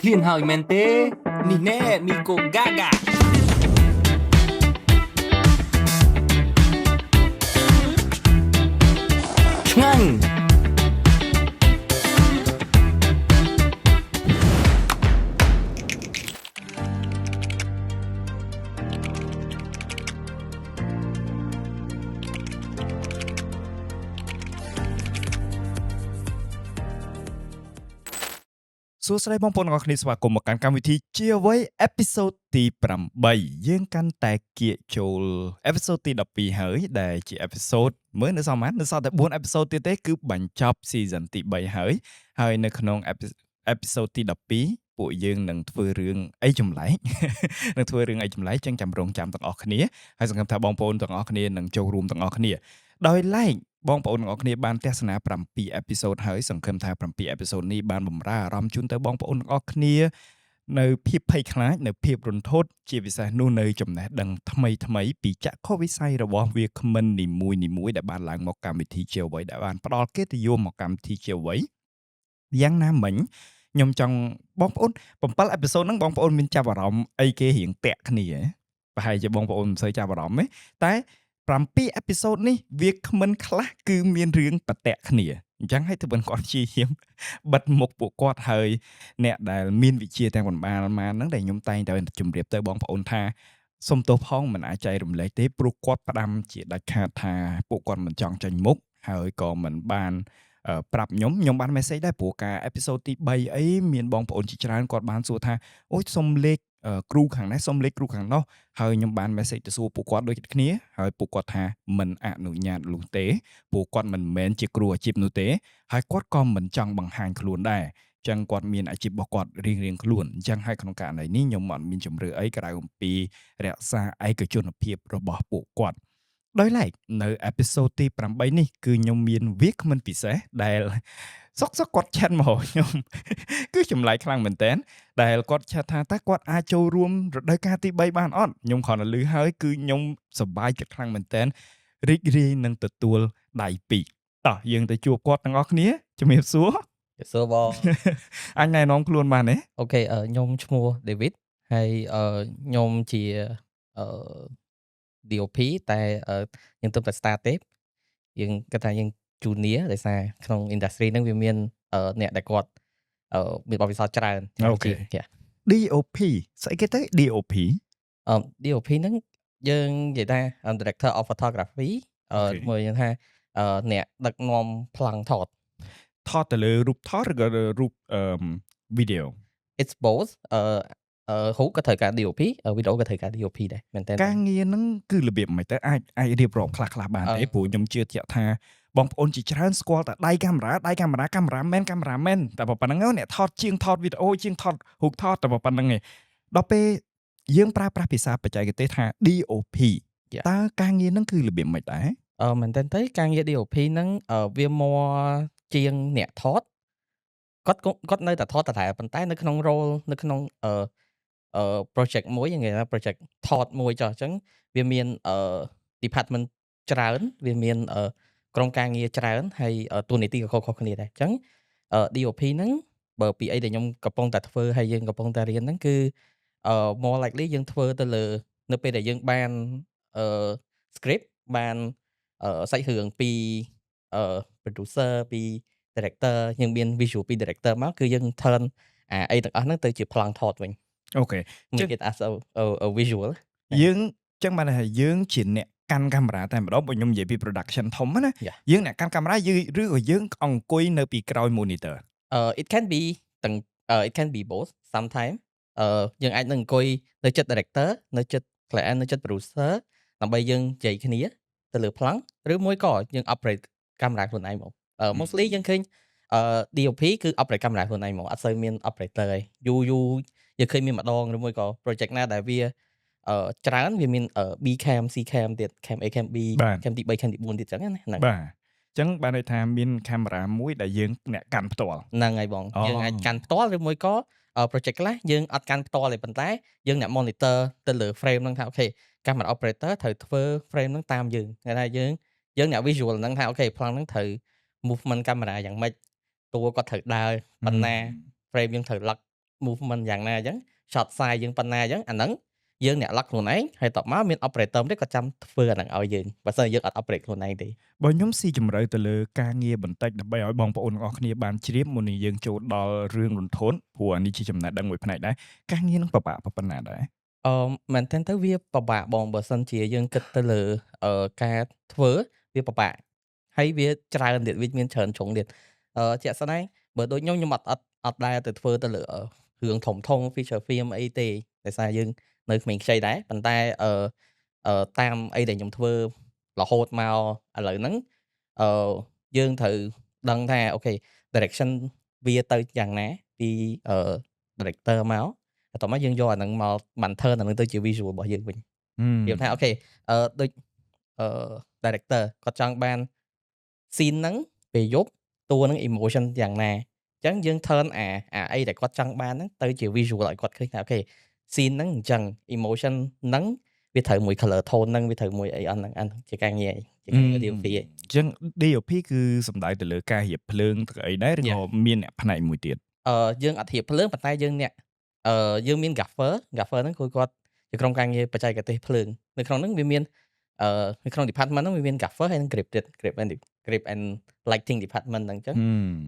ឃ្លានហើយមែនទេ នេះណែមីកូហ្គាហ្គាឆ្ងាញ់ សួស្តីបងប្អូនទាំងអស់គ្នាស្វាគមន៍មកកាន់កម្មវិធីជាអ្វី episode ទី8យើងកាន់តែគៀកចូល episode ទី12ហើយដែលជា episode មើលនៅសល់ប៉ុន្មាននៅសល់តែ4 episode ទៀតទេគឺបញ្ចប់ season ទី3ហើយហើយនៅក្នុង episode ទី12ពួកយើងនឹងធ្វើរឿងអីចម្លែក នឹងធ្វើរឿងអីចម្លែកចឹងចាំរងចាំទាំងអស់គ្នាហើយសង្ឃឹមថាបងប្អូនទាំងអស់គ្នានឹងចូលរួមទាំងអស់គ្នាដោយឡែកបងប្អូនទាំងអស់គ្នាបានទស្សនា7 episode ហើយសង្ឃឹមថា7 episode នេះបានបំរើអារម្មណ៍ជូនទៅបងប្អូនទាំងអស់គ្នានៅភាពភ័យខ្លាចនៅភាពរន្ធត់ជាពិសេសនោះនៅចំណេះដឹងថ្មីថ្មីៗពីចក្ខុវិស័យរបស់វាគ្មិននីមួយនីមួយៗដែលបានឡើងមកកម្មវិធីជាអ្វីដែលបានផ្ដល់កិត្តិយសមកកម្មវិធីជាអ្វីយ៉ាងណាមិញខ្ញុំចង់បងប្អូន7 episode ហ្នឹងបងប្អូនមានចាប់អារម្មណ៍អីគេរៀងតាក់គ្នាហ៎ប្រហែលជាបងប្អូនមិនសូវចាប់អារម្មណ៍ទេតែ7 episode នេះវាគ្មិនខ្លះគឺមានរឿងបតាក់គ្នាអញ្ចឹងហើយធ្វើមិនគាត់ព្យាយាម បិទមុខពួកគាត់ហើយអ្នកដែលមានវិជ្ជាទាំងប៉ុន្មានមកហ្នឹងដែលខ្ញុំតែងតែជម្រាបទៅបងប្អូនថាសុំទោសផងមិនអាចចែករំលែកទេព្រោះគាត់ផ្ដាំជាដាច់ខាតថាពួកគាត់មិនចង់ចេញមុខហើយក៏មិនបានប្រាប់ខ្ញុំខ្ញុំបាន message ដែរព្រោះការ episode ទី3អីមានបងប្អូនជាច្រើនគាត់បានសួរថាអូយសុំលេខគ្រូខាងនេះសុំលេខគ្រូខាងនោះហើយខ្ញុំបាន message ទៅសួរពួកគាត់ដូចគ្នាហើយពួកគាត់ថាមិនអនុញ្ញាតនោះទេពួកគាត់មិនមែនជាគ្រូអាជីពនោះទេហើយគាត់ក៏មិនចង់បង្ហាញខ្លួនដែរចឹងគាត់មានអាជីពរបស់គាត់រៀងៗខ្លួនអញ្ចឹងហើយក្នុងករណីនេះខ្ញុំអត់មានជំរឿអីក្រៅអំពីរក្សាឯកជនភាពរបស់ពួកគាត់ដោយឡែកនៅ episode ទី8នេះគឺខ្ញុំមានវាគ្មិនពិសេសដែលសុកសុកគាត់ chat មកខ្ញុំ គឺចម្លែកខ្លាំងមែនតើដែលគាត់ chat ថាតើគាត់អាចចូលរួមរដូវកាលទី3បានអត់ខ្ញុំគ្រាន់តែឮហើយគឺខ្ញុំសប្បាយចិត្តខ្លាំងមែនតើរីករាយនឹងទទួលដៃពីរតោះយើងទៅជួបគាត់ទាំងអស់គ្នាជំរាបសួរ សួរបង អញណែនាំខ្លួនបានទេ Okay ខ្ញុំឈ្មោះ David ហើយខ្ញុំជាDOP តែយើងទើបតែ start ទេយើងគាត់ថាយើង junior ដោយសារក្នុង industry ហ្នឹងវាមានអ្នកដែលគាត់មានបទពិសោធន៍ច្រើន Okay DOP ស្អីគេទៅ DOP អឺ DOP ហ្នឹងយើងនិយាយថា Director of Photography មួយយើងថាអ្នកដឹកនាំប្លង់ថត ថតទៅលើរូបថតឬក៏រូបអឺវីដេអូ It's both អឺរូបក៏ត្រូវការ DOP វីដេអូក៏ត្រូវការ DOP ដែរមែនតើ ការងារហ្នឹងគឺរបៀបមិនទៅអាចអាចរៀបរាប់ខ្លះខ្លះបានទេព្រោះខ្ញុំជឿជាក់ថាបងប្អូនជាច្រើនស្គាល់តែដៃកាមេរ៉ាដៃកាមេរ៉ាកាមេរ៉ាមែនកាមេរ៉ាមែនតែប៉ុណ្្នឹងអ្នកថតជាងថតវីដេអូជាងថតរូបថតតែប៉ុណ្្នឹងឯងដល់ពេលយើងប្រើប្រាស់ភាសាបច្ចេកទេសថា DOP តើការងារហ្នឹងគឺរបៀបម៉េចដែរ អឺមែនតើទៅការងារ DOP ហ្នឹងវាមកជាងអ្នកថតគាត់គាត់នៅតែថតដដែលប៉ុន្តែនៅក្នុង role នៅក្នុងអឺអឺ project មួយយ៉ាងគេថា project ថតមួយចុះអញ្ចឹងវាមានអឺ department ច្រើនវាមានក្រុមការងារច្រើនហើយតួនាទីក៏ខុសៗគ្នាដែរអញ្ចឹង DOP ហ្នឹងបើពីអីដែលខ្ញុំកំពុងតែធ្វើហើយយើងកំពុងតែរៀនហ្នឹងគឺអឺ more likely យើងធ្វើទៅលើនៅពេលដែលយើងបានអឺ script បានសាច់រឿងពីអឺ producer ពី director យើងមាន visual ពី director មកគឺយើង turn អាអីទាំងអស់ហ្នឹងទៅជាប្លង់ថតវិញ Okay make it as a visual យើងចឹងបានថាយើងជាអ្នកកាន់កាមេរ៉ាតែម្ដងបើខ្ញុំនិយាយពី production ធំណាយើងអ្នកកាន់កាមេរ៉ាយើងឬក៏យើងអង្គុយនៅពីក្រោយ monitor It can be ទាំង it can be both sometime អឺយើងអាចនឹងអង្គុយនៅចិត្ត director នៅចិត្ត client នៅចិត្ត producer ដើម្បីយើងនិយាយគ្នាទៅលើប្លង់ឬមួយក៏យើង operate កាមេរ៉ាខ្លួនឯងមក mostly យើងឃើញអឺ DOP គឺ operate កាមេរ៉ាខ្លួនឯងមកអត់សូវមាន operator ឯងយូរយូរយើងឃើញមានម្ដងឬមួយក៏ project ណាដែលវាអឺច្រើនវាមាន B cam C cam ទៀត cam A cam B cam ទី3 cam ទី4ទៀតចឹងណាហ្នឹង បាទចឹងបានន័យថាមានកាមេរ៉ាមួយដែលយើងអ្នកកាន់ផ្ទាល់ ហ្នឹងហើយបងយើងអាចកាន់ផ្ទាល់ឬមួយក៏ project ខ្លះយើងអត់កាន់ផ្ទាល់ទេប៉ុន្តែយើងអ្នក monitor ទៅលើ frame ហ្នឹងថា okay កាមេរ៉ា operator ត្រូវធ្វើ frame ហ្នឹងតាមយើងគេថាយើងយើងអ្នក visual ហ្នឹងថា okay ប្លង់ហ្នឹងត្រូវ movement កាមេរ៉ាយ៉ាងម៉េចតួគាត់ត្រូវដើរប៉ុណ្ណា frame យើងត្រូវ lock movement យ៉ាងណាអញ្ចឹង shot size យើងប៉ុណ្ណាអញ្ចឹងអាហ្នឹងយើងអ្នក lock ខ្លួនឯងហើយតបមកមាន operator ទៀតគាត់ចាំធ្វើអាហ្នឹងឲ្យយើងបើសិនជាយើងអត់ operate ខ្លួនឯងទេ។ បើខ្ញុំស៊ីជម្រៅទៅលើការងារបន្តិចដើម្បីឲ្យបងប្អូនទាំងអស់គ្នាបានជ្រាបមុននឹងយើងចូលដល់រឿងរន្ធត់ព្រោះអានេះជាចំណេះដឹងមួយផ្នែកដែរការងារនឹងពិបាកប៉ុណ្ណាដែរ? មែនទែនទៅវាពិបាកបងបើសិនជាយើងគិតទៅលើការធ្វើវាពិបាកហើយវាច្រើនទៀតវាមានច្រើនជ្រុងទៀត។ជាក់ស្ដែងបើដូចខ្ញុំខ្ញុំអត់អត់អត់ដែលទៅធ្វើទៅលើរឿងធំធំ feature film អីទេដោយសារយើងនៅក្មេងខ្ចីដែរប៉ុន្តែអឺអឺតាមអីដែលខ្ញុំធ្វើរហូតមកឥឡូវហ្នឹងយើងត្រូវដឹងថា okay direction វាទៅយ៉ាងណាពីdirector មកបន្ទាប់មកយើងយកអាហ្នឹងមកបាន turn អាហ្នឹងទៅជា visual របស់យើងវិញនិយាយថា okay ដូចdirector គាត់ចង់បាន scene ហ្នឹងពេលយប់តួហ្នឹង emotion យ៉ាងណាអញ្ចឹងយើង turn អាអីដែលគាត់ចង់បានហ្នឹងទៅជា visual ឲ្យគាត់ឃើញថា okay scene ហ្នឹងអញ្ចឹង emotion ហ្នឹងវាត្រូវមួយ color tone ហ្នឹងវាត្រូវមួយអីអស់ហ្នឹងអាហ្នឹងជាការងារជាការងារ DOP ឯង។ អញ្ចឹង DOP គឺសំដៅទៅលើការរៀបភ្លើងទៅអីដែរឬ Yeah. ក៏មានអ្នកផ្នែកមួយទៀត? យើងអត់រៀបភ្លើងប៉ុន្តែយើងអ្នកយើងមាន gaffer។ gaffer ហ្នឹងគឺគាត់ជាក្រុមការងារបច្ចេកទេសភ្លើងនៅក្នុងហ្នឹងវាមាននៅក្នុង department ហ្នឹងវាមាន gaffer ហើយនិង grip ទៀត grip and lighting department ហ្នឹងអញ្ចឹង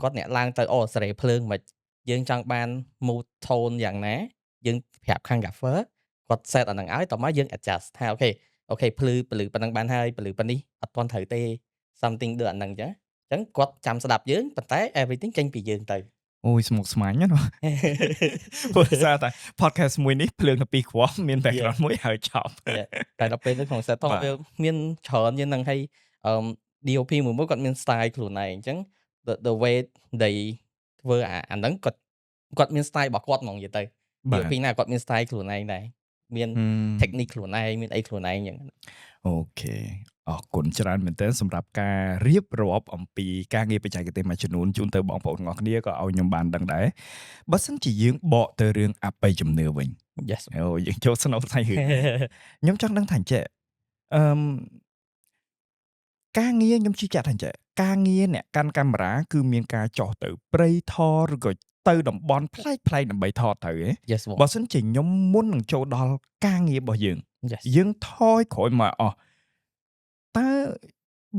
គាត់អ្នកឡើងទៅអូសេរីភ្លើងមិនយើងចង់បាន mood tone យ៉ាងណាយើងប្រាប់ខាង gaffer គាត់ set អាហ្នឹងឲ្យតោះមកយើង adjust ថា okay ភ្លឺពលឺប៉ុណ្ណឹងបានហើយពលឺប៉ុណ្នេះអត់ទាន់ត្រូវទេ something ដូចអាហ្នឹងអញ្ចឹងអញ្ចឹងគាត់ចាំស្ដាប់យើងប៉ុន្តែ everything ចេញពីយើងទៅ។ អូយស្មុគស្មាញណាស់ ព្រោះសារតែ podcast មួយនេះភ្លើងតែពីរគ្រាប់មាន background មួយហើយចប់។ តែដល់ពេលនៅក្នុង set បាទ វាមានច្រើនជាងហ្នឹងហើយDOP មួយមួយគាត់មាន style ខ្លួនឯងអញ្ចឹង the way they ធ្វើអាហ្នឹងគាត់គាត់មាន style របស់គាត់ហ្មងនិយាយទៅ បាទ DOP ណាគាត់មាន style ខ្លួនឯងដែរមាន technique ខ្លួនឯងមានអីខ្លួនឯងអញ្ចឹង។ Okay អរគុណច្រើនមែនទែនសម្រាប់ការរៀបរាប់អំពីការងារបច្ចេកទេសមួយចំនួនជូនទៅបងប្អូនទាំងអស់គ្នាក៏ឲ្យខ្ញុំបានដឹងដែរបើសិនជាយើងបកទៅរឿងអបិយជំនឿវិញ Yes. អូយើងចូលស្នូលសាច់រឿងខ្ញុំចង់ដឹងថាអញ្ចេះអឺមការងារខ្ញុំជឿជាក់ថាអញ្ចេះការងារអ្នកកាន់កាមេរ៉ាគឺមានការចោះទៅព្រៃថតឬក៏ទៅតំបន់ប្លែកៗដើម្បីថតទៅហ៎ Yes បង បើសិនជាខ្ញុំមុននឹងចូលដល់ការងាររបស់យើង Yes. យើងថយក្រោយមកអស់តើ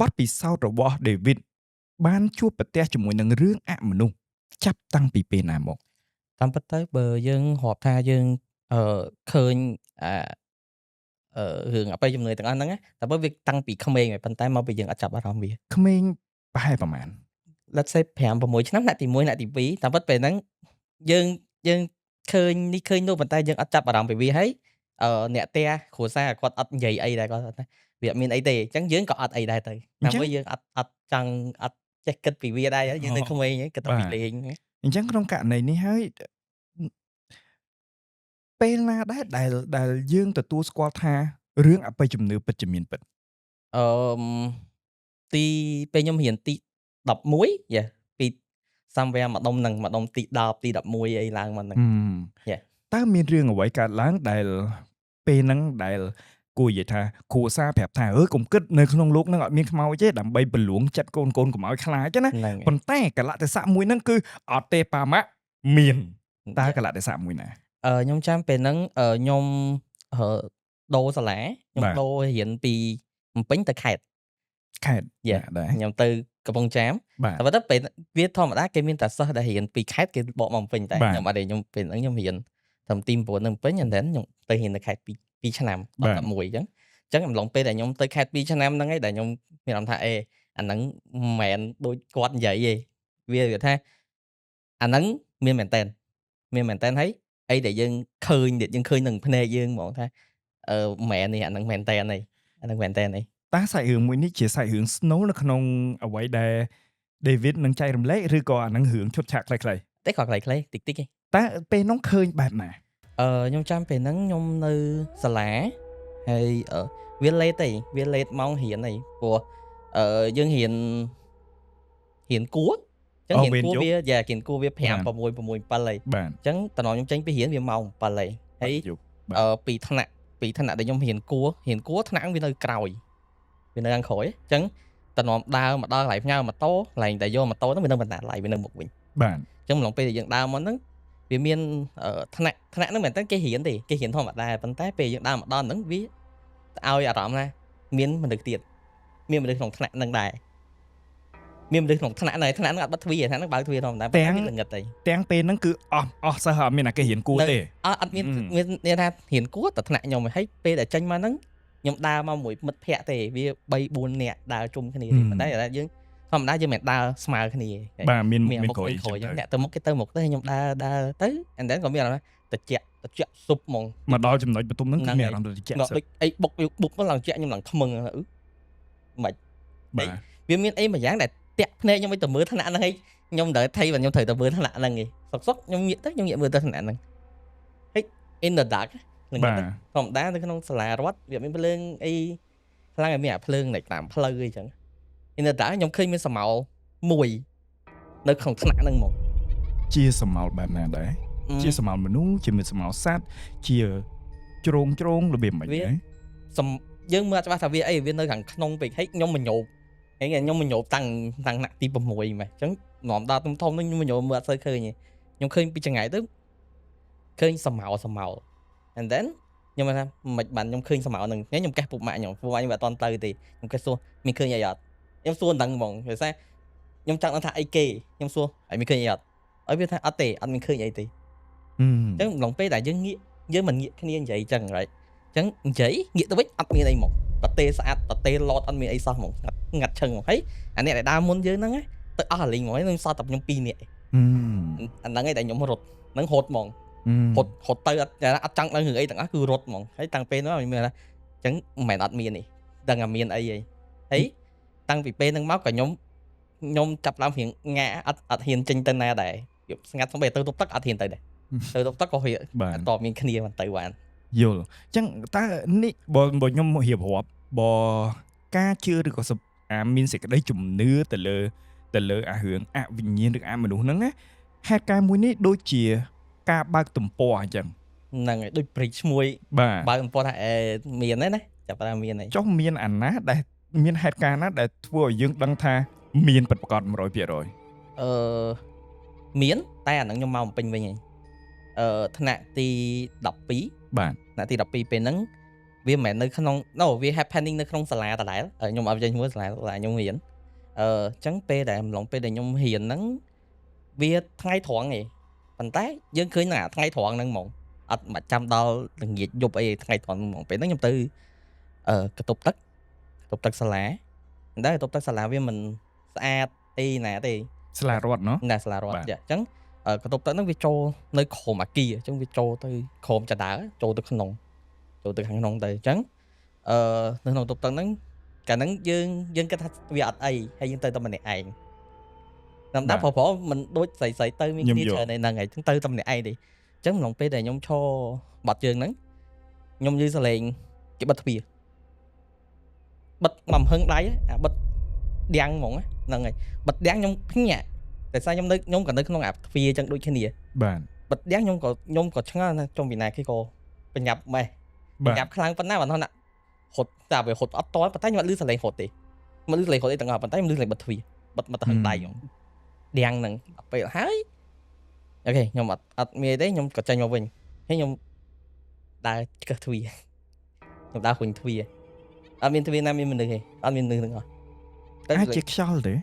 បទពិសោធន៍របស់ David បានជួបប្រទះជាមួយនឹងរឿងអមនុស្សចាប់តាំងពីពេលណាមក? តាមពិតទៅបើយើងរាប់ថាយើងឃើញអារឿងអបិយជំនឿទាំងអស់ហ្នឹងណាតែបើវាតាំងពីក្មេងហើយប៉ុន្តែមកពីយើងអត់ចាប់អារម្មណ៍វា។ ក្មេងប្រហែលប្រហែល? Let's say 5 6ឆ្នាំថ្នាក់ទី1ថ្នាក់ទី2តាមពិតពេលហ្នឹងយើងយើងឃើញនេះឃើញនោះប៉ុន្តែយើងអត់ចាប់អារម្មណ៍ពីវាហើយអ្នកផ្ទះគ្រួសារគាត់អត់និយាយអីដែរគាត់ថាវាអត់មានអីទេអញ្ចឹងយើងក៏អត់អីដែរទៅដើម្បីយើងអត់អត់ចង់អត់ចេះគិតពីវាដែរយើងនៅក្មេងគិតតែពីលេង។ អញ្ចឹងក្នុងករណីនេះហើយពេលណាដែរដែលដែលយើងទទួលស្គាល់ថារឿងអបិយជំនឿពិតជាមានពិត? អឺមទីពេលខ្ញុំរៀនទី11 yeah ពី somewhere ម្ដុំហ្នឹងម្ដុំទី10ទី11អីឡើងមកហ្នឹង Yeah. តើមានរឿងអ្វីកើតឡើងដែលពេលហ្នឹងដែលគួរនិយាយថាគ្រួសារប្រាប់ថាអើកុំគិតនៅក្នុងលោកហ្នឹងអត់មានខ្មោចទេដើម្បីបលួងចិត្តកូនកូនកុំឲ្យខ្លាចណា ហ្នឹង ប៉ុន្តែកលៈទេសៈមួយហ្នឹងគឺអត់ទេប៉ាម៉ាក់មានតើកលៈទេសៈមួយណា? ខ្ញុំចាំពេលហ្នឹងខ្ញុំដូរសាលាខ្ញុំ បាទ ដូររៀនពីភ្នំពេញទៅខេត្ត។ ខេត្ត Yeah. ដែរ ខ្ញុំទៅកំពង់ចាម បាទ តែប៉ុន្តែពេលវាធម្មតាគេមានតែសិស្សដែលរៀនពីខេត្តគេបកមកភ្នំពេញតែ បាទ ខ្ញុំអត់ទេខ្ញុំពេលហ្នឹងខ្ញុំរៀនត្រឹមទី9នៅភ្នំពេញ and then ខ្ញុំទៅរៀននៅខេត្ត2 2ឆ្នាំ បាទ 11អញ្ចឹងអញ្ចឹងអំឡុងពេលដែលខ្ញុំទៅខេត្ត2ឆ្នាំហ្នឹងឯងដែលខ្ញុំមានអារម្មណ៍ថាអេអាហ្នឹងមិនមែនដូចគាត់និយាយទេវាវាថាអាហ្នឹងមានមែនតើមានមែនតើហើយអីដែលយើងឃើញទៀតយើងឃើញនឹងភ្នែកយើងហ្មងថាមិនមែននេះអាហ្នឹងមែនតើនេះអាហ្នឹងមែនតើនេះ។ តើសាច់រឿងមួយនេះជាសាច់រឿង Snow នៅក្នុងអ្វីដែល David នឹងចែករំលែកឬក៏អាហ្នឹងរឿងឈុតឆាកខ្លីៗ? តែក៏ខ្លីៗតិចតិចទេ។ តើពេលហ្នឹងឃើញបែបណា? ខ្ញុំចាំពេលហ្នឹងខ្ញុំនៅសាលាហើយវា late ទេវា late ម៉ោងរៀនហីព្រោះយើងរៀនរៀនគួរអញ្ចឹង អូ រៀនគួរ វេនយប់ វា yeah រៀនគួរវា5 បាទ 6 6 7ហើយ បាទ អញ្ចឹងតំណខ្ញុំចេញពីរៀនវាម៉ោង7ហើយហើយ យប់បាទ ពីថ្នាក់ដែលខ្ញុំរៀនគួររៀនគួរថ្នាក់វានៅក្រោយវានៅខាងក្រោយអញ្ចឹងតំណដើរមកដល់កន្លែងផ្ញើម៉ូតូកន្លែងដែលយកម៉ូតូហ្នឹងវានៅបណ្ណាល័យវានៅមុខវិញ។ បាទ អញ្ចឹងម្លងពេលដែលយើងដើរមកហ្នឹង វាមានថ្នាក់ថ្នាក់ហ្នឹងមិនមែនតែគេរៀនទេគេរៀនធម្មតាប៉ុន្តែពេលយើងដើរមកដល់ហ្នឹងវាឲ្យអារម្មណ៍ថាមានមនុស្សទៀតមានមនុស្សក្នុងថ្នាក់ហ្នឹងដែរមានមនុស្សក្នុងថ្នាក់ហ្នឹងថ្នាក់ហ្នឹងអត់បិទទ្វារថ្នាក់ហ្នឹងបើកទ្វារធម្មតាប៉ុន្តែវាល្ងិតអី ទាំងពេលហ្នឹងគឺអស់អស់សិស្សអត់មានអាគេរៀនគួរទេ អត់អត់មានមានន័យថារៀនគួរតែថ្នាក់ខ្ញុំហើយពេលដែលចេញមកហ្នឹងខ្ញុំដើរមកមួយមិត្តភ័ក្តិទេវា3 4នាក់ដើរជុំគ្នាទេប៉ុន្តែយើងធម្មតាយើងមិនដើរស្មើគ្នាទេ បាទមាន មាន មានក្រោយ មុខមានក្រោយអ្នកទៅមុខគេទៅមុខទៅខ្ញុំដើរដើរទៅ and then ក៏មានអារម្មណ៍ថាតិចតិចស៊ុបហ្មង មកដល់ចំណុចបន្ទប់ហ្នឹងគឺមានអារម្មណ៍ត្រជាក់ ដូចអីបុកបុកមកឡើងជាក់ខ្ញុំឡើងថ្មឹងអឺមិន បាទ វាមានអីមួយយ៉ាងដែលតាក់ភ្នែកខ្ញុំឲ្យទៅមើលថ្នាក់ហ្នឹងឯងខ្ញុំមិនត្រូវថៃបើខ្ញុំត្រូវទៅមើលថ្នាក់ហ្នឹងឯងសុកសុកខ្ញុំងាកទៅខ្ញុំងាកមើលទៅថ្នាក់ហ្នឹងហើយ in the dark ហ្នឹង បាទ ធម្មតានៅក្នុងសាលារដ្ឋវាមានភ្លើងអីខ្លាំងឲ្យមានអាភ្លើងនៅតាមផ្លូវអីចឹង in the dark ខ្ញុំឃើញមានស្រមោលមួយនៅក្នុងថ្នាក់ហ្នឹងហ្មង ជាសមោលបែបណាដែរជាសមោលមនុស្សជាមានសមោលសត្វជាជ្រងជ្រងរបៀបម៉េចដែរ សំយើងមើលអត់ច្បាស់ថាវាអីវានៅខាងក្នុងពេកហើយខ្ញុំមញោបហើយខ្ញុំមញោបតាំងតាំងថ្នាក់ទី6ម៉េះអញ្ចឹងនាំដល់ធំធំហ្នឹងខ្ញុំមញោបមើលអត់សូវឃើញទេខ្ញុំឃើញពីចង្ងាយទៅឃើញសមោសមោ and then ខ្ញុំថាមិនបានខ្ញុំឃើញសមោហ្នឹងខ្ញុំកេះពុកម៉ាក់ខ្ញុំពុកម៉ាក់ខ្ញុំអត់តន់ទៅទេខ្ញុំកេះសួរមានឃើញអីអត់ខ្ញុំសួរមិនដឹងហ្មងព្រោះថាខ្ញុំចង់ដឹងថាអីគេខ្ញុំសួរហើយមានឃើញអីអត់ឲ្យវាថាអត់ទេអត់មានឃើញអីទេអញ្ចឹងឡងពេលដែលយើងងាកយើងមិនងាកគ្នានិយាយអញ្ចឹង right អញ្ចឹងនិយាយងាកទៅវិញអត់មានអីហ្មងតទេស្អាតតទេឡតអត់មានអីសោះហ្មងងាត់ឈឹងហ្មងហើយអានេះដែលដើរមុនយើងហ្នឹងទៅអស់អាលីងហ្មងខ្ញុំសល់តែខ្ញុំ2នាក់អាហ្នឹងឯងដែលខ្ញុំរត់ហ្នឹងរត់ហ្មងរត់រត់ទៅអត់អត់ចង់ដឹងរឿងអីទាំងអស់គឺរត់ហ្មងហើយតាំងពេលនោះមានថាអញ្ចឹងមិនមែនអត់មានទេដឹងតែមានអីហើយហើយតាំងពីពេលហ្នឹងមកក៏ខ្ញុំខ្ញុំចាប់ឡើងរៀងងាអត់អត់ហ៊ានចេញទៅណាដែរស្ងាត់សំបីទៅទប់ទឹកអត់ហ៊ានទៅដែរទៅទប់ទឹកក៏រៀអត់តមានគ្នាមិនទៅបាន យល់អញ្ចឹងតើនេះបើបើខ្ញុំរៀបរាប់បើការជឿឬក៏អាមានសេចក្តីជំនឿទៅលើទៅលើអារឿងអវិញ្ញាណឬអមនុស្សហ្នឹងណាហេតុការណ៍មួយនេះដូចជាការបើកទំព័រអញ្ចឹង ហ្នឹងហើយដូច bridge មួយ បាទ បើកទំព័រថាអេមានហើយណាចាប់ផ្ដើមមានហើយ ចុះមានអាណាដែលមានហេតុការណ៍ណាដែលធ្វើឲ្យយើងដឹងថាមានពិតប្រាកដ100% អឺមានតែអាហ្នឹងខ្ញុំមកបំពេញវិញហើយអឺថ្នាក់ទី12 បាទ ថ្នាក់ទី12ពេលហ្នឹងវាមិនមែននៅក្នុង no វា happening នៅក្នុងសាលាដដែលខ្ញុំអត់ចេញឈ្មោះសាលាសាលាខ្ញុំរៀនអឺអញ្ចឹងពេលដែលអំឡុងពេលដែលខ្ញុំរៀនហ្នឹងវាថ្ងៃត្រង់ឯងប៉ុន្តែយើងឃើញថាថ្ងៃត្រង់ហ្នឹងហ្មងអត់មកចាំដល់ល្ងាចយប់អីថ្ងៃត្រង់ហ្មងពេលហ្នឹងខ្ញុំទៅអឺកតុបទឹកកតុបទឹកសាលាតែកតុបទឹកសាលាវាមិនស្អាតអីណាទេ សាលារដ្ឋណោះ ណាសាលារដ្ឋអញ្ចឹងកតុបទឹកហ្នឹងវាចូលនៅក្រោមអាគារអញ្ចឹងវាចូលទៅក្រោមចដើចូលទៅក្នុងចូលទៅខាងក្នុងទៅអញ្ចឹងអឺនៅក្នុងតុបទឹកហ្នឹងកាលហ្នឹងយើងយើងគិតថាវាអត់អីហើយយើងទៅតែម្នាក់ឯងតាមដាប្រុសប្រុសមិនដូចស្រីស្រីទៅមានគ្នាច្រើនឯហ្នឹងហើយទៅតែម្នាក់ឯងទេអញ្ចឹងក្នុងពេលដែលខ្ញុំឈរបត់ជើងហ្នឹងខ្ញុំយឺសលេងគេបិទទ្វារបិទមកហឹងដៃអាបិទដៀងហ្មងហ្នឹងហើយបិទដៀងខ្ញុំភ្ញាក់តែសារខ្ញុំនៅខ្ញុំក៏នៅក្នុងអាទ្វារអញ្ចឹងដូចគ្នា បាទ បិទដៀងខ្ញុំក៏ខ្ញុំក៏ឆ្ងល់ថាចុំពីណាគេក៏បញ្ញាប់ម៉េះបញ្ញាប់ខ្លាំងប៉ុណ្ណាបើថារត់តែវារត់អត់តប៉ុន្តែខ្ញុំអត់លឺសលេងរត់ទេមិនលឺសលេងរត់អីទាំងអស់ប៉ុន្តែខ្ញុំលឺសលេងបិទទ្វារបិទមកទៅហឹងដៃខ្ញុំដៀងហ្នឹងដល់ពេលហើយ OK ខ្ញុំអត់អត់មានទេខ្ញុំក៏ចេញមកវិញហើយខ្ញុំដើរឆ្កឹះទ្វារខ្ញុំដើររុញទ្វារអត់មានទ្វារណាមានមនុស្សទេអត់មានមនុស្សទាំងអស់ តែអាចជាខ្យល់ទេ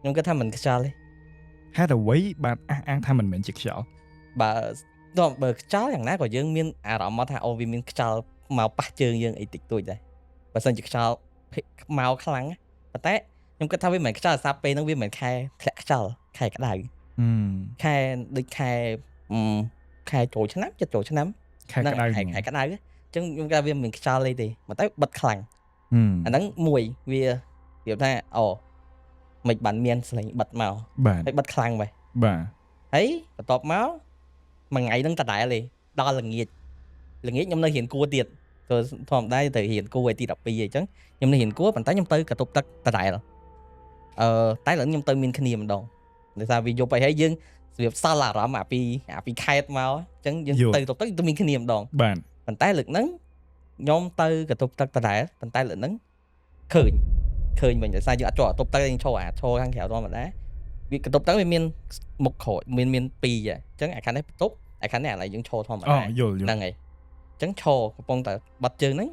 ខ្ញុំគិតថាមិនខ្យល់ទេ ហេតុអ្វីបានអះអាងថាមិនមែនជាខ្យល់ បើដល់បើខ្យល់យ៉ាងណាក៏យើងមានអារម្មណ៍មកថាអូវាមានខ្យល់មកប៉ះជើងយើងអីតិចតួចដែរបើសិនជាខ្យល់មកខ្លាំងប៉ុន្តែខ្ញុំគិតថាវាមិនមែនខ្យល់សាពេលហ្នឹងវាមិនមែនខែធ្លាក់ខ្យល់ខែក្តៅខែដូចខែខែចូលឆ្នាំចិត្តចូលឆ្នាំ ខែក្តៅ ខែក្តៅអញ្ចឹងខ្ញុំគិតថាវាមិនមានខ្យល់អីទេប៉ុន្តែបិទខ្លាំងអាហ្នឹងមួយវានិយាយថាអូមិនបានមានសលេងបិទមកហើយបិទខ្លាំងបែ បាទ ហើយបន្ទាប់មកមួយថ្ងៃហ្នឹងដដែលទេដល់ល្ងាចល្ងាចខ្ញុំនៅរៀនគួរទៀតព្រោះធម្មតាទៅរៀនគួរឯទី12អីចឹងខ្ញុំនៅរៀនគួរប៉ុន្តែខ្ញុំទៅកតុបទឹកដដែលអឺតែឡើងខ្ញុំទៅមានគ្នាម្ដងដោយសារវាយប់អីហើយយើងស្រៀបសល់អារម្មណ៍អាពីអាពីខេតមកអញ្ចឹងយើងទៅកតុបទឹកទៅមានគ្នាម្ដង បាទ ប៉ុន្តែលើកហ្នឹងខ្ញុំទៅកតុបទឹកដដែលប៉ុន្តែលើកហ្នឹងឃើញឃើញវិញដោយសារយើងអត់ចូលកតុបទឹកយើងចូលអាឈរខាងក្រៅធម្មតា វាបន្ទប់ទៅវាមានមុខក្រោយមានពីរអញ្ចឹងអាខាងនេះបន្ទប់អាខាងនេះអាឡៃយើងឈរធម្ម អូ តា យល់យល់ ហ្នឹងហើយអញ្ចឹងឈរកំពុងតែបាត់ជើងហ្នឹង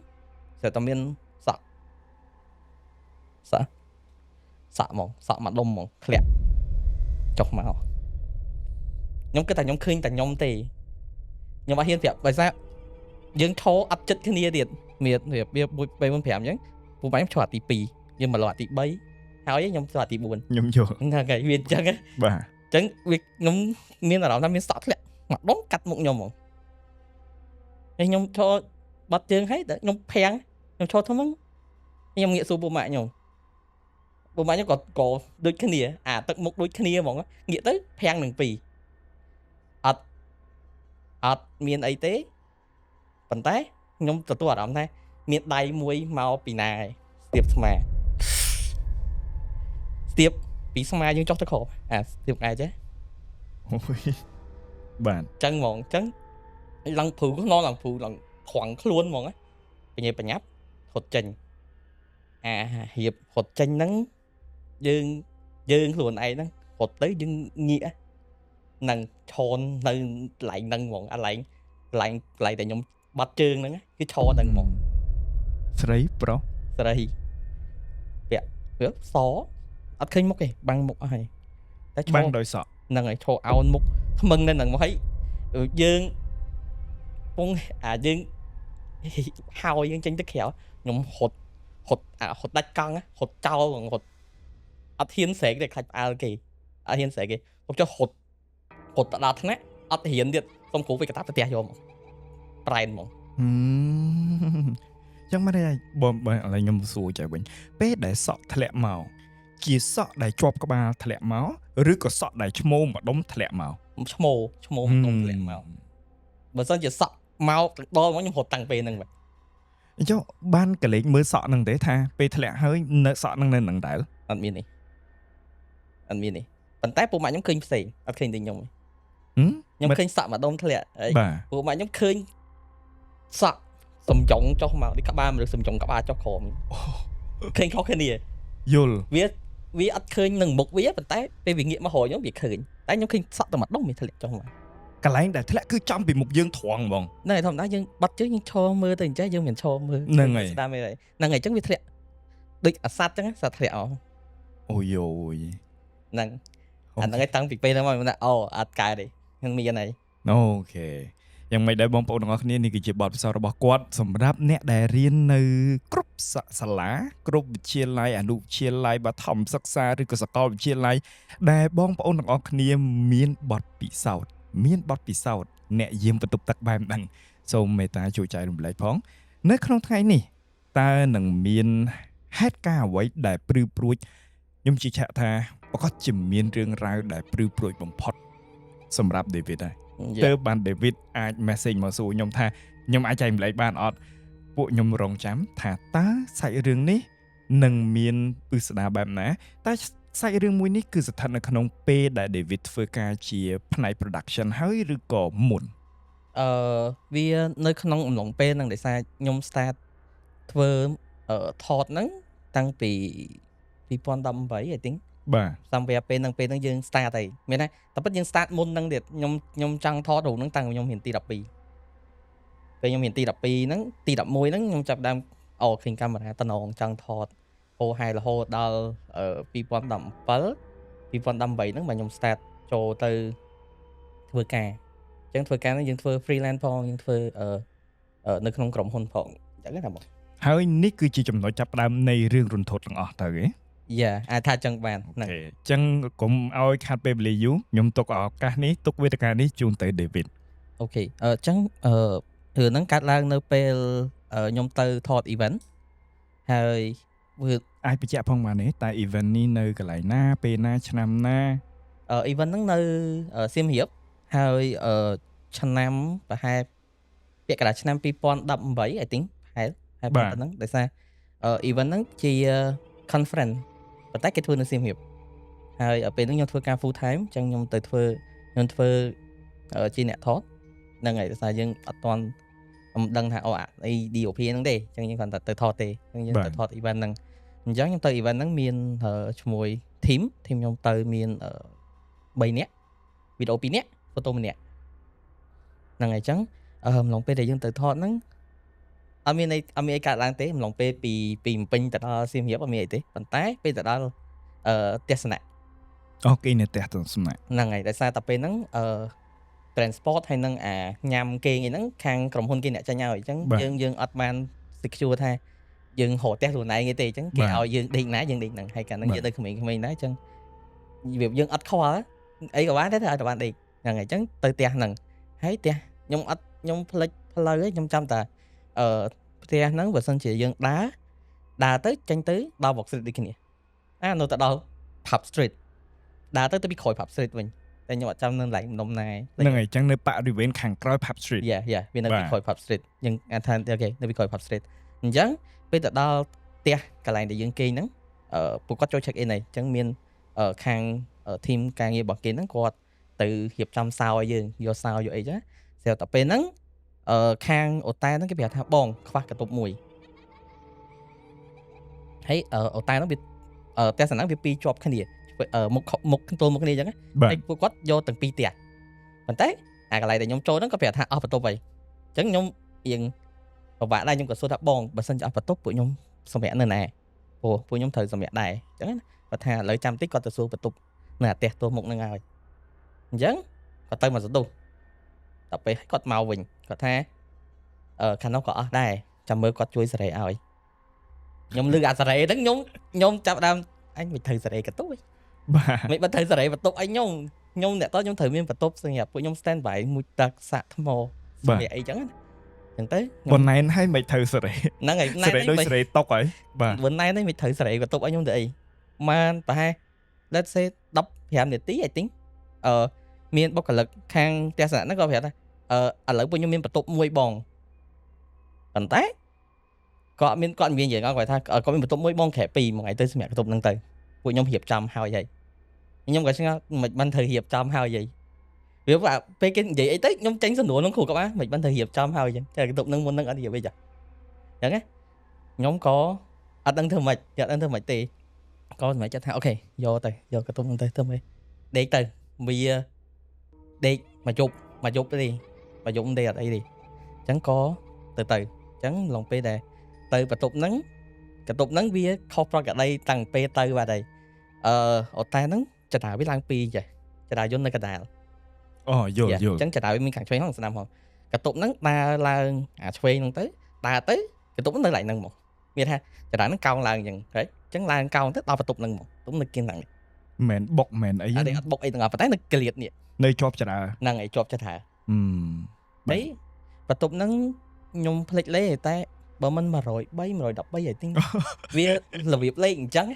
ស្រាប់តែមានសក់សក់សក់ហ្មងសក់មួយដុំហ្មងធ្លាក់ចុះមកខ្ញុំគិតថាខ្ញុំឃើញតែខ្ញុំទេខ្ញុំអត់ហ៊ានប្រាប់ដោយសារយើងឈរអត់ចិត្តគ្នាទៀតមានវា1 2 4 5អញ្ចឹងពូបាញ់ខ្ញុំឈរអាទី2យើងមកលោអាទី3ហើយខ្ញុំឈរអាទី4 ខ្ញុំយល់ ហ្នឹងហើយវាអញ្ចឹងហ៎ បាទ អញ្ចឹងវាខ្ញុំមានអារម្មណ៍ថាមានសក់ធ្លាក់មួយដុំកាត់មុខខ្ញុំហ្មងហើយខ្ញុំឈរបាត់ជើងហើយតែខ្ញុំភាំងខ្ញុំឈរធំហ្នឹងខ្ញុំងាកសួរពូម៉ាក់ខ្ញុំពូម៉ាក់ខ្ញុំក៏ដូចគ្នាអាទឹកមុខដូចគ្នាហ្មងងាកទៅភាំងនឹងពីរអត់អត់មានអីទេប៉ុន្តែខ្ញុំទទួលអារម្មណ៍ថាមានដៃមួយមកពីណាឯងស្ទាបស្មាស្ទាបពីស្មាយើងចុះទៅក្រោមអាស្ទាបឯងចេះ អូយបាទ ចឹងហ្មងចឹងឡើងព្រូខ្នងឡើងព្រូឡើងខ្វាំងខ្លួនហ្មងណាបញ្ញាបញ្ញាប់រត់ចេញអារៀបរត់ចេញហ្នឹងយើងយើងខ្លួនឯងហ្នឹងរត់ទៅយើងងាកហ្នឹងឈននៅកន្លែងហ្នឹងហ្មងអាកន្លែងកន្លែងកន្លែងតែខ្ញុំបាត់ជើងហ្នឹងណាគឺឈរហ្នឹងហ្មង ស្រីប្រុស ស្រីពាក់វាសអត់ឃើញមុខទេបាំងមុខអស់ហើយតែឈ បាំ រ ងដោយសក់ ហ្នឹងហើយឈរអោនមុខថ្មឹងនៅហ្នឹងមកហើយយើងពងអាយើងហើយយើងចេញទៅក្រៅខ្ញុំរត់រត់អារត់ដាច់កង់ណារត់ចោលហ្មងរត់អត់ហ៊ានស្រែកទេខ្លាចផ្អើលគេអត់ហ៊ានស្រែកគេខ្ញុំចុះរត់រត់ទៅដល់ថ្នាក់អត់ហ៊ានទៀតសុំគ្រូវិញកតាទៅផ្ទះយកមកប្រែនហ្មង ហឹមចឹងមិនដែរបងបើឥឡូវខ្ញុំសួរចែវិញពេលដែលសក់ធ្លាក់មកជាសក់ដែលជាប់ក្បាលធ្លាក់មកឬក៏សក់ដែលឈ្មោលម្ដុំធ្លាក់មក ឈ្មោលឈ្មោលម្ដុំធ្លាក់មកបើសិនជាសក់មកទាំងដលមកខ្ញុំរត់តាំងពេលហ្នឹងបាទ អញ្ចឹងបានកលេចមើលសក់ហ្នឹងទេថាពេលធ្លាក់ហើយនៅសក់ហ្នឹងនៅនឹងដែរ អត់មានទេអត់មានទេប៉ុន្តែពួកម៉ាក់ខ្ញុំឃើញផ្សេងអត់ឃើញទេខ្ញុំទេ ហឹម ខ្ញុំឃើញសក់ម្ដុំធ្លាក់ហើយ បាទ ពួកម៉ាក់ខ្ញុំឃើញសក់សំចុងចុះមកដូចក្បាលមនុស្សសំចុងក្បាលចុះក្រោមឃើញខុសគ្នា យល់ វាវាអត់ឃើញនឹងមុខវាប៉ុន្តែពេលវាងាកមករកខ្ញុំវាឃើញតែខ្ញុំឃើញសក់តែម្ដុំវាធ្លាក់ចុះមក កន្លែងដែលធ្លាក់គឺចំពីមុខយើងត្រង់ហ្មង ហ្នឹងហើយធម្មតាយើងបាត់ជើងយើងឈរមើលទៅអញ្ចេះយើងមិនឈរមើល ហ្នឹងហើយ ស្ដាំអីហ្នឹងហើយអញ្ចឹងវាធ្លាក់ដូចអាសត្វអញ្ចឹងសត្វធ្លាក់អស់ អូយយយ ហ្នឹងអាហ្នឹងឯងតាំងពីពេលហ្នឹងមកខ្ញុំថាអូអត់កើតទេហ្នឹងមានហើយ Okay យ៉ាងម៉េចដែរបងប្អូនទាំងអស់គ្នានេះគឺជាបទពិសោធន៍របស់គាត់សម្រាប់អ្នកដែលរៀននៅគ្រប់សាលាគ្រប់វិទ្យាល័យអនុវិទ្យាល័យបឋមសិក្សាឬក៏សាកលវិទ្យាល័យដែលបងប្អូនទាំងអស់គ្នាមានបទពិសោធន៍មានបទពិសោធន៍អ្នកយាមបន្ទប់ទឹកបែបហ្នឹងសូមមេត្តាជួយចែករំលែកផងនៅក្នុងថ្ងៃនេះតើនឹងមានហេតុការណ៍អ្វីដែលព្រឺព្រួចខ្ញុំជឿជាក់ថាប្រកាសជាមានរឿងរ៉ាវដែលព្រឺព្រួចបំផុតសម្រាប់ David ដែរ ទើបបាន David អាច message មកសួរខ្ញុំថាខ្ញុំអាចចែករំលែកបានអត់ពួកខ្ញុំរងចាំថាតើសាច់រឿងនេះនឹងមានពិស្ដារបែបណាតែសាច់រឿងមួយនេះគឺស្ថិតនៅក្នុងពេលដែល David ធ្វើការជាផ្នែក production ហើយឬក៏មុន អឺវានៅក្នុងអំឡុងពេលហ្នឹងដោយសារខ្ញុំ start ធ្វើអឺថតហ្នឹងតាំងពី2018 I think បាទ សំវាពេលហ្នឹងពេលហ្នឹងយើង start ហើយមានណាតែពិតយើង start មុនហ្នឹងទៀតខ្ញុំខ្ញុំចង់ថតរូបហ្នឹងតាំងពីខ្ញុំរៀនទី12ពេលខ្ញុំរៀនទី12ហ្នឹងទី11ហ្នឹងខ្ញុំចាប់ផ្ដើមអូឃើញកាមេរ៉ាតំណងចង់ថតហូហែរហូតដល់2017 2018ហ្នឹងបាទខ្ញុំ start ចូលទៅធ្វើការអញ្ចឹងធ្វើការហ្នឹងយើងធ្វើ freelance ផងយើងធ្វើអឺអឺនៅក្នុងក្រុមហ៊ុនផងអញ្ចឹងណាបង ហើយនេះគឺជាចំណុចចាប់ផ្ដើមនៃរឿងរន្ធត់ទាំងអស់ទៅឯង Yeah អាចថាចឹងបានហ្នឹង Okay អញ្ចឹងកុំឲ្យខាត់ពេលវេលាយូរខ្ញុំទុកឱកាសនេះទុកវេទិកានេះជូនទៅ David Okay អញ្ចឹងអឺរឿងហ្នឹងកើតឡើងនៅពេលខ្ញុំទៅថត event ហើយវា អាចបញ្ជាក់ផងបានទេតើ event នេះនៅកន្លែងណាពេលណាឆ្នាំណា event ហ្នឹងនៅសៀមរាបហើយអឺឆ្នាំប្រហែលពាក់កណ្ដាលឆ្នាំ2018 I think ប្រហែលហើយប៉ុណ្ណឹងដោយសារ event ហ្នឹងជា conference ប៉ុន្តែគេធ្វើនៅសៀមរាបហើយពេលហ្នឹងខ្ញុំធ្វើការ full time អញ្ចឹងខ្ញុំទៅធ្វើខ្ញុំធ្វើជាអ្នកថតហ្នឹងហើយដោយសារយើងអត់ទាន់មិនដឹងថាអូអាអី DOP ហ្នឹងទេអញ្ចឹងយើងគ្រាន់តែទៅថតទេអញ្ចឹងយើងទៅថត event ហ្នឹងអញ្ចឹងខ្ញុំទៅ event ហ្នឹងមានឈ្មោះ team team ខ្ញុំទៅមាន 3នាក់វីដេអូ2នាក់ photo ម្នាក់ហ្នឹងហើយអញ្ចឹងអំឡុងពេលដែលយើងទៅថតហ្នឹងអត់មានអីអត់មានអីកើតឡើងទេអំឡុងពេលពីភ្នំពេញទៅដល់សៀមរាបអត់មានអីទេប៉ុន្តែពេលទៅដល់ទស្សនៈ អូគេនៅផ្ទះទស្សនៈ ហ្នឹងហើយដោយសារតែពេលហ្នឹងtransport ហើយនឹងអាញ៉ាំគេងអីហ្នឹងខាងក្រុមហ៊ុនគេអ្នកចាញ់ឲ្យអញ្ចឹងយើងអត់បាន secure ថាយើងរកផ្ទះខ្លួនឯងទេអញ្ចឹងគេឲ្យយើងដេកណាយើងដេកហ្នឹងហើយកាលហ្នឹងយើងនៅក្មេងៗដែរអញ្ចឹងវាយើងអត់ខ្វល់អីក៏បានដែរតែឲ្យតែបានដេកហ្នឹងហើយអញ្ចឹងទៅផ្ទះហ្នឹងហើយផ្ទះខ្ញុំអត់ខ្ញុំភ្លេចផ្លូវឯងខ្ញុំចាំតែផ្ទះហ្នឹងបើសិនជាយើងដើរដើរទៅចេញទៅដល់ Box Street ដូចគ្នាអានៅទៅដល់ Pub Street ដើរទៅទៅពីក្រោយ Pub Street វិញតែខ្ញុំអត់ចាំនៅកន្លែងម្ដុំណា ហ្នឹងហើយអញ្ចឹងនៅបរិវេណខាងក្រោយ Pub Street Yeah, វានៅពីក្រោយ Pub Street យើងអាចថា okay នៅពីក្រោយ Pub Street អញ្ចឹងពេលទៅដល់ផ្ទះកន្លែងដែលយើងគេងហ្នឹងពួកគាត់ចូល check in ហើយអញ្ចឹងមានខាង team ការងាររបស់គេហ្នឹងគាត់ទៅរៀបចំសោឲ្យយើងយកសោយកអីចឹងស្រាប់តែពេលហ្នឹងខាងអូតែលហ្នឹងគេប្រាប់ថាបងខ្វះបន្ទប់មួយហើយអូតែលហ្នឹងវាផ្ទះសំណាងវាពីរជាប់គ្នាមុខមុខទល់មុខគ្នាអញ្ចឹងហើយពួកគាត់យកទាំងពីរផ្ទះប៉ុន្តែអាកន្លែងដែលខ្ញុំចូលហ្នឹងក៏ប្រាប់ថាអស់បន្ទប់ហើយអញ្ចឹងខ្ញុំរៀងពិបាកដែរខ្ញុំក៏សួរថាបងបើសិនជាអស់បន្ទប់ពួកខ្ញុំសម្រាប់នៅណាព្រោះពួកខ្ញុំត្រូវសម្រាប់ដែរអញ្ចឹងណាគាត់ថាឥឡូវចាំតិចគាត់ទៅសួរបន្ទប់នៅអាផ្ទះទល់មុខហ្នឹងហើយអញ្ចឹងគាត់ទៅមកសន្ទុះដល់ពេលគាត់មកវិញគាត់ថាខាងនោះក៏អស់ដែរចាំមើលគាត់ជួយសេរីឲ្យខ្ញុំលឺអាសេរីហ្នឹងខ្ញុំចាប់ដើមអញមិនត្រូវសេរីកន្ទុះ បាទ មិនបើត្រូវសេរីបន្ទប់អីខ្ញុំខ្ញុំអ្នកតខ្ញុំត្រូវមានបន្ទប់សម្រាប់ពួកខ្ញុំ stand by មួយទឹកសាក់ថ្មសម្រាប់អីចឹងណាចឹងទៅ ប៉ុណ្ណែនហើយមិនត្រូវសេរី ហ្នឹងហើយ សេរីដូចសេរីតុកហើយបាទ ប៉ុណ្ណែនហើយមិនត្រូវសេរីបន្ទប់ឲ្យខ្ញុំទៅអីបានប្រហែល let's say 15នាទី I think មានបុគ្គលិកខាងទស្សនៈហ្នឹងក៏ប្រាប់ថាឥឡូវពួកខ្ញុំមានបន្ទប់មួយបងប៉ុន្តែគាត់មានគាត់មាននិយាយគាត់ថាគាត់មានបន្ទប់មួយបងក្រែ2មួយថ្ងៃទៅសម្រាប់បន្ទប់ហ្នឹងទៅពួកខ្ញុំរៀបចំហើយហើយខ្ញុំក៏ឆ្ងល់មិនបានត្រូវរៀបចំហើយហីវាពេលគេនិយាយអីទៅខ្ញុំចេញសំណួរក្នុងគ្រូក៏បានមិនបានត្រូវរៀបចំហើយអញ្ចឹងតែបន្ទប់ហ្នឹងមុនហ្នឹងអត់រៀបអីចាអញ្ចឹងណាខ្ញុំក៏អត់ដឹងធ្វើម៉េចអត់ដឹងធ្វើម៉េចទេក៏សម្រេចចិត្តថា okay យកទៅយកបន្ទប់ហ្នឹងទៅធ្វើម៉េចដេកទៅវាដេកមួយយប់មួយយប់ទេមួយយប់ទេអត់អីទេអញ្ចឹងក៏ទៅទៅអញ្ចឹងឡងពេលដែលទៅបន្ទប់ហ្នឹងបន្ទប់ហ្នឹងវាខុសប្រក្រតីតាំងពេលទៅបាត់ហើយអូតែហ្នឹងចតាវាឡើងពីរចេះចតាយន្តនៅកណ្ដាល អូយល់យល់ អញ្ចឹងចតាវាមានខាងឆ្វេងហងស្ដាំហងបន្ទប់ហ្នឹងដើរឡើងអាឆ្វេងហ្នឹងទៅដើរទៅបន្ទប់ហ្នឹងនៅកន្លែងហ្នឹងមកមានថាចតាហ្នឹងកោងឡើងអញ្ចឹងហើយអញ្ចឹងឡើងកោងទៅដល់បន្ទប់ហ្នឹងមកបន្ទប់នៅគៀនហ្នឹង មិនបុកមិនអី អត់អត់បុកអីទាំងអស់ប៉ុន្តែនៅកលៀតនេះ នៅជាប់ចរា ហ្នឹងហើយជាប់ចតា ហឹម ហើយបន្ទប់ហ្នឹងខ្ញុំភ្លេចលេខតែបើមិន103 113 I think វារបៀបលេខអញ្ចឹង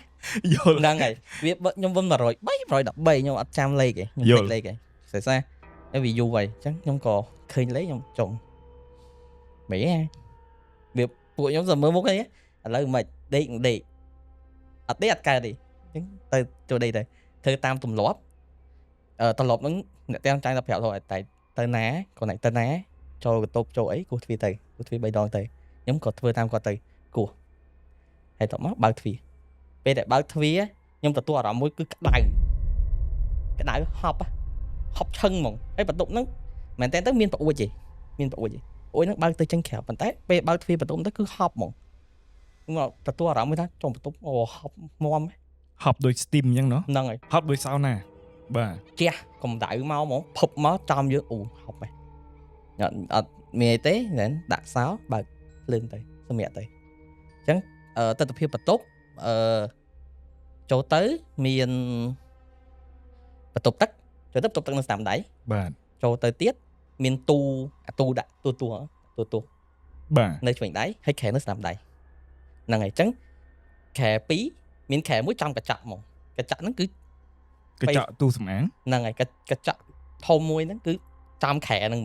យល់ ហ្នឹងហើយវាខ្ញុំវិញ103 113ខ្ញុំអត់ចាំលេខទេខ្ញុំភ្លេចលេខទេស្អីស្អីវាយូរហើយអញ្ចឹងខ្ញុំក៏ឃើញលេខខ្ញុំចុងមិនហ៎វាពួកខ្ញុំសមើលមុខអីឥឡូវមិនដេកដេកអត់ដេកអត់កើតទេអញ្ចឹងទៅចូលដេកទៅធ្វើតាមទម្លាប់ទម្លាប់ហ្នឹងអ្នកទាំងចាញ់តែប្រាប់ថាតែទៅណាគាត់ទៅណាចូលបន្ទប់ចូលអីគោះទ្វារទៅគោះទ្វារ3ដងទៅខ្ញុំក៏ធ្វើតាមគាត់ទៅគោះហើយតមកបើកទ្វារពេលដែលបើកទ្វារខ្ញុំទទួលអារម្មណ៍មួយគឺក្តៅក្តៅហប់ហប់ឈឹងហ្មងហើយបន្ទប់ហ្នឹងមែនតើទៅមានប្អួចទេមានប្អួចទេប្អួចហ្នឹងបើកទៅចេញក្រៅប៉ុន្តែពេលបើកទ្វារបន្ទប់ទៅគឺហប់ហ្មងមកទទួលអារម្មណ៍មួយថាចុងបន្ទប់អូហប់មម ហប់ដូច steam អញ្ចឹងណោះ ហ្នឹងហើយ ហប់ដូច sauna បាទ ជះកម្ដៅមកហ្មងភឹបមកចំយើងអូហប់ហ៎អត់អត់មានអីទេណែដាក់សោបើកភ្លើងទៅសម្រាប់ទៅអញ្ចឹងទស្សនភាពបន្ទប់ចូលទៅមានបន្ទប់ទឹកចូលទៅបន្ទប់ទឹកនៅស្ដាំដៃ បាទ ចូលទៅទៀតមានទូអាទូដាក់ទូទូទូទូ បាទ នៅឆ្វេងដៃហើយខែនៅស្ដាំដៃហ្នឹងហើយអញ្ចឹងខែ2មានខែមួយចំកញ្ចក់ហ្មងកញ្ចក់ហ្នឹងគឺ កញ្ចក់ទូសម្អាង ហ្នឹងហើយកញ្ចក់ធំមួយហ្នឹងគឺចំខែហ្នឹង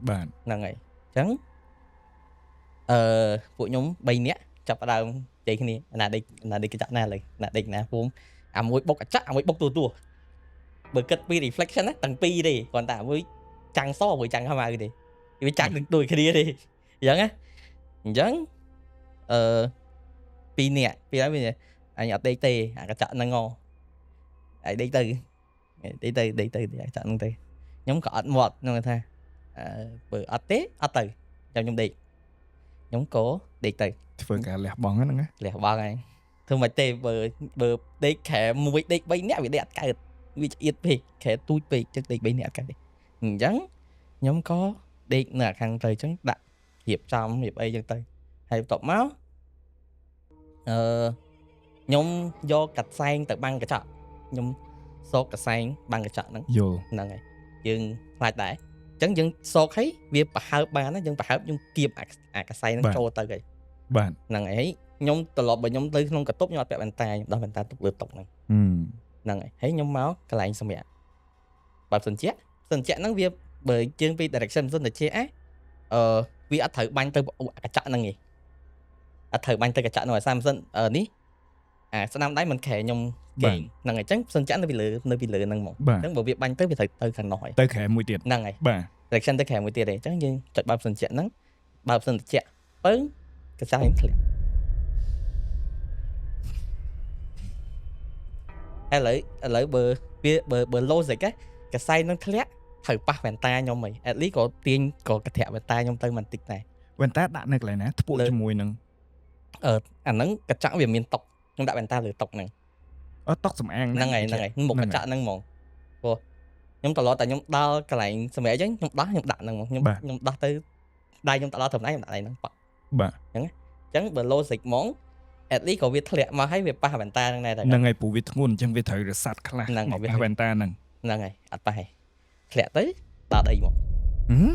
បាទ ហ្នឹងហើយអញ្ចឹងពួកខ្ញុំ3នាក់ចាប់ផ្ដើមនិយាយគ្នាណាដេកណាដេកកញ្ចក់ណាលើណាដេកណាពុំអាមួយបុកកញ្ចក់អាមួយបុកទូទួបើគិតពី reflection ណាទាំងពីរទេគ្រាន់តែអាមួយចាំងសមួយចាំងខ្មៅទេវាចាំងនឹងដូចគ្នាទេអញ្ចឹងណាអញ្ចឹងអឺពីរនាក់ពីរហើយអញអត់ដេកទេអាកញ្ចក់ហ្នឹងហ៎ឯងដេកទៅ ដេកទៅដេកទៅដេកចាក់ហ្នឹងទៅខ្ញុំក៏អត់មាត់ខ្ញុំថាអឺបើអត់ទេអត់ទៅចាំខ្ញុំដេកខ្ញុំក៏ដេកទៅ ធ្វើការលះបង់ហ្នឹងណា លះបង់ហើយធ្វើមិនទេបើបើដេកខែមួយដេក3នាក់វាដេកអត់កើតវាឆ្អៀតពេកខែទូចពេកចឹងដេក3នាក់អត់កើតទេអញ្ចឹងខ្ញុំក៏ដេកនៅខាងទៅអញ្ចឹងដាក់រៀបចំរៀបអីចឹងទៅហើយបន្ទាប់មកខ្ញុំយកកន្សែងទៅបាំងកញ្ចក់ខ្ញុំសោកកន្សែងបាំងកញ្ចក់ហ្នឹង យល់ ហ្នឹងហើយយើងខ្លាចដែរអញ្ចឹងយើងសោកហើយវាប្រហើបបានណាយើងប្រហើបយើងគៀបអាកន្សែងហ្នឹងចូលទៅហើយ បាទ ហ្នឹងហើយខ្ញុំត្រឡប់បើខ្ញុំទៅក្នុងកន្ទប់ខ្ញុំអត់ពាក់វ៉ែនតាខ្ញុំដោះវ៉ែនតាទុកលើតុហ្នឹងហ្នឹងហើយហើយខ្ញុំមកកន្លែងសម្រាប់បើសញ្ជាក់សញ្ជាក់ហ្នឹងវាបើជើងពី direction សញ្ជាក់វាអត់ត្រូវបាញ់ទៅកញ្ចក់ហ្នឹងទេអត់ត្រូវបាញ់ទៅកញ្ចក់នោះឲ្យសាមសិននេះអាស្នាមដៃមិនខែខ្ញុំគេងហ្នឹងហើយអញ្ចឹងសញ្ជាក់នៅពីលើនៅពីលើហ្នឹងហ្មងអញ្ចឹងបើវាបាញ់ទៅវាត្រូវទៅខាងនោះហើយ ទៅក្រែមួយទៀត ហ្នឹងហើយ បាទ direction ទៅក្រែមួយទៀតទេអញ្ចឹងយើងចុចបើកសញ្ជាក់ហ្នឹងបើកសញ្ជាក់ពើងកញ្ចក់ហ្នឹងធ្លាក់ឥឡូវឥឡូវបើវាបើបើ logic ណាកសែងនឹងធ្លាក់ត្រូវប៉ះវ៉ែនតាខ្ញុំហី at least ក៏ទាញក៏កធាក់វ៉ែនតាខ្ញុំទៅបន្តិចដែរ វ៉ែនតាដាក់នៅកន្លែងណាធ្ពក់ជាមួយនឹង អាហ្នឹងកញ្ចក់វាមានតុកខ្ញុំដាក់វ៉ែនតាលើតុកហ្នឹង អឺតុកសំអាង ហ្នឹងហើយហ្នឹងហើយមុខកញ្ចក់ហ្នឹងហ្មងព្រោះខ្ញុំត្រឡប់តែខ្ញុំដល់កន្លែងសម្រាប់អញ្ចឹងខ្ញុំដោះខ្ញុំដាក់ហ្នឹងហ្មងខ្ញុំខ្ញុំដោះទៅដៃខ្ញុំទៅដល់ត្រឹមដៃខ្ញុំដាក់ដៃហ្នឹងប៉ បាទ អញ្ចឹងអញ្ចឹងបើ logic ហ្មង at least ក៏វាធ្លាក់មកហើយវាប៉ះវ៉ែនតាហ្នឹងដែរ ហ្នឹងហើយព្រោះវាធ្ងន់អញ្ចឹងវាត្រូវរសាត់ខ្លះ ហ្នឹងហើយ មកប៉ះវ៉ែនតាហ្នឹង ហ្នឹងហើយអត់ប៉ះទេធ្លាក់ទៅដល់ដីមក ហឹម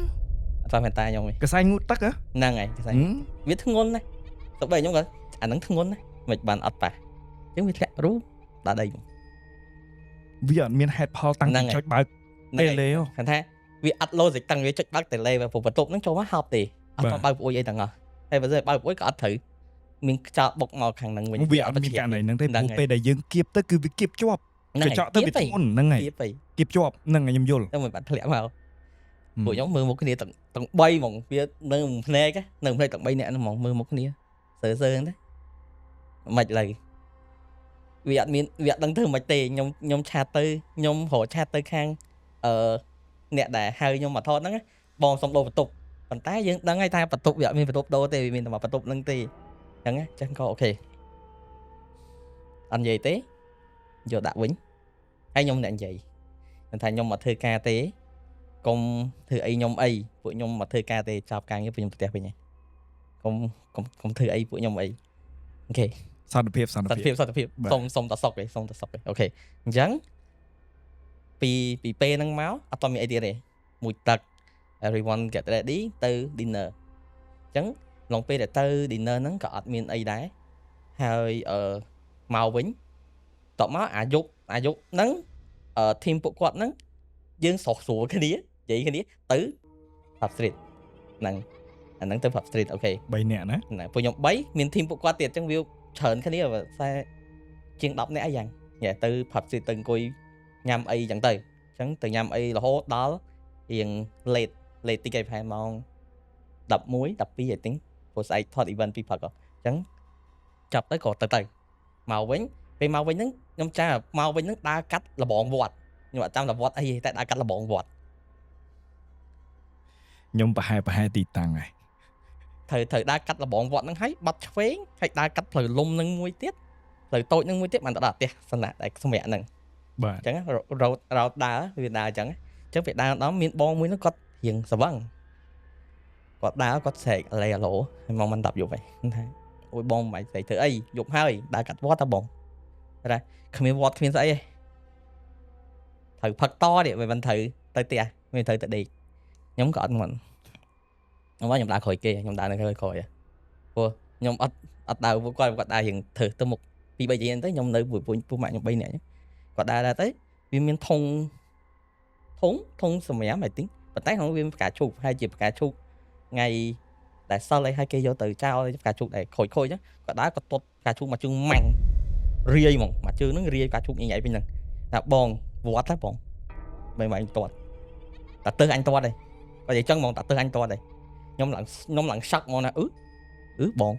អត់ប៉ះវ៉ែនតាខ្ញុំទេ កសែងងូតទឹកហ៎ ហ្នឹងហើយកសែងវាធ្ងន់ណាស់ទៅបីខ្ញុំក៏អាហ្នឹងធ្ងន់ណាស់មិនបានអត់ប៉ះអញ្ចឹងវាធ្លាក់រូដល់ដីមក វាអត់មានហេតុផលតាំង ហ្នឹងហើយ ពីចុចបើក ហ្នឹងហើយ តេលេហ៎ គាត់ថាវាអត់ logic តាំងវាចុចបើកតេលេព្រោះបន្ទប់ហ្នឹងចូលមកហប់ទេអត់ បាទ បើកប្អួយអីទាំងអស់ហើយបើសិនបើកប្អួយក៏អត់ត្រូវមានខ្យល់បុកមកខាងហ្នឹងវិញ វាអត់មានករណីហ្នឹងទេ ហ្នឹងហើយ ព្រោះពេលដែលយើងគៀបទៅគឺវាគៀបជាប់ ហ្នឹង កញ្ចក់ទៅវាធ្ងន់ហ្នឹងហើយ គៀបទៅ គៀបជាប់ហ្នឹងហើយខ្ញុំយល់ តែមិនបានធ្លាក់មកពួកខ្ញុំមើលមុខគ្នាទាំងទាំង3ហ្មងវានៅភ្នែកនៅភ្នែកទាំង3នាក់ហ្នឹងហ្មងមើលមុខគ្នាសើសើហ្នឹងទៅមិនឡើយវាអត់មានវាអត់ដឹងធ្វើមិនទេខ្ញុំខ្ញុំ chat ទៅខ្ញុំរក chat ទៅខាងអឺអ្នកដែលហៅខ្ញុំមកថតហ្នឹងណាបងសុំដូរបន្ទប់ប៉ុន្តែយើងដឹងហើយថាបន្ទប់វាអត់មានបន្ទប់ដូរទេវាមានតែមួយបន្ទប់ហ្នឹងទេអញ្ចឹងណាអញ្ចឹងក៏ OK អត់និយាយទេយកដាក់វិញហើយខ្ញុំអ្នកនិយាយមិនថាខ្ញុំមកធ្វើការទេកុំធ្វើអីខ្ញុំអីពួកខ្ញុំមកធ្វើការទេចប់ការងារពួកខ្ញុំទៅផ្ទះវិញហើយកុំកុំកុំធ្វើអីពួកខ្ញុំអី OK សន្តិភាពសន្តិ សន្តិ ភាព ភាពសន្តិភាព បាទ សុំសុំតសុកឯងសុំតសុកឯង OK អញ្ចឹងពីពីពេលហ្នឹងមកអត់តមានអីទៀតទេមួយទឹក everyone get ready ទៅ dinner អញ្ចឹងឡងពេលដែលទៅ dinner ហ្នឹងក៏អត់មានអីដែរហើយអឺមកវិញតបមកអាយុអាយុហ្នឹងអឺ team ពួកគាត់ហ្នឹងយើងស្រោះស្រួលគ្នានិយាយគ្នាទៅ pub street ហ្នឹងអាហ្នឹងទៅ pub street OK 3នាក់ណា ណាពួកខ្ញុំ3មាន team ពួកគាត់ទៀតអញ្ចឹងវាច្រើនគ្នាបើខ្សែជាង10នាក់អីយ៉ាងញ៉ែទៅ pub street ទៅអង្គុយញ៉ាំអីអញ្ចឹងទៅអញ្ចឹងទៅញ៉ាំអីរហូតដល់រៀង late late តិចឯងប្រហែលម៉ោង11 12 I think ព្រោះស្អែកថត event ពីព្រឹកហ៎អញ្ចឹងចាប់ទៅក៏ទៅទៅមកវិញពេលមកវិញហ្នឹងខ្ញុំចាំមកវិញហ្នឹងដើរកាត់លបងវត្តខ្ញុំអត់ចាំតែវត្តអីទេតែដើរកាត់លបងវត្ត ខ្ញុំប្រហែលប្រហែលទីតាំងហើយ ត្រូវត្រូវដើរកាត់លបងវត្តហ្នឹងហើយបាត់ឆ្វេងហើយដើរកាត់ផ្លូវលំហ្នឹងមួយទៀតផ្លូវតូចហ្នឹងមួយទៀតបានទៅដល់ផ្ទះសំណាក់ដែលសម្រាប់ហ្នឹង បាទ អញ្ចឹងរោតរោតដើរវាដើរអញ្ចឹងអញ្ចឹងពេលដើរដល់មានបងមួយហ្នឹងគាត់រៀងស្វឹងគាត់ដើរគាត់ស្រែកអាឡេអាឡូហើយមកមិន10យប់ហើយថាអូយបងមិនបាច់ស្រែកធ្វើអីយប់ហើយដើរកាត់វត្តតាបងតែគ្មានវត្តគ្មានស្អីទេត្រូវផឹកតនេះមិនត្រូវទៅផ្ទះមិនត្រូវទៅដេកខ្ញុំក៏អត់មិនខ្ញុំว่าខ្ញុំដើរក្រោយគេខ្ញុំដើរនៅក្រោយក្រោយព្រោះខ្ញុំអត់អត់ដើរពួកគាត់គាត់ដើររៀងធ្វើទៅមុខពី3ជាងទៅខ្ញុំនៅពួកពួកម៉ាក់ខ្ញុំ3នាក់គាត់ដើរដើរទៅវាមានធុងធុងធុងសម្រាប់ I think ប៉ុន្តែក្នុងវាមានផ្កាឈូកហើយជាផ្កាឈូកថ្ងៃដែលសិលអីហើយគេយកទៅចោលផ្កាឈូកដែលខូចខូចហ្នឹងគាត់ដើរគាត់ទាត់ផ្កាឈូកមួយជើងម៉ាំងរាយហ្មងមួយជើងហ្នឹងរាយផ្កាឈូកញ៉ៃៗពេញហ្នឹងថាបងវត្តហ៎បងមិនមិនអញទាត់តាទៅអញទាត់ទេគាត់និយាយចឹងហ្មងតាទៅអញទាត់ទេខ្ញុំឡើងខ្ញុំឡើង shock ហ្មងណាអឺអឺបង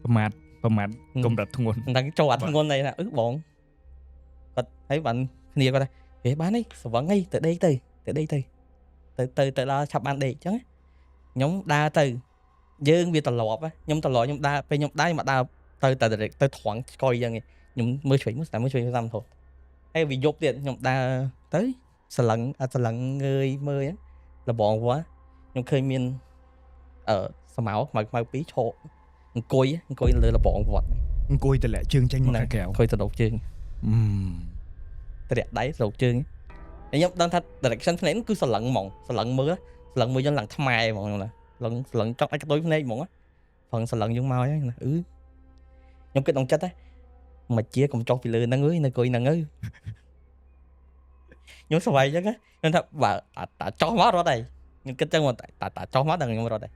ប្រមាថប្រមាថកម្រិតធ្ងន់ មិនដឹងចូលអាធ្ងន់អីណាអឺបងគាត់ហើយបាន គ្នាគាត់ថាហេបាននេះស្រវឹងអីទៅដេកទៅទៅដេកទៅទៅទៅទៅដល់ឆាប់បានដេកអញ្ចឹងខ្ញុំដើរទៅយើងវាត្រឡប់ខ្ញុំត្រឡប់ខ្ញុំដើរពេលខ្ញុំដើរមកដើរទៅតែទៅត្រង់ឆ្កុយអញ្ចឹងខ្ញុំមើលឆ្វេងមើលស្ដាំមើលឆ្វេងស្ដាំធំហើយវាយប់ទៀតខ្ញុំដើរទៅសឡឹងអត់សឡឹងងើយមើលអញ្ចឹងលបងវត្តខ្ញុំឃើញមានសមោខ្មៅខ្មៅពីរឈរអង្គុយអង្គុយលើលបងវត្ត អង្គុយតម្លាក់ជើងចេញមកខាងក្រៅ អង្គុយទៅដកជើង តម្លាក់ដៃទៅដកជើងហើយខ្ញុំដឹងថា direction ភ្នែកគឺសឡឹងហ្មងសឡឹងមើលសឡឹងមើលយើងឡើងថ្មែហ្មងខ្ញុំណាឡឹងសឡឹងចង់អាចកតុយភ្នែកហ្មងផងសឡឹងយើងមកហ្នឹងណាអឺខ្ញុំគិតក្នុងចិត្តណាមកជាកុំចុះពីលើហ្នឹងអើយនៅអង្គុយហ្នឹងអើយខ្ញុំស្វ័យអញ្ចឹងខ្ញុំថាបើតាចុះមករត់ហើយខ្ញុំគិតចឹងមកតាតាចុះមកដល់ខ្ញុំរត់ហើយ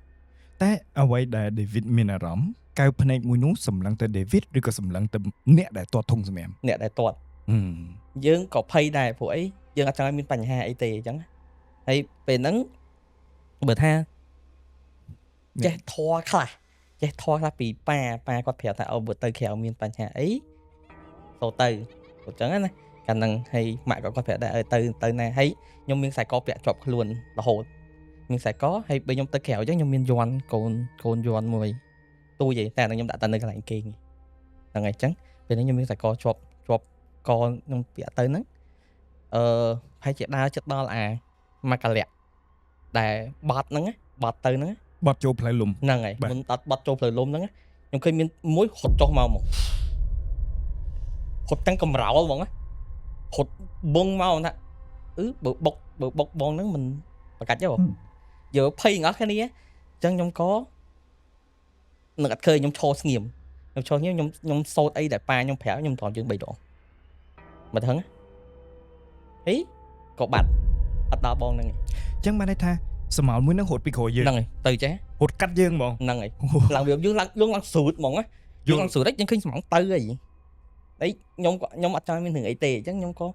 តែអ្វីដែល David មានអារម្មណ៍កៅភ្នែកមួយនោះសម្លឹងទៅ David ឬក៏សម្លឹងទៅអ្នកដែលទាត់ធុងសម្រាម អ្នកដែលទាត់ យើងក៏ភ័យដែរព្រោះអីយើងអត់ចង់ឲ្យមានបញ្ហាអីទេអញ្ចឹងហើយពេលហ្នឹងបើថាចេះធေါ်ខ្លះចេះធေါ်ខ្លះពីប៉ាប៉ាគាត់ប្រាប់ថាអូបើទៅក្រៅមានបញ្ហាអីសូទៅអញ្ចឹងណាកាលហ្នឹងហើយម៉ាក់ក៏គាត់ប្រាប់ដែរឲ្យទៅទៅណាហើយខ្ញុំមានខ្សែកពាក់ជាប់ខ្លួនរហូតមានខ្សែកហើយពេលខ្ញុំទៅក្រៅអញ្ចឹងខ្ញុំមានយ័ន្តកូនកូនយ័ន្តមួយទូចឯងតែអាហ្នឹងខ្ញុំដាក់តែនៅកន្លែងគេងហ្នឹងហើយអញ្ចឹងពេលហ្នឹងខ្ញុំមានខ្សែកជាប់ជាប់កខ្ញុំពាក់ទៅហ្នឹងប្រហែលជាដើរចិត្តដល់អាមកកលៈដែលបត់ហ្នឹងបត់ទៅហ្នឹង បត់ចូលផ្លូវលំ ហ្នឹងហើយ បាទ មុនដល់បត់ចូលផ្លូវលំហ្នឹងខ្ញុំឃើញមានមួយរត់ចុះមកមករត់ទាំងកំរោលហ្មងណារត់បងមកថាអឺបើបុកបើបុកបងហ្នឹងមិនប្រកាច់ទេបងយើភ័យទាំងអស់គ្នាអញ្ចឹងខ្ញុំក៏នឹងអត់ឃើញខ្ញុំឈរស្ងៀមខ្ញុំឈរស្ងៀមខ្ញុំខ្ញុំសូត្រអីដែលប៉ាខ្ញុំប្រាប់ខ្ញុំទ្រាំជើង3ដងមកថឹងហីក៏បាត់អត់ដល់បងហ្នឹងឯង អញ្ចឹងបានន័យថាសមោលមួយហ្នឹងរត់ពីក្រោយយើង ហ្នឹងហើយទៅចេះ រត់កាត់យើងហ្មង ហ្នឹងហើយ ឡើងវាយើងឡើងយើងឡើងស្រួតហ្មងណាយើងឡើងស្រួតហើយយើងឃើញស្មងទៅអីអីខ្ញុំក៏ខ្ញុំអត់ចង់មានរឿងអីទេអញ្ចឹងខ្ញុំក៏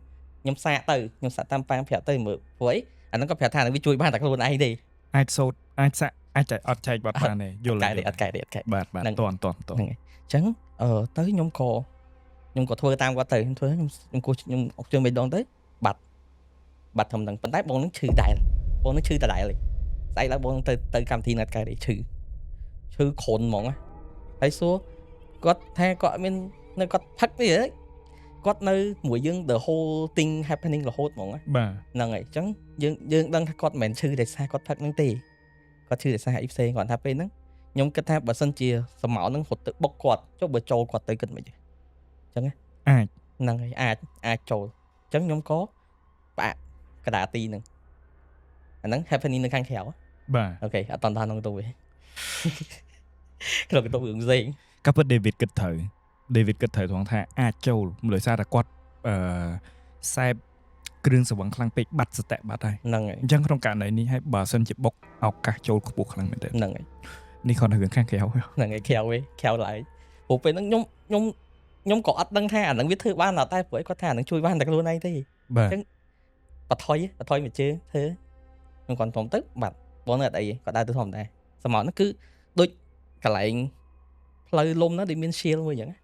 ខ្ញុំសាកទៅខ្ញុំសាកតាមប៉ាប្រាប់ទៅមើលព្រោះអីអាហ្នឹងក៏ប្រាប់ថាវាជួយបានតែខ្លួនឯងទេ អាចសូត្រអាចសាក់អាចចែកអត់ចែកបាត់បានទេយល់ កែទេអត់កែទេអត់កែ បាទបាទ ហ្នឹង តន់តន់តន់ ហ្នឹងហើយអញ្ចឹងទៅខ្ញុំក៏ខ្ញុំក៏ធ្វើតាមគាត់ទៅខ្ញុំធ្វើខ្ញុំខ្ញុំគោះខ្ញុំអុកជើងបីដងទៅបាត់បាត់ធំហ្នឹងប៉ុន្តែបងហ្នឹងឈឺដែរបងហ្នឹងឈឺដដែលឯងស្អែកឡើងបងហ្នឹងទៅទៅកម្មវិធីណាត់កែទេឈឺឈឺគ្រុនហ្មងណាហើយសួរគាត់ថាគាត់អត់មាននៅគាត់ផឹកនេះហ៎គាត់នៅមួយយើង the whole thing happening រហូតហ្មងណា បាទ ហ្នឹងហើយអញ្ចឹងយើងយើងដឹងថាគាត់មិនមែនឈឺដោយសារគាត់ផឹកហ្នឹងទេគាត់ឈឺដោយសារអីផ្សេងគាត់ថាពេលហ្នឹងខ្ញុំគិតថាបើសិនជាសមោហ្នឹងរត់ទៅបុកគាត់ចុះបើចូលគាត់ទៅគិតមិនអញ្ចឹងណា អាច ហ្នឹងហើយអាចអាចចូលអញ្ចឹងខ្ញុំក៏ផ្អាកកដាទីហ្នឹងអាហ្នឹង happening នៅខាងក្រៅ បាទ Okay អត់តន់ដល់ក្នុងទូទេ ក្នុងទូរឿងផ្សេង ក៏ពិត David គិតត្រូវ David គិតត្រូវត្រង់ថាអាចចូលដោយសារតែគាត់អឺសេពគ្រឿងស្រវឹងខ្លាំងពេកបាត់សតិបាត់ហើយ ហ្នឹងហើយ អញ្ចឹងក្នុងករណីនេះហើយបើសិនជាបុកឱកាសចូលខ្ពស់ខ្លាំងមែនទែន ហ្នឹងហើយ នេះគ្រាន់តែរឿងខាងក្រៅ ហ្នឹងហើយក្រៅឯងក្រៅឡើយព្រោះពេលហ្នឹងខ្ញុំខ្ញុំខ្ញុំក៏អត់ដឹងថាអាហ្នឹងវាធ្វើបានអត់ដែរព្រោះឯងគាត់ថាអាហ្នឹងជួយបានតែខ្លួនឯងទេ បាទ ចឹង បថុយបថុយមួយជើងធ្វើខ្ញុំគាត់ធំទៅបាត់បងនៅអត់អីទេគាត់ដើរទៅធម្មតាសមោហ្នឹងគឺដូចកន្លែងផ្លូវលំហ្នឹងដូចមាន shield មួយអញ្ចឹងណា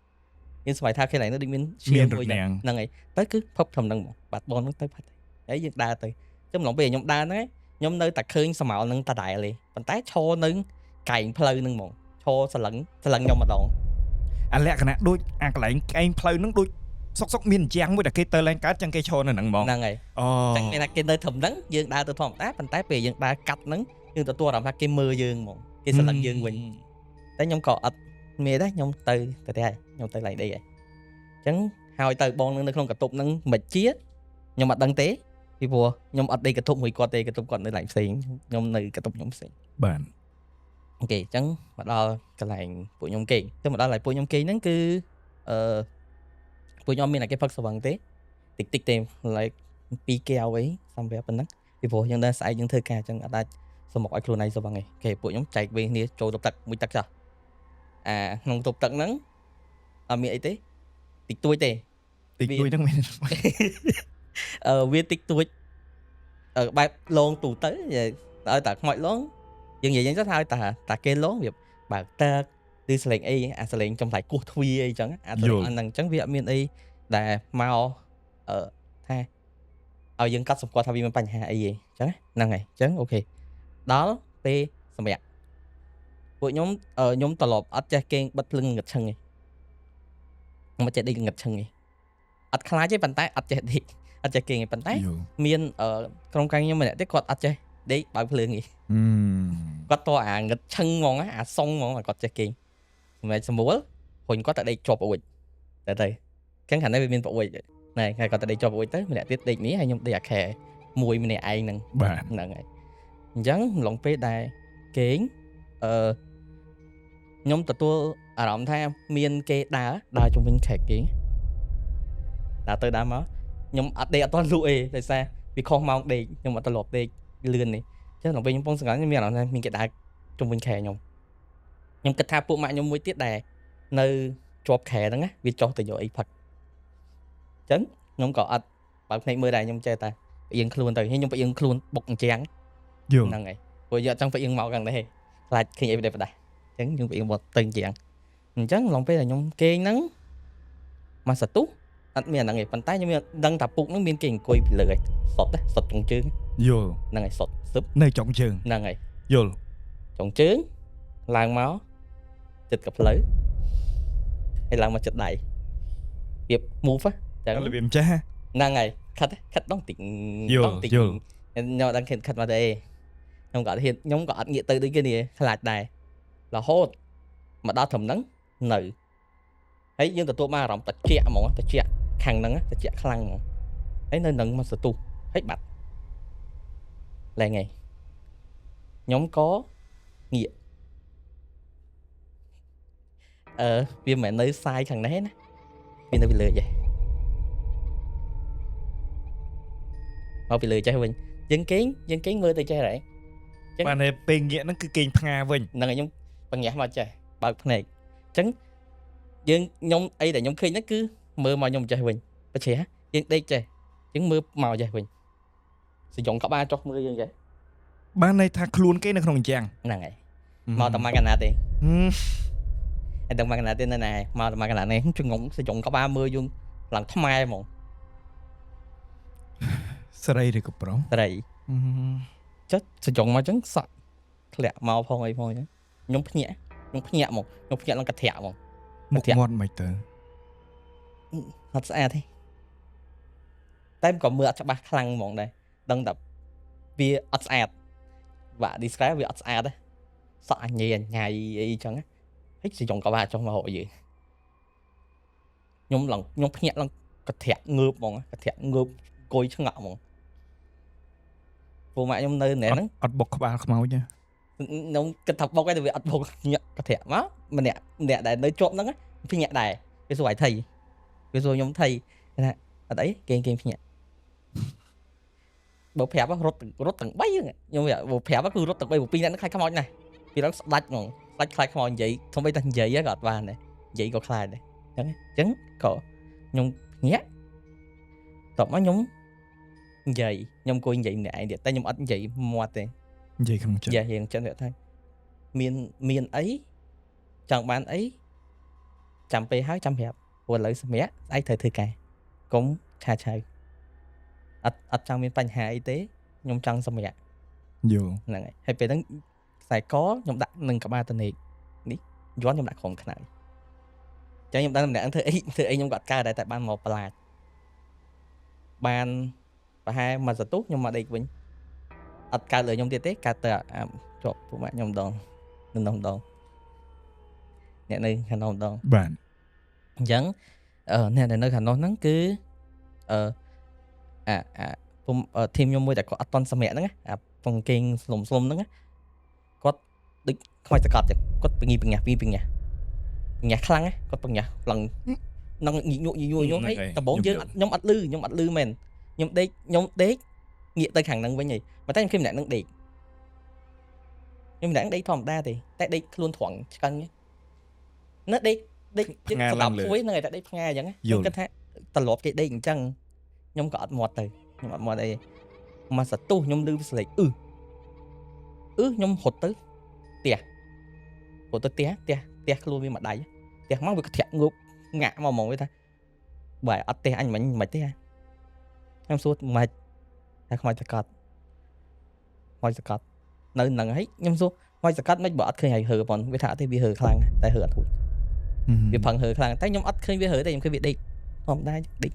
យើងស្មៃថាកន្លែងហ្នឹងដូចមាន មាន shield មួយ រនាំង ហ្នឹងហើយទៅគឺភពធំហ្នឹងហ្មងបាត់បងហ្នឹងទៅបាត់ទៅហើយយើងដើរទៅចឹងម្លងពេលខ្ញុំដើរហ្នឹងឯងខ្ញុំនៅតែឃើញសមោហ្នឹងដដែលទេប៉ុន្តែឈរនឹងកែងផ្លូវហ្នឹងហ្មងឈរសលឹងសលឹងខ្ញុំម្ដង អាលក្ខណៈដូចអាកន្លែងកែងផ្លូវហ្នឹងដូចសុកសុកមានជាងមួយដែលគេទៅឡើងកើតចឹងគេឈរនៅហ្នឹងហ្មង ហ្នឹងហើយ អូ ចឹងមានថាគេនៅត្រឹមហ្នឹងយើងដើរទៅធម្មតាប៉ុន្តែពេលយើងដើរកាត់ហ្នឹងយើងទទួលអារម្មណ៍ថាគេមើលយើងហ្មងគេស្រឡឹងយើងវិញតែខ្ញុំក៏អត់មានដែរខ្ញុំទៅទៅទេហើយខ្ញុំទៅឡើងដីហើយអញ្ចឹងហើយទៅបងនឹងនៅក្នុងកន្ទប់ហ្នឹងមិនជាខ្ញុំអត់ដឹងទេពីព្រោះខ្ញុំអត់ដេកកន្ទប់មួយគាត់ទេកន្ទប់គាត់នៅកន្លែងផ្សេងខ្ញុំនៅកន្ទប់ខ្ញុំផ្សេង បាទ Okay អញ្ចឹងមកដល់កន្លែងពួកខ្ញុំគេងទៅមកដល់កន្លែងពួកខ្ញុំគេងហ្នឹងគឺអឺពួកខ្ញុំមានតែគេផឹកស្វឹងទេតិចតិចទេ like ពីរកែវអីសម្រាប់ប៉ុណ្ណឹងពីព្រោះយើងដែរស្អែកយើងធ្វើការអញ្ចឹងអត់អាចសម្រុកឲ្យខ្លួនឯងស្វឹងទេគេពួកខ្ញុំចែកវេនគ្នាចូលទប់ទឹកមួយទឹកចុះអាក្នុងទប់ទឹកហ្នឹងអត់មានអីទេតិចតួចទេ តិចតួចហ្នឹងមាន វាតិចតួចបែបលងទូទៅនិយាយឲ្យតែខ្មោចលងយើងនិយាយយ៉ាងទៅថាឲ្យតែតាគេលងវាបើកទឹកឬសលេងអីអាសលេងចំថ្លៃគោះទ្វារអីចឹងអាសលេងអាហ្នឹងអញ្ចឹងវាអត់មានអីដែលមកអឺ ថាឲ្យយើងកត់សម្គាល់ថាវាមានបញ្ហាអីទេអញ្ចឹងហ្នឹងហើយអញ្ចឹង okay ដល់ពេលសម្រាប់ពួកខ្ញុំខ្ញុំត្រឡប់អត់ចេះគេងបិទភ្លើងងឹតឈឹងទេខ្ញុំអត់ចេះដេកងឹតឈឹងទេអត់ខ្លាចទេប៉ុន្តែអត់ចេះដេកអត់ចេះគេងទេប៉ុន្តែមានក្រុមការខ្ញុំម្នាក់ទៀតគាត់អត់ចេះដេកបើកភ្លើងទេគាត់តអាងឹតឈឹងហ្មងអាសុងហ្មងគាត់ចេះគេងសម្រាប់ស្រួលរុញគាត់ទៅដេកជាប់អួចតែទៅអញ្ចឹងខាងនេះវាមានប្អួយណែហើយគាត់ទៅដេកជាប់អួយទៅម្នាក់ទៀតដេកនេះហើយខ្ញុំដេកអាខែមួយម្នាក់ឯងហ្នឹងបាទហ្នឹងហើយអញ្ចឹងឡងពេលដែលគេងខ្ញុំទទួលអារម្មណ៍ថាមានគេដើរជុំវិញខែគេងដើរទៅដើរមកខ្ញុំអត់ដេកអត់ទាន់លក់ទេដោយសារវាខុសម៉ោងដេកខ្ញុំអត់ត្រឡប់ដេកលឿននេះអញ្ចឹងដល់ពេលខ្ញុំពងសង្កត់ខ្ញុំមានអារម្មណ៍ថាមានគេដើរជុំវិញខែខ្ញុំខ្ញុំគិតថាពួកម៉ាក់ខ្ញុំមួយទៀតដែលនៅជាប់ខែហ្នឹងណាវាចុះទៅយកអីផឹកអញ្ចឹងខ្ញុំក៏អត់បើកភ្នែកមើលដែរខ្ញុំចេះតែផ្អៀងខ្លួនទៅខ្ញុំផ្អៀងខ្លួនបុកអញ្ចឹងហ្នឹងហើយព្រោះយកចង់ផ្អៀងមកខាងនេះខ្លាចឃើញអីបដិបដាអញ្ចឹងយើងផ្អៀងបត់ទៅអញ្ចឹងអញ្ចឹងឡងពេលដែលខ្ញុំគេងហ្នឹងមកសទុះអត់មានអាហ្នឹងទេប៉ុន្តែខ្ញុំដឹងថាពុកហ្នឹងមានគេអង្គុយពីលើឯងសុតសុតចុងជើងយល់ហ្នឹងហើយសុតសឹបនៅចុងជើងហ្នឹងហើយយល់ចុងជើងឡើងមកចិត្តកផ្លូវហើយឡើងមកចិត្តដៃវា move ចឹងរបៀបចេះហ្នឹងហើយខិតខិតដងតិចដងតិចខ្ញុំអត់ដឹងខិតមកទេខ្ញុំក៏អត់ហ៊ានខ្ញុំក៏អត់ងាកទៅដូចគេនេះខ្លាចដែររហូតមកដល់ត្រឹមហ្នឹងនៅហើយយើងទទួលបានអារម្មណ៍ត្រជាក់ហ្មងត្រជាក់ខាងហ្នឹងត្រជាក់ខ្លាំងហ្មងហើយនៅនឹងមកសទុះហើយបាត់ឡើងហើយខ្ញុំក៏ងាកវាមិនមែននៅសាយខាងនេះណាវានៅពីលើចេះមកពីលើចេះវិញយើងគេងមើលទៅចេះហ៎បាទនៅពេលងាកហ្នឹងគឺគេងផ្ងាវិញហ្នឹងហើយខ្ញុំបញ្ញាស់មកចេះបើកភ្នែកអញ្ចឹងយើងខ្ញុំអីដែលខ្ញុំឃើញហ្នឹងគឺមើលមកខ្ញុំចេះវិញបច្ចេះយើងដេកចេះយើងមើលមកចេះវិញសយងក្បាលចុះមើលយើងចេះបានន័យថាខ្លួនគេនៅក្នុងអញ្ចឹងហ្នឹងហើយមកតែមកកណាទេអត់ដឹងមកកណាទេនៅណាមកតែមកកណានេះចងសយងក្បាលមើលយើងឡើងថ្មែហ្មងស្រីឬក៏ប្រុសស្រីចុះសយងមកអញ្ចឹងសក់ធ្លាក់មកផងអីផងអញ្ចឹងខ្ញុំភ្ញាក់ខ្ញុំភ្ញាក់ហ្មងខ្ញុំភ្ញាក់ឡើងកធាក់ហ្មងមុខមាត់មិនទៅអត់ស្អាតទេតែក៏មើលអត់ច្បាស់ខ្លាំងហ្មងដែរដឹងតែវាអត់ស្អាតបាទ describe វាអត់ស្អាតទេសក់អញញ៉ៃអីចឹងហើយសយងក្បាលចុះមករកយើងខ្ញុំឡើងខ្ញុំភ្ញាក់ឡើងកធាក់ងើបហ្មងកធាក់ងើបអង្គុយឆ្ងក់ហ្មងពួកម៉ាក់ខ្ញុំនៅណែហ្នឹងអត់បុកក្បាលខ្មោចទេខ្ញុំគិតថាបុកឯងតែវាអត់បុកញាក់កធាក់មកម្នាក់ម្នាក់ដែលនៅជាប់ហ្នឹងភ្ញាក់ដែរវាសួរឲ្យថៃវាសួរខ្ញុំថៃថាអត់អីគេគេភ្ញាក់បើប្រាប់រត់ទាំង3ហ្នឹងខ្ញុំបើប្រាប់គឺរត់ទាំង3ព្រោះ2នាក់ហ្នឹងខ្លាចខ្មោចណាស់ពីឡើងស្ដាច់ហ្មងស្ដាច់ខ្លាចខ្មោចនិយាយសូម្បីតែនិយាយក៏អត់បានដែរនិយាយក៏ខ្លាចដែរអញ្ចឹងក៏ខ្ញុំភ្ញាក់តបមកខ្ញុំនិយាយខ្ញុំអង្គុយនិយាយម្នាក់ឯងទៀតតែខ្ញុំអត់និយាយមាត់ទេនិយាយក្នុងចិត្តនិយាយរៀងចិត្តវាថាមានអីចង់បានអីចាំពេលហើយចាំប្រាប់ព្រោះឥឡូវសម្រាប់ស្អែកត្រូវធ្វើការកុំឆាឆៅអត់ចង់មានបញ្ហាអីទេខ្ញុំចង់សម្រាប់យល់ហ្នឹងហើយហើយពេលហ្នឹងខ្សែកខ្ញុំដាក់នឹងក្បាលតនេកនេះយន់ខ្ញុំដាក់ក្រុមខ្នើយចឹងខ្ញុំដឹងម្នាក់ធ្វើអីខ្ញុំក៏អត់កើតដែរតែបានមកប្រឡាចបានប្រហែលមួយសន្ទុះខ្ញុំមកដេកវិញអត់កើតលើខ្ញុំទៀតទេកើតតែជាប់ពួកម៉ាក់ខ្ញុំម្ដងនៅនោះម្ដងអ្នកនៅខាងនោះម្ដងបាទអញ្ចឹងអ្នកដែលនៅខាងនោះហ្នឹងគឺអាពុំធីមខ្ញុំមួយតែគាត់អត់តន់សម្រាប់ហ្នឹងអាពងគេងស្លុំស្លុំហ្នឹងគាត់ដូចខ្មោចសកត់ចឹងគាត់ពងីពងះពីពងះពងះខ្លាំងគាត់ពងះឡើងនឹងញញក់ញញក់ហើយដំបូងយើងខ្ញុំអត់លឺខ្ញុំអត់លឺមែនខ្ញុំដេកងាកទៅខាងហ្នឹងវិញហីប៉ុន្តែខ្ញុំឃើញម្នាក់ហ្នឹងដេកខ្ញុំម្នាក់ដេកធម្មតាទេតែដេកខ្លួនត្រង់ឆ្កឹងណាដេកស្ដាប់មួយហ្នឹងឯងតែដេកផ្ងាអញ្ចឹងខ្ញុំគិតថាត្រឡប់គេដេកអញ្ចឹងខ្ញុំក៏អត់មាត់ទៅខ្ញុំអត់មាត់អីមកសទុះខ្ញុំលឺស្លេកអឺខ្ញុំរត់ទៅផ្ទះរត់ទៅផ្ទះខ្លួនវាមួយដៃផ្ទះមកវាកធាក់ងើបងាក់មកហ្មងវាថាបើអត់ផ្ទះអញមិនទេ ខ្ញុំសួរមិនតែខ្មោចសកត់ខ្មោចសកត់នៅហ្នឹងហើយខ្ញុំសួរខ្មោចសកត់មិនបើអត់ឃើញហើយហើប៉ុនវាថាអត់ទេវាហើខ្លាំងតែហើអត់រួចវាផឹងហើខ្លាំងតែខ្ញុំអត់ឃើញវាហើទេខ្ញុំឃើញវាដេកធម្មតាដេក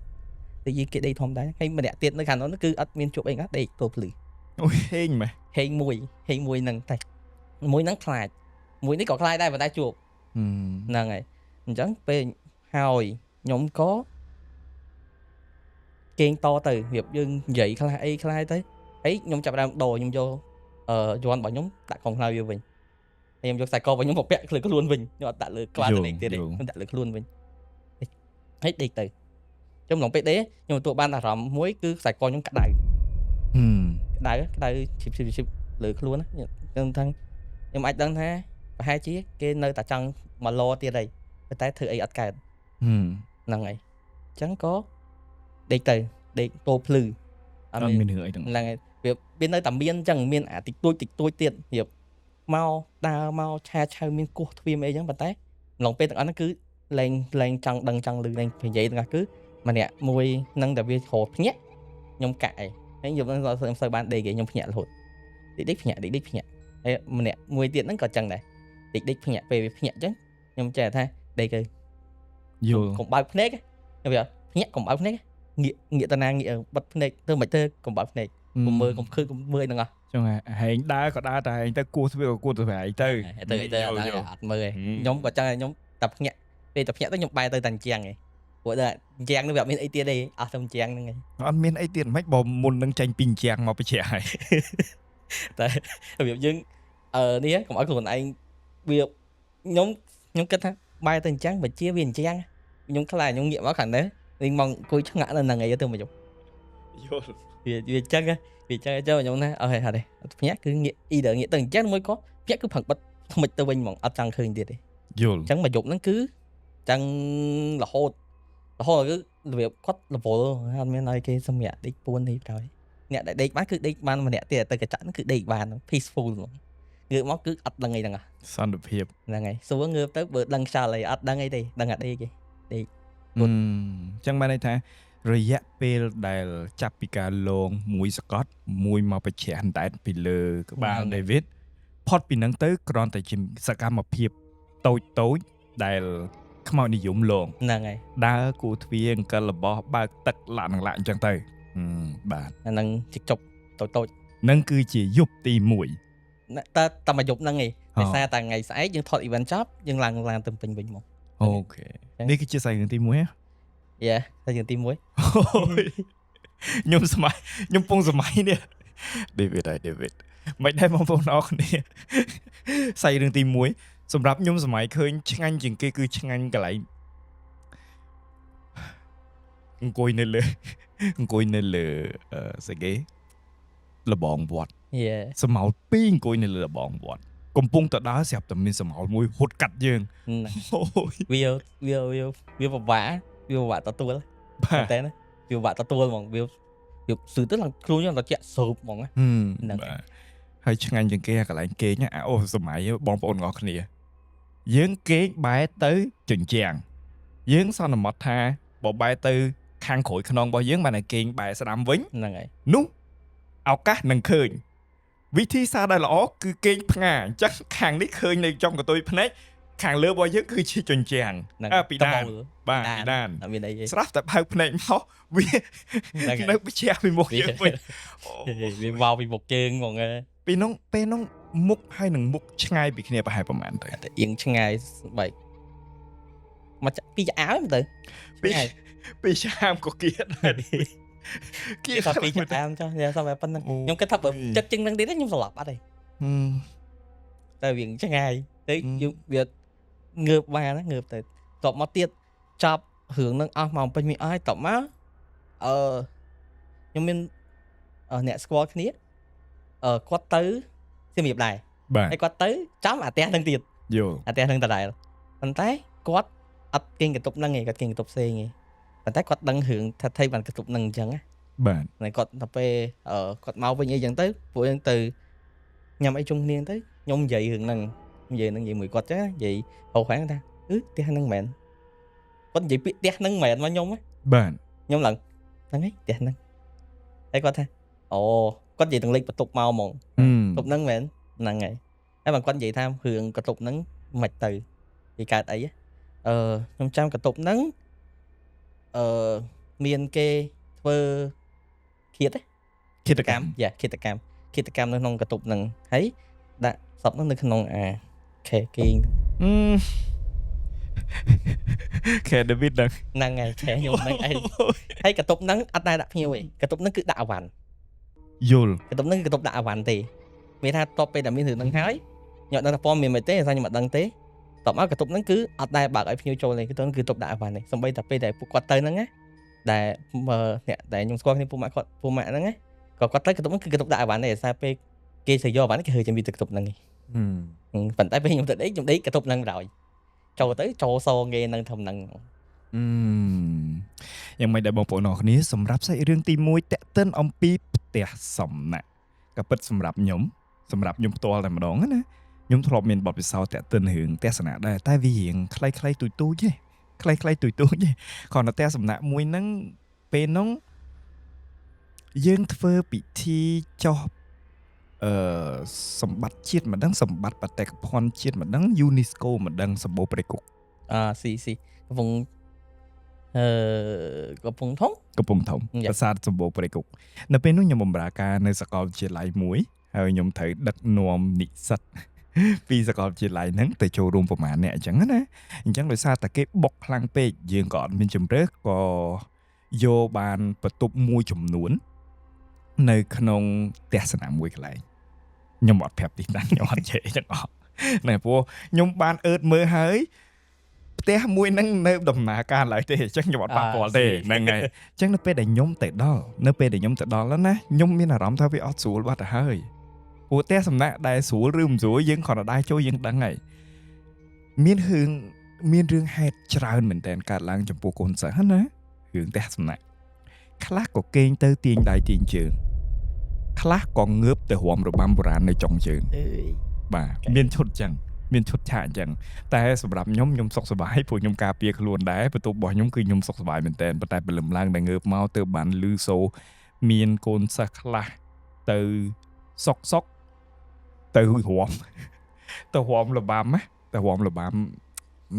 ដូចគេដេកធម្មតាហើយម្នាក់ទៀតនៅខាងនោះគឺអត់មានជួបអីណាដេកទល់ភ្លឺ អូយហេងម៉េះ ហេងមួយហេងមួយហ្នឹងតែមួយហ្នឹងខ្លាចមួយនេះក៏ខ្លាចដែរប៉ុន្តែជួបហ្នឹងហើយអញ្ចឹងពេលហើយខ្ញុំក៏គេងតទៅរៀបយើងនិយាយខ្លះអីខ្លះទៅហើយខ្ញុំចាប់ដើមដូរខ្ញុំយកយ័ន្តរបស់ខ្ញុំដាក់ក្នុងខ្នើយវាវិញហើយខ្ញុំយកខ្សែករបស់ខ្ញុំមកពាក់លើខ្លួនវិញខ្ញុំអត់ដាក់លើក្បាលទៅនេះទៀតទេខ្ញុំដាក់លើខ្លួនវិញហើយដេកទៅខ្ញុំឡងពេលដេកខ្ញុំទទួលបានអារម្មណ៍មួយគឺខ្សែកខ្ញុំក្តៅក្តៅក្តៅឈិបឈិបឈិបលើខ្លួនណាខ្ញុំថាខ្ញុំអាចដឹងថាប្រហែលជាគេនៅតែចង់មកឡទៀតហើយតែធ្វើអីអត់កើតហ្នឹងហើយអញ្ចឹងក៏ដេកទៅដេកទោភ្លឺអត់មានរឿងអីទាំងហ្នឹងហើយវានៅតែមានអញ្ចឹងមានអាតិចតួចតិចតួចទៀតរៀបមកដើរមកឆាឆៅមានគោះទ្វាមអីចឹងប៉ុន្តែឡងពេលទាំងអស់ហ្នឹងគឺលែងលែងចង់ដឹងចង់ឮលែងនិយាយទាំងអស់គឺម្នាក់មួយនឹងតែវារត់ភ្ញាក់ខ្ញុំកាក់ឯងហើយខ្ញុំខ្ញុំសូវបានដេកឯងខ្ញុំភ្ញាក់រហូតដេកដេកភ្ញាក់ដេកដេកភ្ញាក់ហើយម្នាក់មួយទៀតហ្នឹងក៏ចឹងដែរដេកដេកភ្ញាក់ពេលវាភ្ញាក់ចឹងខ្ញុំចេះថាដេកទៅយល់កុំបើកភ្នែកវាភ្ញាក់កុំបើកភ្នែកងាកងាកតាណាងាកបិទភ្នែកទៅមិនទៅកុំបើកភ្នែកកុំមើលកុំឃើញកុំមើលហ្នឹងអស់ ចឹងហែងដើរក៏ដើរតែហែងទៅគោះទ្វារក៏គោះទៅហែងទៅទៅទៅអត់មើលឯងខ្ញុំក៏ចឹងខ្ញុំតែភ្ញាក់ពេលតែភ្ញាក់ទៅខ្ញុំបែរទៅតែអញ្ចឹងឯងព្រោះតែអញ្ចឹងនឹងវាអត់មានអីទៀតទេអស់តែអញ្ចឹងហ្នឹងឯង អត់មានអីទៀតមិនបើមុននឹងចេញពីអញ្ចឹងមកបញ្ជាក់ហើយ តែរបៀបយើងនេះកុំឲ្យខ្លួនឯងវាខ្ញុំខ្ញុំគិតថាបែរទៅអញ្ចឹងបើជាវាអញ្ចឹងខ្ញុំខ្លាចខ្ញុំងាកមកខាងនេះវិញមកអង្គុយឆ្ងាក់នៅហ្នឹងអីទៅមកយល់វាវាអញ្ចឹងវាអញ្ចឹងចូលខ្ញុំណាអូខេហត់ទេភ្ញាក់គឺងាកអ៊ីដល់ងាកទៅអញ្ចឹងមួយក៏ភ្ញាក់គឺប្រឹងបិទថ្មិចទៅវិញហ្មងអត់ចង់ឃើញទៀតទេ យល់ អញ្ចឹងមកយប់ហ្នឹងគឺចឹងរហូតរហូតគឺរបៀបគាត់រវល់អត់មានឲ្យគេសម្រាប់ដេកពួននេះដល់អ្នកដែលដេកបានគឺដេកបានម្នាក់ទៀតទៅកញ្ចក់ហ្នឹងគឺដេកបាន peaceful ហ្មងងើបមកគឺអត់ដឹងអីហ្នឹង សន្តិភាព ហ្នឹងហើយសួរងើបទៅបើដឹងខ្យល់អីអត់ដឹងអីទេដឹងអាដេកទេដេក អញ្ចឹងបានន័យថារយៈពេលដែលចាប់ពីការលងមួយសកត់មួយមកប្រឆាំងតែពីលើក្បាល David ផុតពីហ្នឹងទៅគ្រាន់តែជាសកម្មភាពតូចតូចដែលខ្មោចនិយមលង ហ្នឹងហើយ ដើរគូទ្វារអង្គលរបស់បើកទឹកលាក់នឹងលាក់អញ្ចឹងទៅបាទ អាហ្នឹងជាចប់តូចតូច ហ្នឹងគឺជាយប់ទី1 តែតែមួយយប់ហ្នឹងឯងដោយសារតែថ្ងៃស្អែកយើងថត event ចប់យើងឡើងឡើងទៅពេញវិញមក OK នេះគឺជាសាច់រឿងទី1ហ៎ Yeah សាច់រឿងទី1 ខ្ញុំសម័យខ្ញុំពងសម័យនេះ David ហើយ David មិនដែរបងប្អូនអរគ្នាសាច់រឿងទី1សម្រាប់ខ្ញុំសម័យឃើញឆ្ងាញ់ជាងគេគឺឆ្ងាញ់កន្លែងអង្គុយនៅលើអង្គុយនៅលើស្អីគេលបងវត្ត Yeah សមោលពីរអង្គុយនៅលើលបងវត្តកំពុងទៅដើរស្រាប់តែមានសមោលមួយហត់កាត់យើង វាវាវាវាពិបាកវាពិបាកទទួលតែណាវាពិបាកទទួលហ្មងវាវាស៊ឺទៅឡើងខ្លួនខ្ញុំត្រជាក់សើបហ្មង ហ្នឹងហើយឆ្ងាញ់ជាងគេកន្លែងគេងអូសម័យបងប្អូនទាំងអស់គ្នាយើងគេងបែរទៅជញ្ជាំងយើងសន្មត់ថាបើបែរទៅខាងក្រោយខ្នងរបស់យើងបានតែគេងបែរស្ដាំវិញ ហ្នឹងហើយ នោះឱកាសនឹងឃើញវិធីសាស្ត្រដែលល្អគឺគេងផ្ងាអញ្ចឹងខាងនេះឃើញនៅចុងកន្ទុយភ្នែកខាងលើរបស់យើងគឺជាជញ្ជាំងពីដានបាទពីដាន អត់មានអី ស្រាប់តែបើកភ្នែកមកវានៅបញ្ជាពីមុខយើងវិញ វាវោពីមុខជើងហ្មង ពេលនោះពេលនោះមុខហើយនឹងមុខឆ្ងាយពីគ្នាប្រហែលប្រហែលទៅ តែអៀងឆ្ងាយបែកមកពីអាវទៅ ពីឆាមក៏គៀតដែរ គៀតថាពីអាវចុះសមតែប៉ុណ្្នឹងខ្ញុំគិតថាបើចិត្តជាងនឹងទៀតខ្ញុំស្លាប់អត់ទេតែវាឆ្ងាយទៅយើងវាងើបបានងើបទៅតបមកទៀតចប់រឿងនឹងអស់មកពេញមីអស់តបមកអឺខ្ញុំមានអ្នកស្គាល់គ្នាគាត់ទៅសៀមរាបដែរហើយគាត់ទៅចាំអាផ្ទះនឹងទៀត យល់ អាផ្ទះនឹងដដែលប៉ុន្តែគាត់អត់គេងកន្ទប់ហ្នឹងឯងគាត់គេងកន្ទប់ផ្សេងឯងប៉ុន្តែគាត់ដឹងរឿងថាថៃបានកន្ទប់ហ្នឹងអញ្ចឹងណា បាទ ហើយគាត់ទៅពេលគាត់មកវិញអីចឹងទៅពួកយើងទៅញ៉ាំអីជុំគ្នាទៅខ្ញុំនិយាយរឿងហ្នឹងនិយាយហ្នឹងនិយាយមួយគាត់ចឹងនិយាយហៅខាងថាអឺផ្ទះហ្នឹងមែនគាត់និយាយពាក្យផ្ទះហ្នឹងមែនមកខ្ញុំ បាទ ខ្ញុំឡើងហ្នឹងឯងផ្ទះហ្នឹង ហើយគាត់ថាអូគាត់និយាយទាំងលេខបន្ទប់មកហ្មងបន្ទប់ហ្នឹងមែនហ្នឹងហើយហើយបើគាត់និយាយថារឿងបន្ទប់ហ្នឹងមិនទៅវាកើតអីខ្ញុំចាំបន្ទប់ហ្នឹងអឺមានគេធ្វើឃាត ឃាតកម្ម យ៉ាឃាតកម្មឃាតកម្មនៅក្នុងបន្ទប់ហ្នឹងហើយដាក់សពហ្នឹងនៅក្នុងអាខេគេង ខេដេវីតហ្នឹង ហ្នឹងហើយខេខ្ញុំហ្នឹងឯងហើយបន្ទប់ហ្នឹងអត់ដែរដាក់ភ្ញៀវទេបន្ទប់ហ្នឹងគឺដាក់អវ៉ាន់ យល់ បន្ទប់ហ្នឹងគឺបន្ទប់ដាក់អវ៉ាន់ទេមានថាតបពេលដែលមានរឿងហ្នឹងហើយខ្ញុំអត់ដឹងថាព័ត៌មានមិនទេថាខ្ញុំអត់ដឹងទេតបមកបន្ទប់ហ្នឹងគឺអត់ដែរបើកឲ្យភ្ញៀវចូលទេគឺគឺបន្ទប់ដាក់អវ៉ាន់ទេសំបីតែពេលដែលពួកគាត់ទៅហ្នឹងណាដែលអ្នកដែលខ្ញុំស្គាល់គ្នាពួកម៉ាក់គាត់ពួកម៉ាក់ហ្នឹងណាក៏គាត់ទៅបន្ទប់ហ្នឹងគឺបន្ទប់ដាក់អវ៉ាន់ទេដោយសារពេលគេទៅយកអវ៉ាន់គេហឺចាំវាទៅបន្ទប់ហ្នឹងឯងប៉ុន្តែពេលខ្ញុំទៅដេកខ្ញុំដេកបន្ទប់ហ្នឹងបណ្ដោយចូលទៅចូលសងគេនឹងធំហ្នឹង យ៉ាងម៉េចដែរបងប្អូនអរគ្នាសម្រាប់សាច់រឿងទី1តាក់ទិនអំពីផ្ទះសំណាក់ក៏ពិតសម្រាប់ខ្ញុំសម្រាប់ខ្ញុំផ្ទាល់តែម្ដងណាខ្ញុំធ្លាប់មានបទពិសោធន៍តាក់ទិនរឿងផ្ទះសំណាក់ដែរតែវារៀងខ្លីៗទូចទូចទេខ្លីៗទូចទូចទេគ្រាន់តែផ្ទះសំណាក់មួយហ្នឹងពេលហ្នឹងយើងធ្វើពិធីចោះអឺសម្បត្តិជាតិមិនដឹងសម្បត្តិបេតិកភណ្ឌជាតិមិនដឹង UNESCO មិនដឹងសម្បូរព្រៃគុក អាស៊ីស៊ីកំពុងអឺកំពុងធំ កំពង់ធំប្រាសាទសម្បូរព្រៃគុកនៅពេលនោះខ្ញុំបម្រើការនៅសាកលវិទ្យាល័យមួយហើយខ្ញុំត្រូវដឹកនាំនិស្សិតពីសាកលវិទ្យាល័យហ្នឹងទៅចូលរួមប្រមាណអ្នកអញ្ចឹងណាអញ្ចឹងដោយសារតែគេបុកខ្លាំងពេកយើងក៏អត់មានជម្រើសក៏យកបានបន្ទប់មួយចំនួននៅក្នុងផ្ទះសំណាក់មួយកន្លែងខ្ញុំអត់ប្រាប់ទីតាំងខ្ញុំអត់និយាយទាំងអស់ណែព្រោះខ្ញុំបានអើតមើលហើយផ្ទះមួយហ្នឹងនៅដំណើរការឡើយទេអញ្ចឹងខ្ញុំអត់ប៉ះពាល់ទេហ្នឹងហើយអញ្ចឹងនៅពេលដែលខ្ញុំទៅដល់នៅពេលដែលខ្ញុំទៅដល់ណាខ្ញុំមានអារម្មណ៍ថាវាអត់ស្រួលបាត់ទៅហើយព្រោះផ្ទះសំណាក់ដែលស្រួលឬមិនស្រួលយើងគ្រាន់តែដើរចូលយើងដឹងហើយមានរឿងមានរឿងហេតុច្រើនមែនតើកើតឡើងចំពោះកូនសិស្សណារឿងផ្ទះសំណាក់ខ្លះក៏គេងទៅទាញដៃទាញជើងខ្លះក៏ងើបទៅរាំរបាំបុរាណនៅចុងជើងបាទមានឈុតចឹងមានឈុតឆាកអញ្ចឹងតែសម្រាប់ខ្ញុំខ្ញុំសុខសប្បាយព្រោះខ្ញុំការពារខ្លួនដែរបន្ទប់របស់ខ្ញុំគឺខ្ញុំសុខសប្បាយមែនតើប៉ុន្តែព្រលឹមឡើងដែលងើបមកទៅបានលឺសូមានកូនសិស្សខ្លះទៅសុកសុកទៅរាំទៅរាំរបាំណាទៅរាំរបាំ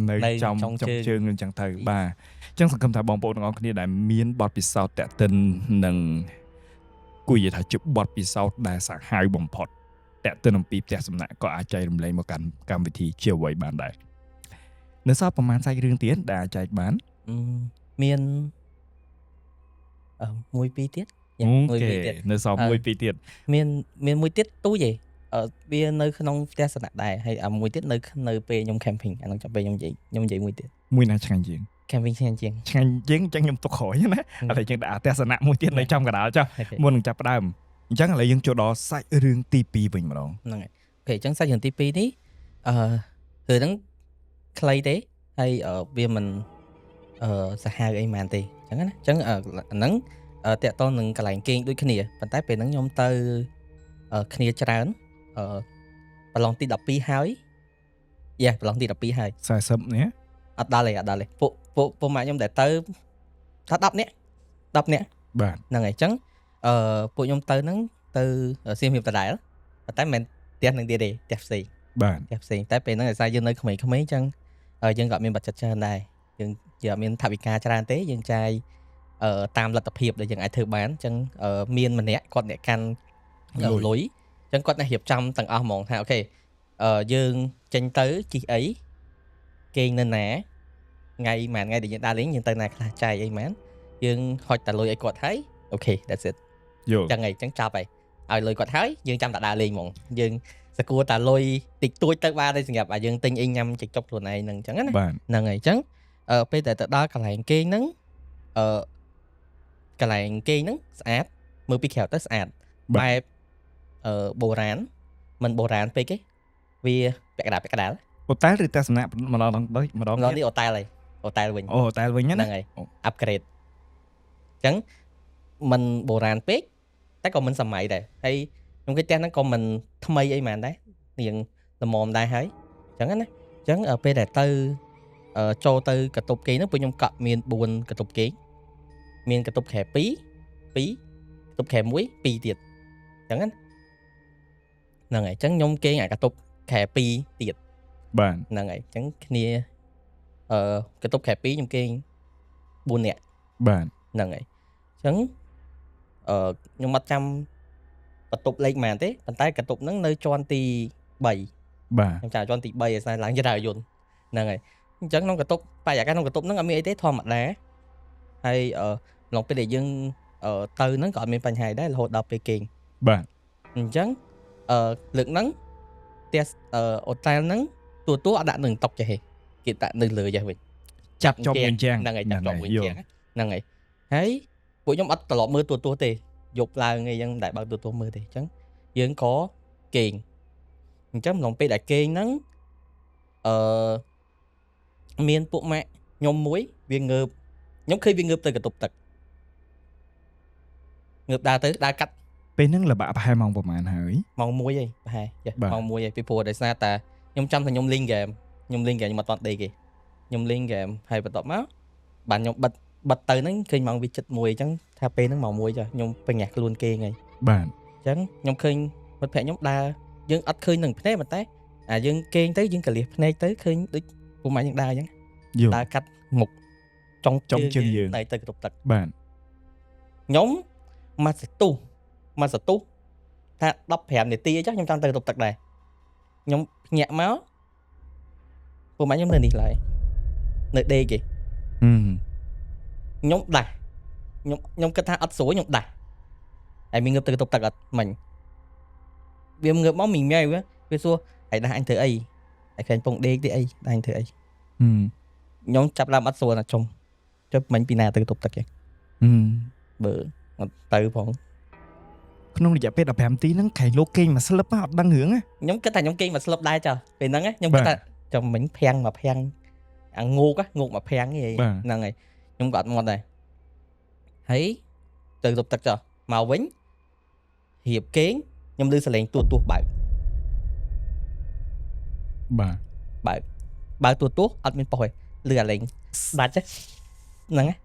នៅចំចុងជើងអញ្ចឹងទៅបាទអញ្ចឹងសង្ឃឹមថាបងប្អូនទាំងអស់គ្នាដែលមានបទពិសោធន៍តាក់ទិននឹងគួរនិយាយថាជាបទពិសោធន៍ដែលសាហាវបំផុតតាក់ទិនអំពីផ្ទះសំណាក់ក៏អាចចែករំលែកមកកាន់កម្មវិធីជាអ្វីបានដែរនៅសល់ប្រហែលសាច់រឿងទៀតដែលអាចចែកបាន មានមួយពីរទៀត មួយពីរទៀតនៅសល់មួយពីរទៀត មានមានមួយទៀតទូចឯងវានៅក្នុងផ្ទះសំណាក់ដែរហើយអាមួយទៀតនៅនៅពេលខ្ញុំ camping អានោះចាំពេលខ្ញុំនិយាយខ្ញុំនិយាយមួយទៀត មួយណាឆ្ងាញ់ជាង camping ឆ្ងាញ់ជាង ឆ្ងាញ់ជាងអញ្ចឹងខ្ញុំទុកក្រោយណាឥឡូវយើងដាក់ផ្ទះសំណាក់មួយទៀតនៅចំកណ្ដាលចុះមុននឹងចាប់ផ្ដើមអញ្ចឹងឥឡូវយើងចូលដល់សាច់រឿងទី2វិញម្ដង ហ្នឹងហើយ OK អញ្ចឹងសាច់រឿងទី2នេះអឺរឿងហ្នឹងខ្លីទេហើយវាមិនអឺសាហាវអីហ្មងទេអញ្ចឹងណាអញ្ចឹងអាហ្នឹងតាក់ទងនឹងកន្លែងគេងដូចគ្នាប៉ុន្តែពេលហ្នឹងខ្ញុំទៅគ្នាច្រើនអឺប្រឡងទី12ហើយយ៉ាប្រឡងទី12ហើយ 40នេះ អត់ដល់ទេអត់ដល់ទេពួកពួកពួកម៉ាក់ខ្ញុំដែលទៅថា10នាក់10នាក់ បាទ ហ្នឹងហើយអញ្ចឹងអឺពួកខ្ញុំទៅហ្នឹងទៅសៀមរាបដដែលប៉ុន្តែមិនមែនផ្ទះនឹងទៀតទេផ្ទះផ្សេង បាទ ផ្ទះផ្សេងតែពេលហ្នឹងដោយសារយើងនៅក្មេងៗអញ្ចឹងយើងក៏អត់មានបច្ចិតច្រើនដែរយើងយើងអត់មានថវិកាច្រើនទេយើងចាយអឺតាមលទ្ធភាពដែលយើងអាចធ្វើបានអញ្ចឹងមានម្នាក់គាត់អ្នកកាន់លុយអញ្ចឹងគាត់អ្នករៀបចំទាំងអស់ហ្មងថា OK អឺយើងចេញទៅជិះអីគេងនៅណាថ្ងៃមួយថ្ងៃដែលយើងដើរលេងយើងទៅណាខ្លះចាយអីម៉ានយើងហុចតែលុយឲ្យគាត់ហើយ OK that's it យល់ ចឹងហើយចឹងចាប់ហើយឲ្យលុយគាត់ហើយយើងចាំតែដើរលេងហ្មងយើងសកួរតែលុយតិចតួចទៅបានទេសម្រាប់ឲ្យយើងទិញអីញ៉ាំចិចចុកខ្លួនឯងហ្នឹងចឹងណាហ្នឹងហើយចឹងអឺពេលដែលទៅដល់កន្លែងគេងហ្នឹងអឺកន្លែងគេងហ្នឹងស្អាតមើលពីក្រៅទៅស្អាតបែបអឺបុរាណមិនបុរាណពេកទេវាពាក់កណ្ដាលពាក់កណ្ដាល អូតែលឬតែសំណាក់ម្ដងម្ដង ម្ដងនេះអូតែលហើយអូតែលវិញ អូតែលវិញណា ហ្នឹងហើយ upgrade ចឹងមិនបុរាណពេកតែក៏មិនសម័យដែរហើយខ្ញុំគិតផ្ទះហ្នឹងក៏មិនថ្មីអីហ្មងដែររៀងល្មមដែរហើយអញ្ចឹងណាអញ្ចឹងពេលដែលទៅចូលទៅកន្ទប់គេងហ្នឹងពួកខ្ញុំកក់មាន4កន្ទប់គេងមានកន្ទប់ខែ2 2ក បន្ទប់គ្រែមួយពីរទៀតអញ្ចឹងណាហ្នឹងហើយអញ្ចឹងខ្ញុំគេងអាកន្ទប់គ្រែពីរទៀត បាទ ហ្នឹងហើយអញ្ចឹងគ្នាកន្ទប់គ្រែពីរខ្ញុំគេង4នាក់ បាទ ហ្នឹងហើយអញ្ចឹងខ្ញុំអត់ចាំបន្ទប់លេខប៉ុន្មានទេប៉ុន្តែបន្ទប់ហ្នឹងនៅជាន់ទី3 បាទ ខ្ញុំចាំជាន់ទី3ឲ្យស្នេហ៍ឡើងចរាយន្តហ្នឹងហើយអញ្ចឹងក្នុងបន្ទប់បរិយាកាសក្នុងបន្ទប់ហ្នឹងអត់មានអីទេធម្មតាហើយឡងពេលដែលយើងទៅហ្នឹងក៏អត់មានបញ្ហាដែររហូតដល់ពេលគេង បាទ អញ្ចឹងលើកហ្នឹងផ្ទះអូតែលហ្នឹងទួទួអត់ដាក់នឹងតុកចេះទេគេដាក់នៅលើចេះវិញ ចាប់ជាប់មួយជាង ហ្នឹងហើយចាប់ជាប់មួយ យល់ ជាងហ្នឹងហើយហើយពួកខ្ញុំអត់ត្រឡប់មើលទួទួទេយប់ឡើងអីចឹងមិនដែលបើកទួទួមើលទេអញ្ចឹងយើងក៏គេងអញ្ចឹងឡងពេលដែលគេងហ្នឹងអឺមានពួកម៉ាក់ខ្ញុំមួយវាងើបខ្ញុំឃើញវាងើបទៅបន្ទប់ទឹកងើបដើរទៅដើរកាត់ ពេលហ្នឹងល្បាក់ប្រហែលម៉ោងប្រហែលហើយ ម៉ោង1ហីប្រហែលចេះ បាទ ម៉ោង1ហីពីព្រោះដោយសារតាខ្ញុំចាំថាខ្ញុំលេងហ្គេមខ្ញុំលេងហ្គេមខ្ញុំអត់តន់ដេកទេខ្ញុំលេងហ្គេមហើយបន្ទាប់មកបានខ្ញុំបិទបិទទៅហ្នឹងឃើញម៉ោងវាជិត1អញ្ចឹងថាពេលហ្នឹងម៉ោង1ចាខ្ញុំបញ្ញាស់ខ្លួនគេហ្នឹង បាទ អញ្ចឹងខ្ញុំឃើញមិត្តភក្តិខ្ញុំដើរយើងអត់ឃើញនឹងភ្នែកប៉ុន្តែអាយើងគេងទៅយើងកលៀសភ្នែកទៅឃើញដូចពុំម៉ាក់យើងដើរអញ្ចឹង យល់ ដើរកាត់មុខចុង ចុងជើងយើង ទៅទៅបន្ទប់ទឹក បាទ ខ្ញុំមកសន្ទុះមកសន្ទុះថា15នាទីអីចុះខ្ញុំចង់ទៅបន្ទប់ទឹកដែរខ្ញុំភ្ញាក់មកពួកម៉ាក់ខ្ញុំនៅនេះឡើយនៅដេកគេ ហឹម ខ្ញុំដាស់ខ្ញុំគិតថាអត់ស្រួលខ្ញុំដាស់ហើយមានងើបទៅបន្ទប់ទឹកអត់មិញវាងើបមកមីងម៉ែវាសួរហើយដាស់អញធ្វើអីហើយឃើញពងដេកទេអីដាស់អញធ្វើអី ហឹម ខ្ញុំចាប់ឡើងអត់ស្រួលណាចុំចុះមិញពីណាទៅបន្ទប់ទឹកចឹង ហឹម បើអត់ទៅផង ក្នុងរយៈពេល15នាទីហ្នឹងខែលោកគេងមកស្លឹបអត់ដឹងរឿងណា ខ្ញុំគិតថាខ្ញុំគេងមកស្លឹបដែរចុះពេលហ្នឹងណាខ្ញុំគិតថាចាំមិញភាំងមកភាំងអាងោកងោកមកភាំងឯងហ្នឹងហើយខ្ញុំក៏អត់មាត់ដែរហើយទៅទប់ទឹកចុះមកវិញរៀបគេងខ្ញុំឮសលេងទួទួបើក បាទ បើកបើកទួទួអត់មានប៉ុស្តិ៍ទេឮអាលេងដាច់ហ្នឹងណា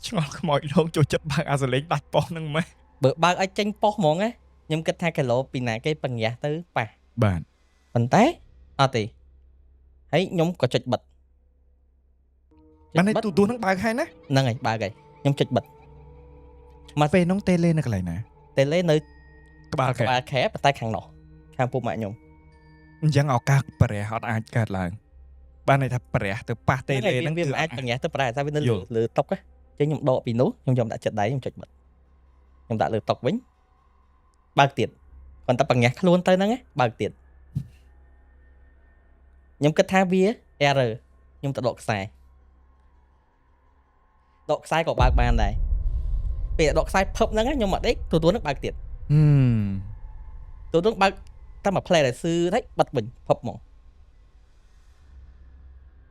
ឆ្ងល់ខ្មោចលោកចូលចិត្តបើកអាសលេងដាច់ប៉ុស្តិ៍ហ្នឹងម៉េះ បើបើកឲ្យចេញប៉ុស្តិ៍ហ្មងណាខ្ញុំគិតថាគីឡូពីណាគេបញ្ញាស់ទៅប៉ះ បាទ ប៉ុន្តែអត់ទេហើយខ្ញុំក៏ចុចបិទ បាននេះទូទួហ្នឹងបើកហើយណា ហ្នឹងហើយបើកហើយខ្ញុំចុចបិទ មកពេលហ្នឹងតេលេនៅកន្លែងណា តេលេនៅ ក្បាលខែ ក្បាលខែប៉ុន្តែខាងនោះខាងពុកម៉ាក់ខ្ញុំ អញ្ចឹងឱកាសព្រះអត់អាចកើតឡើងបានន័យថាព្រះទៅប៉ះតេលេហ្នឹង វា គឺ មិនអាចបញ្ញាស់ទៅប្រែតែវានៅលើតុកចឹងខ្ញុំដកពីនោះខ្ញុំយកដាក់ចិត្តដៃខ្ញុំចុចបិទខ្ញុំដាក់លើតុកវិញបើកទៀតគាត់តែបញ្ញាស់ខ្លួនទៅហ្នឹងបើកទៀតខ្ញុំគិតថាវា error ខ្ញុំទៅដកខ្សែដកខ្សែក៏បើកបានដែរពេលដកខ្សែភឹបហ្នឹងខ្ញុំមកដេកទូទួហ្នឹងបើកទៀត ហឹម ទូទួបើកតែមួយផ្លែដែលស៊ឺហើយបិទវិញភឹបហ្មង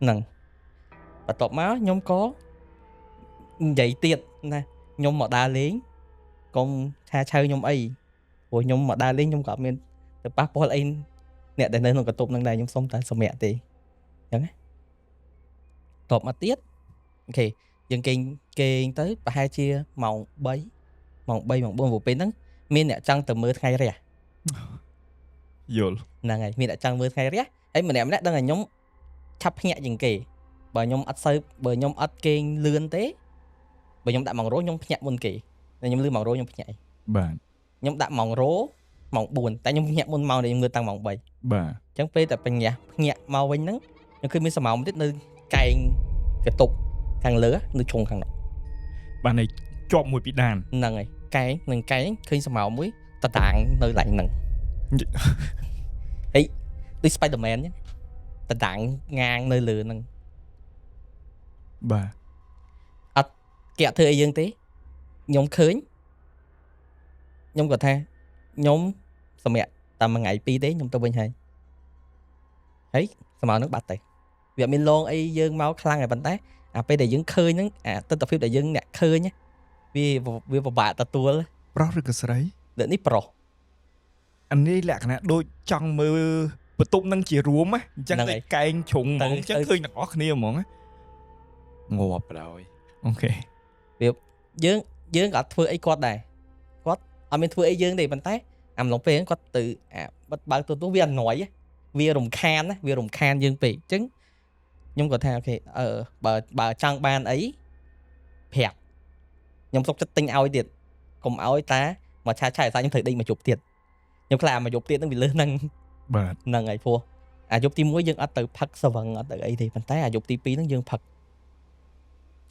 ហ្នឹងបន្ទាប់មកខ្ញុំក៏និយាយទៀតណាខ្ញុំមកដើរលេងកុំឆាឆៅខ្ញុំអីព្រោះខ្ញុំមកដើរលេងខ្ញុំក៏អត់មានទៅប៉ះពាល់អីអ្នកដែលនៅក្នុងបន្ទប់ហ្នឹងដែរខ្ញុំសុំតែសម្រាប់ទេអញ្ចឹងណាតបមកទៀតអូខេយើងគេងគេងទៅប្រហែលជាម៉ោង3ម៉ោង3ម៉ោង4ព្រោះពេលហ្នឹងមានអ្នកចង់ទៅមើលថ្ងៃរះ យល់ ហ្នឹងហើយមានអ្នកចង់មើលថ្ងៃរះហើយម្នាក់ម្នាក់ដឹងថាខ្ញុំឆាប់ភ្ញាក់ជាងគេបើខ្ញុំអត់សូវបើខ្ញុំអត់គេងលឿនទេបើខ្ញុំដាក់ម៉ោងរោខ្ញុំភ្ញាក់មុនគេតែខ្ញុំលឺម៉ោងរោខ្ញុំភ្ញាក់ឯង បាទ ខ្ញុំដាក់ម៉ោងរោម៉ោង4តែខ្ញុំភ្ញាក់មុនម៉ោងដែលខ្ញុំងើបតាំងម៉ោង3 បាទ អញ្ចឹងពេលតែបញ្ញាស់ភ្ញាក់មកវិញហ្នឹងខ្ញុំឃើញមានស្រមោលមួយទៀតនៅកែងកតុបខាងលើនៅជ្រុងខាងនោះ បានន័យជាប់មួយពីដាន ហ្នឹងហើយកែងនឹងកែងឃើញស្រមោលមួយតតាងនៅឡើងហ្នឹងហើយដូច Spider-Man អញ្ចឹងតតាងងាងនៅលើហ្នឹង បាទ អត់គេអត់ធ្វើអីយើងទេខ្ញុំឃើញខ្ញុំក៏ថាខ្ញុំសម្រាប់តែមួយថ្ងៃពីរទេខ្ញុំទៅវិញហើយហើយស្រមោលហ្នឹងបាត់ទៅវាអត់មានលងអីយើងមកខ្លាំងហើយប៉ុន្តែអាពេលដែលយើងឃើញហ្នឹងអាទិដ្ឋភាពដែលយើងអ្នកឃើញវាវាពិបាកទទួល ប្រុសឬក៏ស្រី លើកនេះប្រុស អានេះលក្ខណៈដូចចង់មើលបន្ទប់នឹងជារួមណាអញ្ចឹងដូចកែងជ្រុងហ្មងអញ្ចឹងឃើញទាំងអស់គ្នាហ្មងងាប់ហើយអូខេ វាយើង យើងក៏អត់ធ្វើអីគាត់ដែរគាត់អត់មានធ្វើអីយើងទេប៉ុន្តែអាំឡុងពេលហ្នឹងគាត់ទៅអាបិទបើកទូទស្សន៍វាអណយវារំខានណាវារំខានយើងពេកអញ្ចឹងខ្ញុំក៏ថា okay អឺបើបើចង់បានអីប្រាប់ខ្ញុំសុខចិត្តទិញឲ្យទៀតកុំឲ្យតាមកឆាឆាយសាខ្ញុំត្រូវដេកមួយយប់ទៀតខ្ញុំខ្លាចអាមួយយប់ទៀតហ្នឹងវាលើសហ្នឹង បាទ ហ្នឹងហើយព្រោះអាយប់ទី1យើងអត់ទៅផឹកស្វឹងអត់ទៅអីទេប៉ុន្តែអាយប់ទី2ហ្នឹងយើងផឹក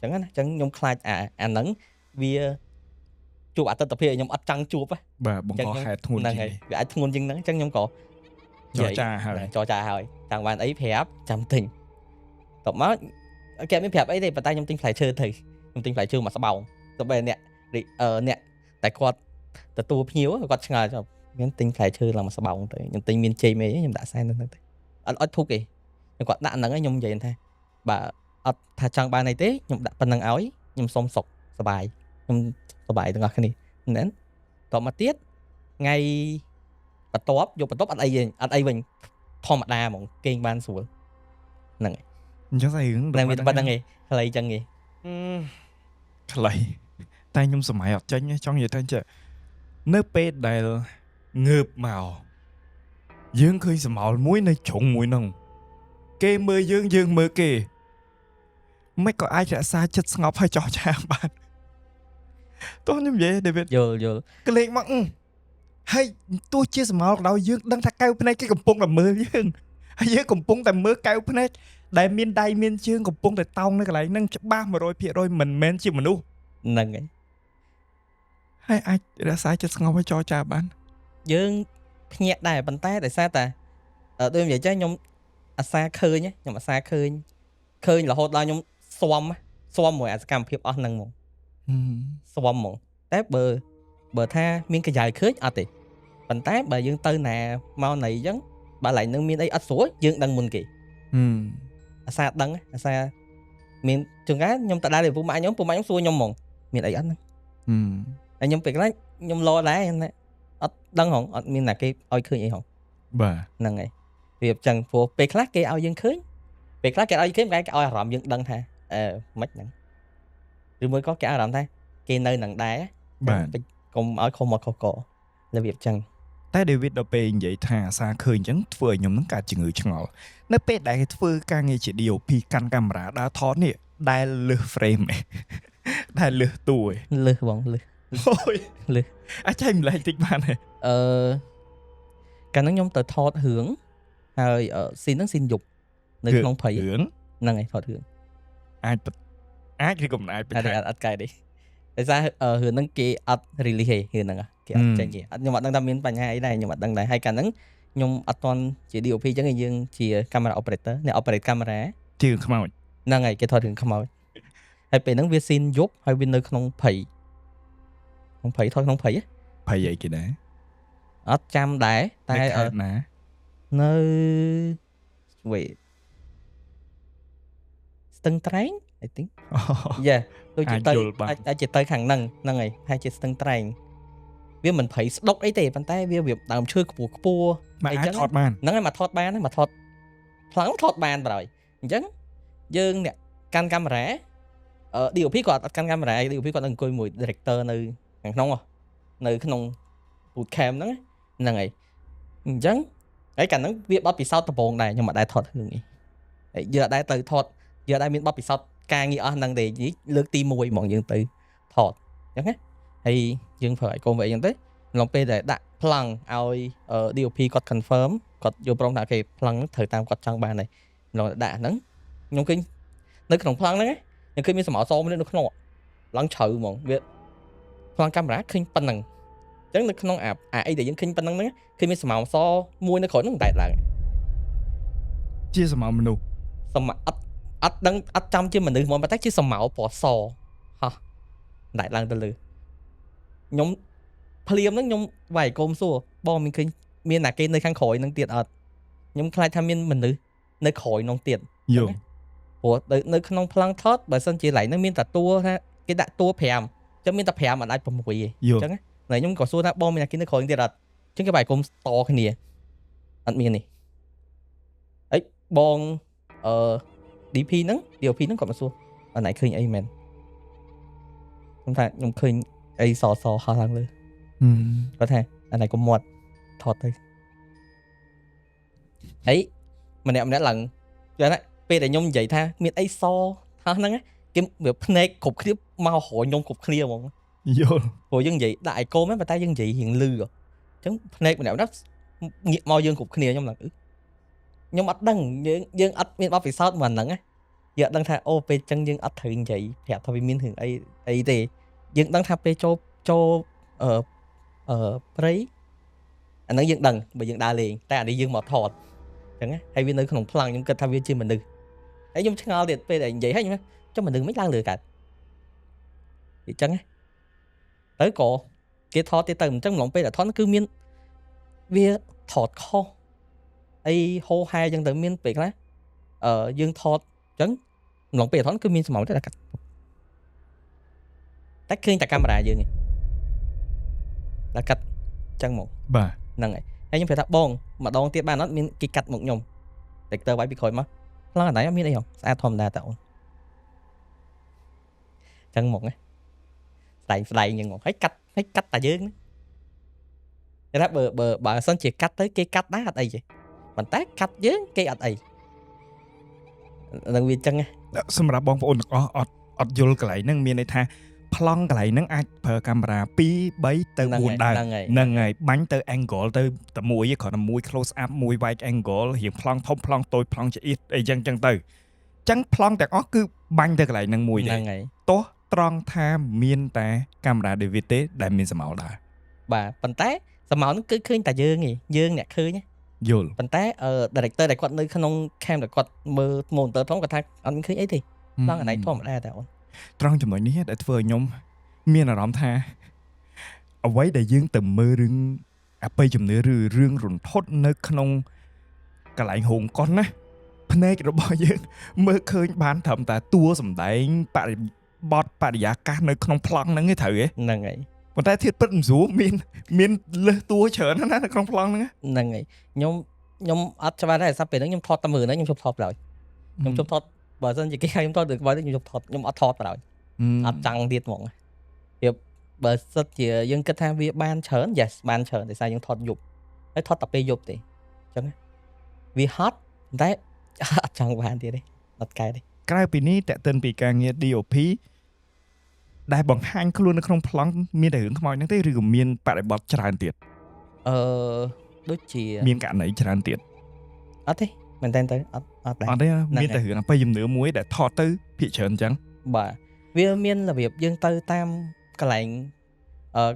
អញ្ចឹងណាអញ្ចឹងខ្ញុំខ្លាចអាអាហ្នឹងវាជួបអតិថិភាពខ្ញុំអត់ចង់ជួបហ៎ បាទបង្កហេតុធ្ងន់ ហ្នឹង ជាងនេះ ហើយវាអាចធ្ងន់ជាងហ្នឹងអញ្ចឹងខ្ញុំក៏ ចរចាហើយ ចរចាហើយចង់បានអីប្រាប់ចាំទិញតបមកគេអត់មានប្រាប់អីទេប៉ុន្តែខ្ញុំទិញផ្លែឈើទៅខ្ញុំទិញផ្លែឈើមកស្បោងទៅបែរអ្នកអឺអ្នកតែគាត់ទទួលភ្ញៀវគាត់ឆ្ងល់ចុះមានទិញផ្លែឈើឡើងមកស្បោងទៅខ្ញុំទិញមានជ័យមេខ្ញុំដាក់សែននៅហ្នឹងទៅអត់អត់ធុកទេខ្ញុំគាត់ដាក់ហ្នឹងហើយខ្ញុំនិយាយថាបើអត់ថាចង់បានអីទេខ្ញុំដាក់ប៉ុណ្្នឹងឲ្យខ្ញុំសុំសុខសប្បាយខ្ញុំសប្បាយទាំងអស់គ្នាហ្នឹងតមកទៀតថ្ងៃបន្ទាប់យកបន្ទាប់អត់អីទេអត់អីវិញធម្មតាហ្មងគេងបានស្រួលហ្នឹងហើយ អញ្ចឹងស្អីរឿង ហ្នឹងវាប៉ុណ្្នឹងឯងខ្លីចឹងឯង ខ្លីតែខ្ញុំសម័យអត់ចេញទេចង់និយាយថាចេះនៅពេលដែលងើបមកយើងឃើញសមោលមួយនៅជ្រុងមួយហ្នឹងគេមើលយើងយើងមើលគេមិនក៏អាចរក្សាចិត្តស្ងប់ហើយចោះឆាបានតោះខ្ញុំនិយាយ David យល់យល់ ក្លេកមកអឺហើយទោះជាសមោលក៏ដោយយើងដឹងថាកៅភ្នែកគេកំពុងតែមើលយើងហើយយើងកំពុងតែមើលកៅភ្នែកដែលមានដៃមានជើងកំពុងតែតោងនៅកន្លែងហ្នឹងច្បាស់100%មិនមែនជាមនុស្ស ហ្នឹងហើយ ហើយអាចរក្សាចិត្តស្ងប់ឲ្យចរចាបាន យើងភ្ញាក់ដែរប៉ុន្តែដោយសារតែអឺដូចនិយាយចេះខ្ញុំអាសាឃើញខ្ញុំអាសាឃើញឃើញរហូតដល់ខ្ញុំស៊ាំស៊ាំមួយអាសកម្មភាពអស់ហ្នឹងហ្មងស៊ាំហ្មងតែបើបើថាមានកញ្ចៅឃើញអត់ទេប៉ុន្តែបើយើងទៅណាមកណីអញ្ចឹងបើកន្លែងហ្នឹងមានអីអត់ស្រួលយើងដឹងមុនគេអាសាដឹងអាសាមានជួនកាលខ្ញុំទៅដើរទៅពុកម៉ាក់ខ្ញុំពុកម៉ាក់ខ្ញុំសួរខ្ញុំហ្មងមានអីអត់ហ្នឹងហើយខ្ញុំពេលខ្លះខ្ញុំលោដែរណាអត់ដឹងហងអត់មានណាគេឲ្យឃើញអីហង បាទ ហ្នឹងហើយវាអញ្ចឹងព្រោះពេលខ្លះគេឲ្យយើងឃើញពេលខ្លះគេឲ្យឃើញគេឲ្យអារម្មណ៍យើងដឹងថាអឺមិនហ្នឹងឬមួយក៏គេអារម្មណ៍ថាគេនៅនឹងដែរ បាទ កុំឲ្យខុសមកខុសករបៀបអញ្ចឹង តែ David ដល់ពេលនិយាយថាអាសាឃើញអញ្ចឹងធ្វើឲ្យខ្ញុំនឹងកើតជំងឺឆ្ងល់នៅពេលដែលគេធ្វើការងារជា DOP កាន់កាមេរ៉ាដើរថតនេះដែលលើស frame ឯង ដែលលើសតួឯង លឹះបងលឹះ អូយ លើស អាចចែកម្លែកតិចបានទេ អឺកាលហ្នឹងខ្ញុំទៅថតរឿងហើយ scene ហ្នឹង scene យប់នៅក្នុងព្រៃ រឿង ហ្នឹងហើយថតរឿង អាចអាចឬក៏មិនអាច អត់អត់កែទេដោយសាររឿងហ្នឹងគេអត់ release ទេរឿងហ្នឹងគេអត់ចេញទេអត់ខ្ញុំអត់ដឹងថាមានបញ្ហាអីដែរខ្ញុំអត់ដឹងដែរហើយកាលហ្នឹងខ្ញុំអត់ទាន់ជា DOP អញ្ចឹងយើងជា camera operator អ្នក operate camera ជាខ្មោច ហ្នឹងហើយគេថតរឿងខ្មោចហើយពេលហ្នឹងវា scene យប់ហើយវានៅក្នុងព្រៃក្នុងព្រៃថតក្នុងព្រៃ ព្រៃអីគេដែរ អត់ចាំដែរតែ នៅខេត្តណា នៅ wait ស្ទឹងត្រែង I think yeah ដូចជាទៅអាចជាទៅខាងហ្នឹងហ្នឹងហើយហើយជាស្ទឹងត្រែងវាមិនព្រៃស្ដុកអីទេប៉ុន្តែវាវាដើមឈើខ្ពស់ខ្ពស់ មកអាចថតបាន ហ្នឹងហើយមកថតបានមកថតប្លង់ថតបានបណ្ដោយអញ្ចឹងយើងអ្នកកាន់កាមេរ៉ាអឺ DOP គាត់អត់កាន់កាមេរ៉ា DOP គាត់នឹងអង្គុយមួយ director នៅខាងក្នុងនៅក្នុង boot camp ហ្នឹងហ្នឹងហើយអញ្ចឹងហើយកាលហ្នឹងវាបទពិសោធន៍ដំបូងដែរខ្ញុំអត់ដែរថតរឿងនេះហើយយើងអត់ដែរទៅថតយើងអត់ដែរមានបទពិសោធន៍ការងារអស់ហ្នឹងទេលើកទី1ហ្មងយើងទៅថតអញ្ចឹងណាហើយយើងប្រើឲ្យកូនវិញអញ្ចឹងទៅឡងពេលដែលដាក់ប្លង់ឲ្យ DOP គាត់ confirm គាត់យល់ព្រមថាគេប្លង់ត្រូវតាមគាត់ចង់បានហើយឡងដាក់ហ្នឹងខ្ញុំឃើញនៅក្នុងប្លង់ហ្នឹងខ្ញុំឃើញមានសមោសមនៅក្នុងឡើងជ្រៅហ្មងវាប្លង់កាមេរ៉ាឃើញប៉ុណ្ណឹងអញ្ចឹងនៅក្នុងអាអាអីដែលយើងឃើញប៉ុណ្ណឹងហ្នឹងឃើញមានសមោសមួយនៅក្រោយហ្នឹងតែឡើង ជាសមោមនុស្ស សមអត់អត់ដឹងអត់ចាំជាមនុស្សហ្មងប៉ុន្តែជាសមោពណ៌សហោះតែឡើងទៅលើខ្ញុំភ្លាមហ្នឹងខ្ញុំវាយកុំសួរបងមានឃើញមានណាគេនៅខាងក្រោយហ្នឹងទៀតអត់ខ្ញុំខ្លាចថាមានមនុស្សនៅក្រោយហ្នឹងទៀត យល់ ព្រោះនៅក្នុងប្លង់ថតបើសិនជាឡៃហ្នឹងមានតែតួថាគេដាក់តួ5អញ្ចឹងមានតែ5អត់អាច6ទេអញ្ចឹងណាខ្ញុំក៏សួរថាបងមានណាគេនៅក្រោយទៀតអត់អញ្ចឹងគេបែរគុំតគ្នាអត់មាននេះអីបងអឺ DP ហ្នឹង DOP ហ្នឹងគាត់មកសួរអត់ណៃឃើញអីមែន ខ្ញុំថាខ្ញុំឃើញអីសសហោះឡើងលើគាត់ថាអានេះកុំមាត់ថតទៅហើយម្នាក់ម្នាក់ឡើងយ៉ាងណាពេលដែលខ្ញុំនិយាយថាមានអីសហោះហ្នឹងគេវាភ្នែកគ្រប់គ្នាមករកខ្ញុំគ្រប់គ្នាហ្មង យល់ ព្រោះយើងនិយាយដាក់អេកូមែនប៉ុន្តែយើងនិយាយរៀងលឺអញ្ចឹងភ្នែកម្នាក់ម្នាក់ងាកមកយើងគ្រប់គ្នាខ្ញុំឡើងខ្ញុំអត់ដឹងយើងយើងអត់មានបទពិសោធន៍មកហ្នឹងណាយើងអត់ដឹងថាអូពេលអញ្ចឹងយើងអត់ត្រូវនិយាយប្រាប់ថាវាមានរឿងអីអីទេយើងដឹងថាពេលចូលចូលអឺអឺព្រៃអាហ្នឹងយើងដឹងបើយើងដើរលេងតែអានេះយើងមកថតអញ្ចឹងណាហើយវានៅក្នុងប្លង់ខ្ញុំគិតថាវាជាមនុស្សហើយខ្ញុំឆ្ងល់ទៀតពេលដែលនិយាយហើយខ្ញុំចុះមនុស្សមិនឡើងលើកើតអញ្ចឹងណាទៅក៏គេថតទៀតទៅអញ្ចឹងម្លងពេលដែលថតគឺមានវាថតខុសអីហោហែអញ្ចឹងទៅមានពេលខ្លះយើងថតអញ្ចឹងម្លងពេលថតគឺមានស្មៅតែកាត់តែឃើញតែកាមេរ៉ាយើងឯងតែកាត់អញ្ចឹងមក បាទ ហ្នឹងហើយហើយខ្ញុំប្រាប់ថាបងម្ដងទៀតបានអត់មានគេកាត់មកខ្ញុំតិចទៅវាយពីក្រោយមកប្លង់អត់ដែរអត់មានអីហងស្អាតធម្មតាតើអូនអញ្ចឹងមកណាស្ដែងស្ដែងអញ្ចឹងមកហើយកាត់ហើយកាត់តែយើងណាគេថាបើបើបើសិនជាកាត់ទៅគេកាត់ដែរអត់អីទេប៉ុន្តែកាត់យើងគេអត់អីនឹងវាអញ្ចឹងណា សម្រាប់បងប្អូនទាំងអស់អត់អត់យល់កន្លែងហ្នឹងមានន័យថាប្លង់កន្លែងហ្នឹងអាចប្រើកាមេរ៉ា2 3ទៅ4ដែរ ហ្នឹងហើយ ហ្នឹងហើយបាញ់ទៅ angle ទៅតែមួយឯងគ្រាន់តែមួយ close up មួយ wide angle រៀងប្លង់ធំប្លង់តូចប្លង់ចង្អៀតអីចឹងចឹងទៅចឹងប្លង់ទាំងអស់គឺបាញ់ទៅកន្លែងហ្នឹងមួយទេ ហ្នឹងហើយ ទោះត្រង់ថាមានតែកាមេរ៉ា David ទេដែលមានស្រមោលដែរ បាទប៉ុន្តែស្រមោលហ្នឹងគឺឃើញតែយើងឯងយើងអ្នកឃើញណា យល់ ប៉ុន្តែdirector ដែលគាត់នៅក្នុង cam ដែលគាត់មើល monitor ធំគាត់ថាអត់មានឃើញអីទេប្លង់អានេះធម្មតាតែអូន ត្រង់ចំណុចនេះដែលធ្វើឲ្យខ្ញុំមានអារម្មណ៍ថាអ្វីដែលយើងទៅមើលរឿងអបិយជំនឿឬរឿងរន្ធត់នៅក្នុងកន្លែងរោងកុនណាភ្នែករបស់យើង មើលឃើញបានត្រឹមតែតួសម្ដែងបរិបទបរិយាកាសនៅក្នុងប្លង់ហ្នឹងឯងត្រូវទេ ហ្នឹងហើយ ប៉ុន្តែធៀបពិតមិនស្រួលមានមានលើសតួច្រើនណាស់ណានៅក្នុងប្លង់ហ្នឹងណា ហ្នឹងហើយខ្ញុំខ្ញុំអត់ច្បាស់ដែរសាប់ពេលហ្នឹងខ្ញុំថតតែមើលហ្នឹងខ្ញុំជប់ថតឡើយខ្ញុំជប់ថតបើសិនជាគេឲ្យខ្ញុំថតទៅក្បាលខ្ញុំជប់ថតខ្ញុំអត់ថតឡើយអត់ចង់ទៀតហ្មងវាបើសិនជាយើងគិតថាវាបានច្រើន yes បានច្រើនដោយសារយើងថតយប់ហើយថតតែពេលយប់ទេអញ្ចឹងណាវាហត់ប៉ុន្តែ អត់ចង់បានទៀតទេអត់កែទេ ក្រៅពីនេះតេតិនពីការងារ DOP ដែលបង្ហាញខ្លួននៅក្នុងប្លង់មានតែរឿងខ្មោចហ្នឹងទេឬក៏មានបរិបទច្រើនទៀត អឺដូចជា មានករណីច្រើនទៀត អត់ទេមែនតើទៅអត់អត់ដែរ អត់ទេ ហ្នឹង មានតែរឿងអបិយជំនឿមួយដែលថតទៅភាគច្រើនអញ្ចឹង បាទវាមានរបៀបយើងទៅតាមកន្លែង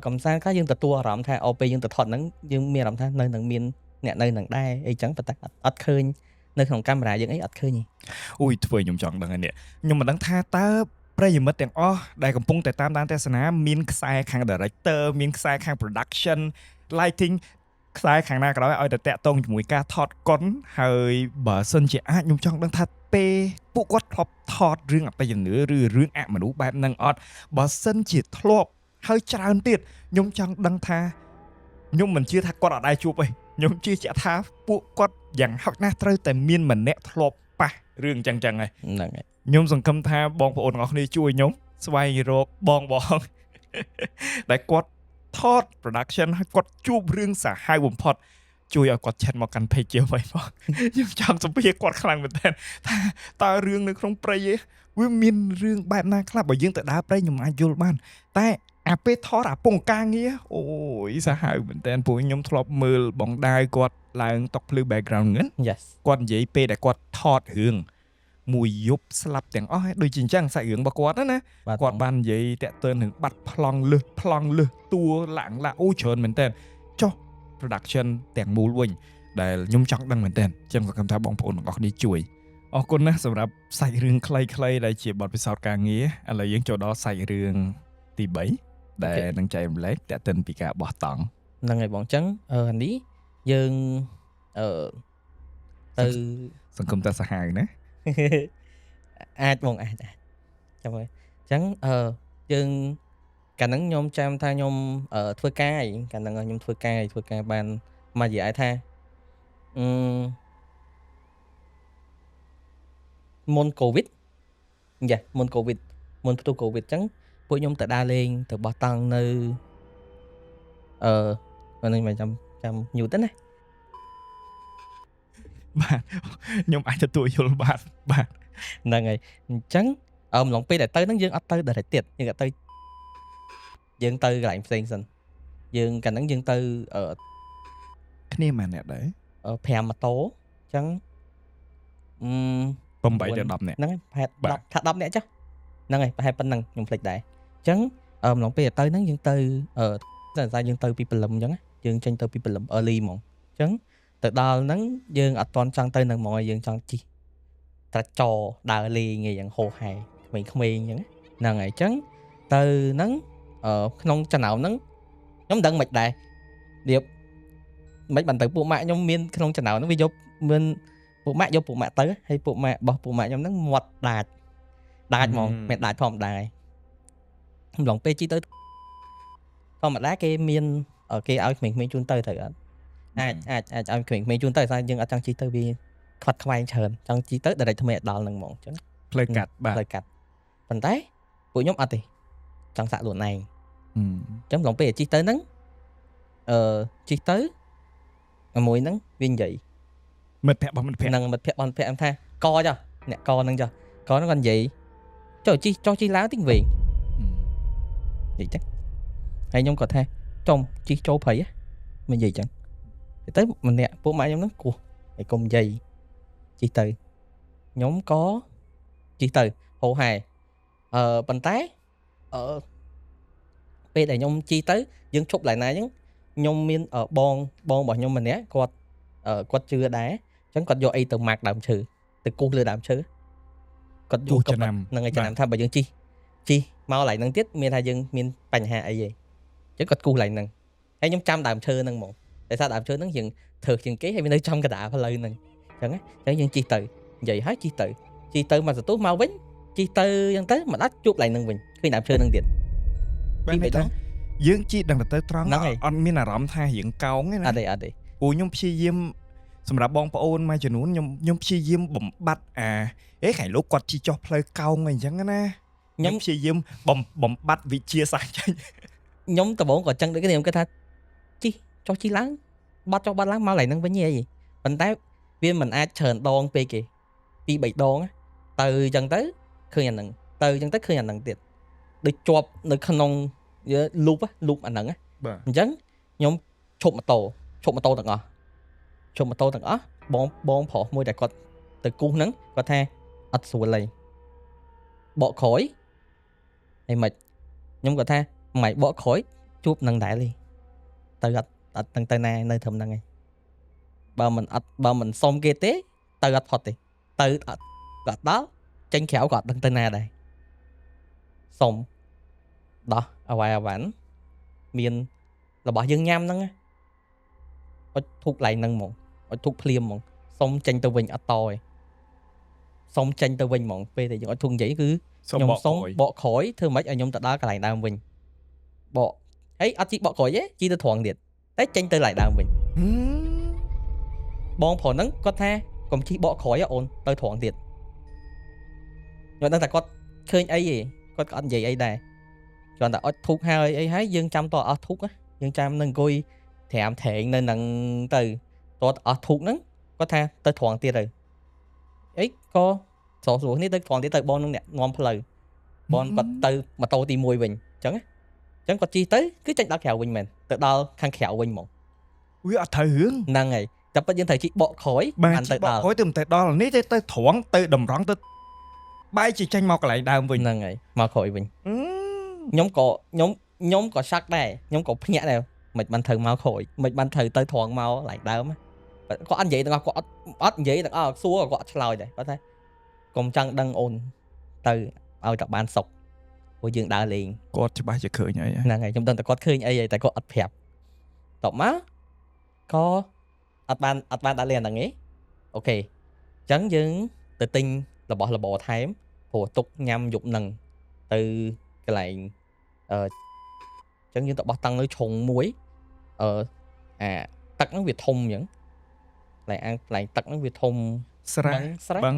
កំសាន្តខ្លះយើងទទួលអារម្មណ៍ថាអូពេលយើងទៅថតហ្នឹងយើងមានអារម្មណ៍ថានៅនឹងមានអ្នកនៅនឹងដែរអីចឹងប៉ុន្តែអត់អត់ឃើញនៅក្នុងកាមេរ៉ាយើងអីអត់ឃើញទេ អូយធ្វើខ្ញុំចង់ដឹងហើយនេះខ្ញុំមិនដឹងថាតើប្រិយមិត្តទាំងអស់ដែលកំពុងតែតាមដានទស្សនាមានខ្សែខាង director មានខ្សែខាង production lighting ខ្សែខាងណាក៏ដោយឲ្យតែតាក់ទងជាមួយការថតកុនហើយបើសិនជាអាចខ្ញុំចង់ដឹងថាពេលពួកគាត់ធ្លាប់ថតរឿងអបិយជំនឿឬរឿងអមនុស្សបែបហ្នឹងអត់បើសិនជាធ្លាប់ហើយច្រើនទៀតខ្ញុំចង់ដឹងថាខ្ញុំមិនជឿថាគាត់អត់ដែរជួបទេខ្ញុំជឿជាក់ថាពួកគាត់យ៉ាងហោចណាស់ត្រូវតែមានម្នាក់ធ្លាប់ប៉ះរឿងចឹងចឹងហើយ ហ្នឹងហើយ ខ្ញុំសង្ឃឹមថាបងប្អូនទាំងអស់គ្នាជួយខ្ញុំស្វែងរកបងបង ដែលគាត់ថត production ហើយគាត់ជួបរឿងសាហាវបំផុតជួយឲ្យគាត់chat មកកាន់ page ជាអ្វីផង ខ្ញុំចង់សម្ភាសគាត់ខ្លាំងមែនទែនថាតើរឿងនៅក្នុងព្រៃឯងវាមានរឿងបែបណាខ្លះបើយើងទៅដើរព្រៃខ្ញុំអាចយល់បាន តែអាពេលថតអាពងការងារអូយសាហាវមែនទែនព្រោះខ្ញុំធ្លាប់មើលបងដាវគាត់ឡើងតុកភ្លឺ background ងិន Yes គាត់និយាយពេលដែលគាត់ថតរឿងមួយយប់ស្លាប់ទាំងអស់ហើយដូចជាអញ្ចឹងសាច់រឿងរបស់គាត់ណាណា បាទ គាត់បាននិយាយតាក់ទងនឹងបាត់ប្លង់លឹះប្លង់លឹះតួឡាំងឡាអូច្រើនមែនតើចុះ production ទាំងមូលវិញដែលខ្ញុំចង់ដឹងមែនតើអញ្ចឹងសង្ឃឹមថាបងប្អូនទាំងអស់គ្នាជួយអរគុណណាស់សម្រាប់សាច់រឿងខ្លីៗដែលជាបទពិសោធន៍ការងារឥឡូវយើងចូលដល់សាច់រឿងទី3ដែលនឹងចែករំលែកតាក់ទិនពីការបោះតង់ ហ្នឹងហើយបងអញ្ចឹងអានេះយើងអឺទៅ សង្ឃឹមថាសាហាវណា អាចបងអាចអាចចាំមើលអញ្ចឹងយើងកាលហ្នឹងខ្ញុំចាំថាខ្ញុំធ្វើការឯងកាលហ្នឹងខ្ញុំធ្វើការឯងធ្វើការបានមកនិយាយថាអឺមុនកូវីដយ៉ាមុនកូវីដមុនផ្ទុះកូវីដអញ្ចឹង ពួកខ្ញុំទៅដើរលេងទៅបោះតង់នៅហ្នឹងមិនចាំចាំញូតទៅណា។ បាទខ្ញុំអាចទទួលយល់បាទបាទ ហ្នឹងហើយអញ្ចឹងអំឡុងពេលដែលទៅហ្នឹងយើងអត់ទៅ direct ទៀតយើងអត់ទៅយើងទៅកន្លែងផ្សេងសិនយើងកាលហ្នឹងយើងទៅគ្នាម៉ានអ្នកដែរ 5ម៉ូតូអញ្ចឹងអឺ 8ទៅ10នាក់ ហ្នឹងហើយប្រហែល10ថា10នាក់ចុះហ្នឹងហើយប្រហែលប៉ុណ្ណឹងខ្ញុំភ្លេចដែរអញ្ចឹងអំឡុងពេលទៅហ្នឹងយើងទៅតែតែយើងទៅពីព្រលឹមអញ្ចឹងយើងចេញទៅពីព្រលឹម early ហ្មងអញ្ចឹងទៅដល់ហ្នឹងយើងអត់ទាន់ចង់ទៅនឹងហ្មងយើងចង់ជិះត្រាច់ចរដើរលេងអីយ៉ាងហោហែក្មេងៗអញ្ចឹងហ្នឹងហើយអញ្ចឹងទៅហ្នឹងក្នុងចំណោមហ្នឹងខ្ញុំមិនដឹងមិនដែររៀបមិនបានទៅពួកម៉ាក់ខ្ញុំមានក្នុងចំណោមហ្នឹងវាយកមានពួកម៉ាក់យកពួកម៉ាក់ទៅហើយពួកម៉ាក់របស់ពួកម៉ាក់ខ្ញុំហ្នឹងមាត់ដាច់ដាច់ហ្មងមិនដាច់ធម្មតាអំឡុងពេលជិះទៅធម្មតាគេមានគេឲ្យក្មេងៗជូនទៅត្រូវអត់អាចអាចអាចឲ្យក្មេងៗជូនទៅតែយើងអត់ចង់ជិះទៅវាខ្វាត់ខ្វែងច្រើនចង់ជិះទៅ direct ថ្មីដល់ហ្នឹងហ្មងអញ្ចឹង ផ្លូវកាត់បាទ ផ្លូវកាត់ប៉ុន្តែពួកខ្ញុំអត់ទេចង់សាក់ខ្លួនឯងអញ្ចឹងឡងពេលជិះទៅហ្នឹងជិះទៅមួយហ្នឹងវានិយាយ មិត្តភក្តិរបស់មិត្តភក្តិ ហ្នឹងមិត្តភក្តិរបស់មិត្តភក្តិខ្ញុំថាកចុះអ្នកកហ្នឹងចុះកហ្នឹងគាត់និយាយចុះជិះចុះជិះឡើងតិចវិញនិយាយចឹងហើយខ្ញុំគាត់ថាចំជិះចូលព្រៃមិននិយាយចឹងទៅម្នាក់ពួកម៉ាក់ខ្ញុំហ្នឹងគោះហើយកុំនិយាយជិះទៅខ្ញុំក៏ជិះទៅហោហែប៉ុន្តែពេលដែលខ្ញុំជិះទៅយើងឈប់ឡើយណាអញ្ចឹងខ្ញុំមានបងបងរបស់ខ្ញុំម្នាក់គាត់គាត់ជឿដែរអញ្ចឹងគាត់យកអីទៅម៉ាក់ដើមឈើទៅគូសលើដើមឈើគាត់យកចំណាំ ហ្នឹងហើយចំណាំថាបើយើងជិះជិះមកឡើយហ្នឹងទៀតមានថាយើងមានបញ្ហាអីទេអញ្ចឹងគាត់គូសឡើយហ្នឹងហើយខ្ញុំចាំដើមឈើហ្នឹងហ្មងតែសារដើមឈើហ្នឹងយើងធ្វើជាងគេហើយវានៅចំកណ្ដាលផ្លូវហ្នឹងអញ្ចឹងអញ្ចឹងយើងជិះទៅនិយាយហើយជិះទៅជិះទៅមកសន្ទុះមកវិញជិះទៅអញ្ចឹងទៅមកដល់ជួបឡើយហ្នឹងវិញឃើញដើមឈើហ្នឹងទៀត បាទថាយើងជិះដឹងតែទៅត្រង់អត់មានអារម្មណ៍ថារៀងកោងទេណា អត់ទេអត់ទេ ព្រោះខ្ញុំព្យាយាមសម្រាប់បងប្អូនមួយចំនួនខ្ញុំខ្ញុំព្យាយាមបំបត្តិអាអេខែលោកគាត់ជិះចុះផ្លូវកោងអីអញ្ចឹងណាខ្ញុំព្យាយាមបំបំបត្តិវិជាសាស្ត្រចេញ ខ្ញុំដំបូងក៏ចឹងដូចគ្នាខ្ញុំគិតថាជិះចុះជិះឡើងបាត់ចុះបាត់ឡើងមកឡើយហ្នឹងវិញហីប៉ុន្តែវាមិនអាចច្រើនដងពេកទេពីរបីដងទៅអញ្ចឹងទៅឃើញអាហ្នឹងទៅអញ្ចឹងទៅឃើញអាហ្នឹងទៀតដូចជាប់នៅក្នុង loop loop អាហ្នឹងអញ្ចឹងខ្ញុំឈប់ម៉ូតូឈប់ម៉ូតូទាំងអស់ឈប់ម៉ូតូទាំងអស់បងបងប្រុសមួយដែលគាត់ទៅគូសហ្នឹងគាត់ថាអត់ស្រួលទេបកក្រោយហើយមិនខ្ញុំគាត់ថាមិនបកក្រោយជួបនឹងដែរទេទៅអត់អត់នឹងទៅណានៅត្រឹមហ្នឹងឯងបើមិនអត់បើមិនសុំគេទេទៅអត់ផុតទេទៅអត់ក៏ដល់ចេញក្រៅក៏អត់ដឹងទៅណាដែរសុំដោះអវ៉ៃអវ៉ាន់មានរបស់យើងញ៉ាំហ្នឹងអុចធូបឡៃហ្នឹងហ្មងអុចធូបភ្លាមហ្មងសុំចេញទៅវិញអត់តទេសុំចេញទៅវិញហ្មងពេលដែលយើងអុចធូបនិយាយគឺខ្ញុំសុំបកក្រោយធ្វើម៉េចឲ្យខ្ញុំទៅដល់កន្លែងដើមវិញបកហើយអត់ជីបកក្រោយទេជីទៅត្រង់ទៀតតែចេញទៅកន្លែងដើមវិញបងប្រុសហ្នឹងគាត់ថាកុំជីបកក្រោយអូនទៅត្រង់ទៀតខ្ញុំដឹងតែគាត់ឃើញអីទេគាត់ក៏អត់និយាយអីដែរគ្រាន់តែអុចធូបហើយអីហើយយើងចាំតអស់ធូបយើងចាំនឹងអង្គុយត្រាំត្រែងនៅនឹងទៅតអស់ធូបហ្នឹងគាត់ថាទៅត្រង់ទៀតទៅអីក៏ស្រស់ស្រួលនេះទៅត្រង់ទៀតទៅបងនឹងអ្នកនាំផ្លូវបងគាត់ទៅម៉ូតូទី1វិញអញ្ចឹងអញ្ចឹងគាត់ជិះទៅគឺចេញដល់ក្រៅវិញមែនទៅដល់ខាងក្រៅវិញហ្មង វាអត់ត្រូវរឿង ហ្នឹងហើយតែពិតយើងត្រូវជិះបកក្រោយ បានទៅដល់ក្រោយទៅមិនទៅដល់នេះទៅទៅត្រង់ទៅតម្រង់ទៅបែរជាចេញមកកន្លែងដើមវិញ ហ្នឹងហើយមកក្រោយវិញខ្ញុំក៏ខ្ញុំខ្ញុំក៏ឆាក់ដែរខ្ញុំក៏ភ្ញាក់ដែរមិនបានត្រូវមកក្រោយមិនបានត្រូវទៅត្រង់មកកន្លែងដើមគាត់អត់និយាយទាំងអស់គាត់អត់អត់និយាយទាំងអស់សួរក៏គាត់អត់ឆ្លើយដែរគាត់ថាកុំចង់ដឹងអូនទៅឲ្យតែបានសុខព្រោះយើងដើរលេង គាត់ច្បាស់ជាឃើញអី ហ្នឹងហើយខ្ញុំដឹងតែគាត់ឃើញអីហើយតែគាត់អត់ប្រាប់តបមកក៏អត់បានអត់បានដើរលេងអាហ្នឹងឯង OK អញ្ចឹងយើងទៅទិញរបស់របរថែមព្រោះទុកញ៉ាំយប់ហ្នឹងទៅកន្លែងអញ្ចឹងយើងទៅបោះតង់នៅជ្រុងមួយអាទឹកហ្នឹងវាធំអញ្ចឹងកន្លែងអាងកន្លែងទឹកហ្នឹងវាធំ ស្រះ បឹងស្រះ បឹង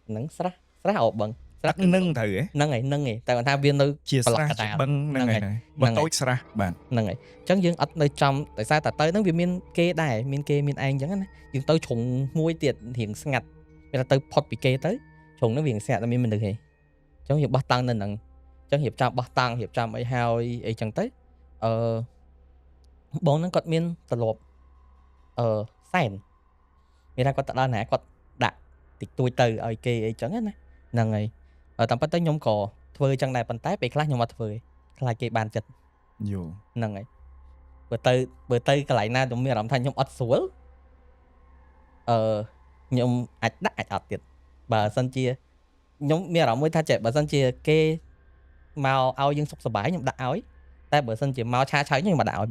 ហ្នឹងស្រះស្រះអូបឹង ទឹកនឹងត្រូវហ៎ ហ្នឹងហើយហ្នឹងហើយតែគាត់ថាវានៅ ជា ប្លុ ស្រះ កកណ្ដាល ជាបឹងហ្នឹងហើយ ហ្នឹងហើយ បើតូចស្រះបាទ ហ្នឹងហើយអញ្ចឹងយើងអត់នៅចំដោយសារតែទៅហ្នឹងវាមានគេដែរមានគេមានឯងអញ្ចឹងណាយើងទៅជ្រុងមួយទៀតរៀងស្ងាត់មានតែទៅផុតពីគេទៅជ្រុងហ្នឹងវារៀងស្ងាត់អត់មានមនុស្សទេអញ្ចឹងយើងបោះតង់នៅហ្នឹងអញ្ចឹងរៀបចំបោះតង់រៀបចំអីហើយអីចឹងទៅអឺបងហ្នឹងគាត់មានទម្លាប់អឺសែនមានថាគាត់ទៅដល់ណាគាត់ដាក់តិចតួចទៅឲ្យគេអីចឹងណាហ្នឹងហើយតាមពិតទៅខ្ញុំក៏ធ្វើចឹងដែរប៉ុន្តែពេលខ្លះខ្ញុំអត់ធ្វើទេខ្លាចគេបានចិត្ត យល់ ហ្នឹងហើយបើទៅកន្លែងណាខ្ញុំមានអារម្មណ៍ថាខ្ញុំអត់ស្រួលអឺខ្ញុំអាចដាក់អាចអត់ទៀតបើសិនជាខ្ញុំមានអារម្មណ៍មួយថាចេះបើសិនជាគេមកឲ្យយើងសុខសប្បាយខ្ញុំដាក់ឲ្យតែបើសិនជាមកឆាឆៅខ្ញុំមិនដាក់ឲ្យ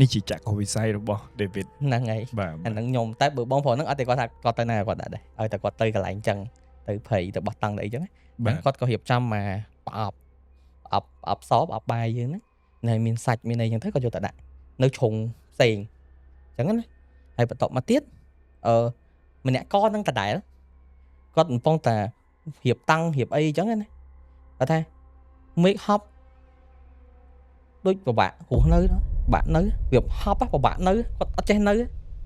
នេះជាចក្ខុវិស័យរបស់ David ហ្នឹងហើយ បាទ អាហ្នឹងខ្ញុំតែបើបងប្រុសហ្នឹងអត់ទេគាត់ថាគាត់ទៅណាគាត់ដាក់ដែរឲ្យតែគាត់ទៅកន្លែងចឹងទៅព្រៃទៅបោះតង់ទៅអីចឹងណា បាទ គាត់ក៏រៀបចំមកប្រអប់ប្រអប់ប្រអប់សប្រអប់បាយយើងហ្នឹងនៅមានសាច់មានអីចឹងទៅគាត់យកទៅដាក់នៅជ្រុងផ្សេងចឹងណាហើយបន្ទាប់មកទៀតអឺម្នាក់កហ្នឹងដដែលគាត់កំពុងតែរៀបតាំងរៀបអីចឹងណាគាត់ថាមេឃហប់ដូចពិបាករស់នៅពិបាកនៅវាហប់ពិបាកនៅគាត់អត់ចេះនៅ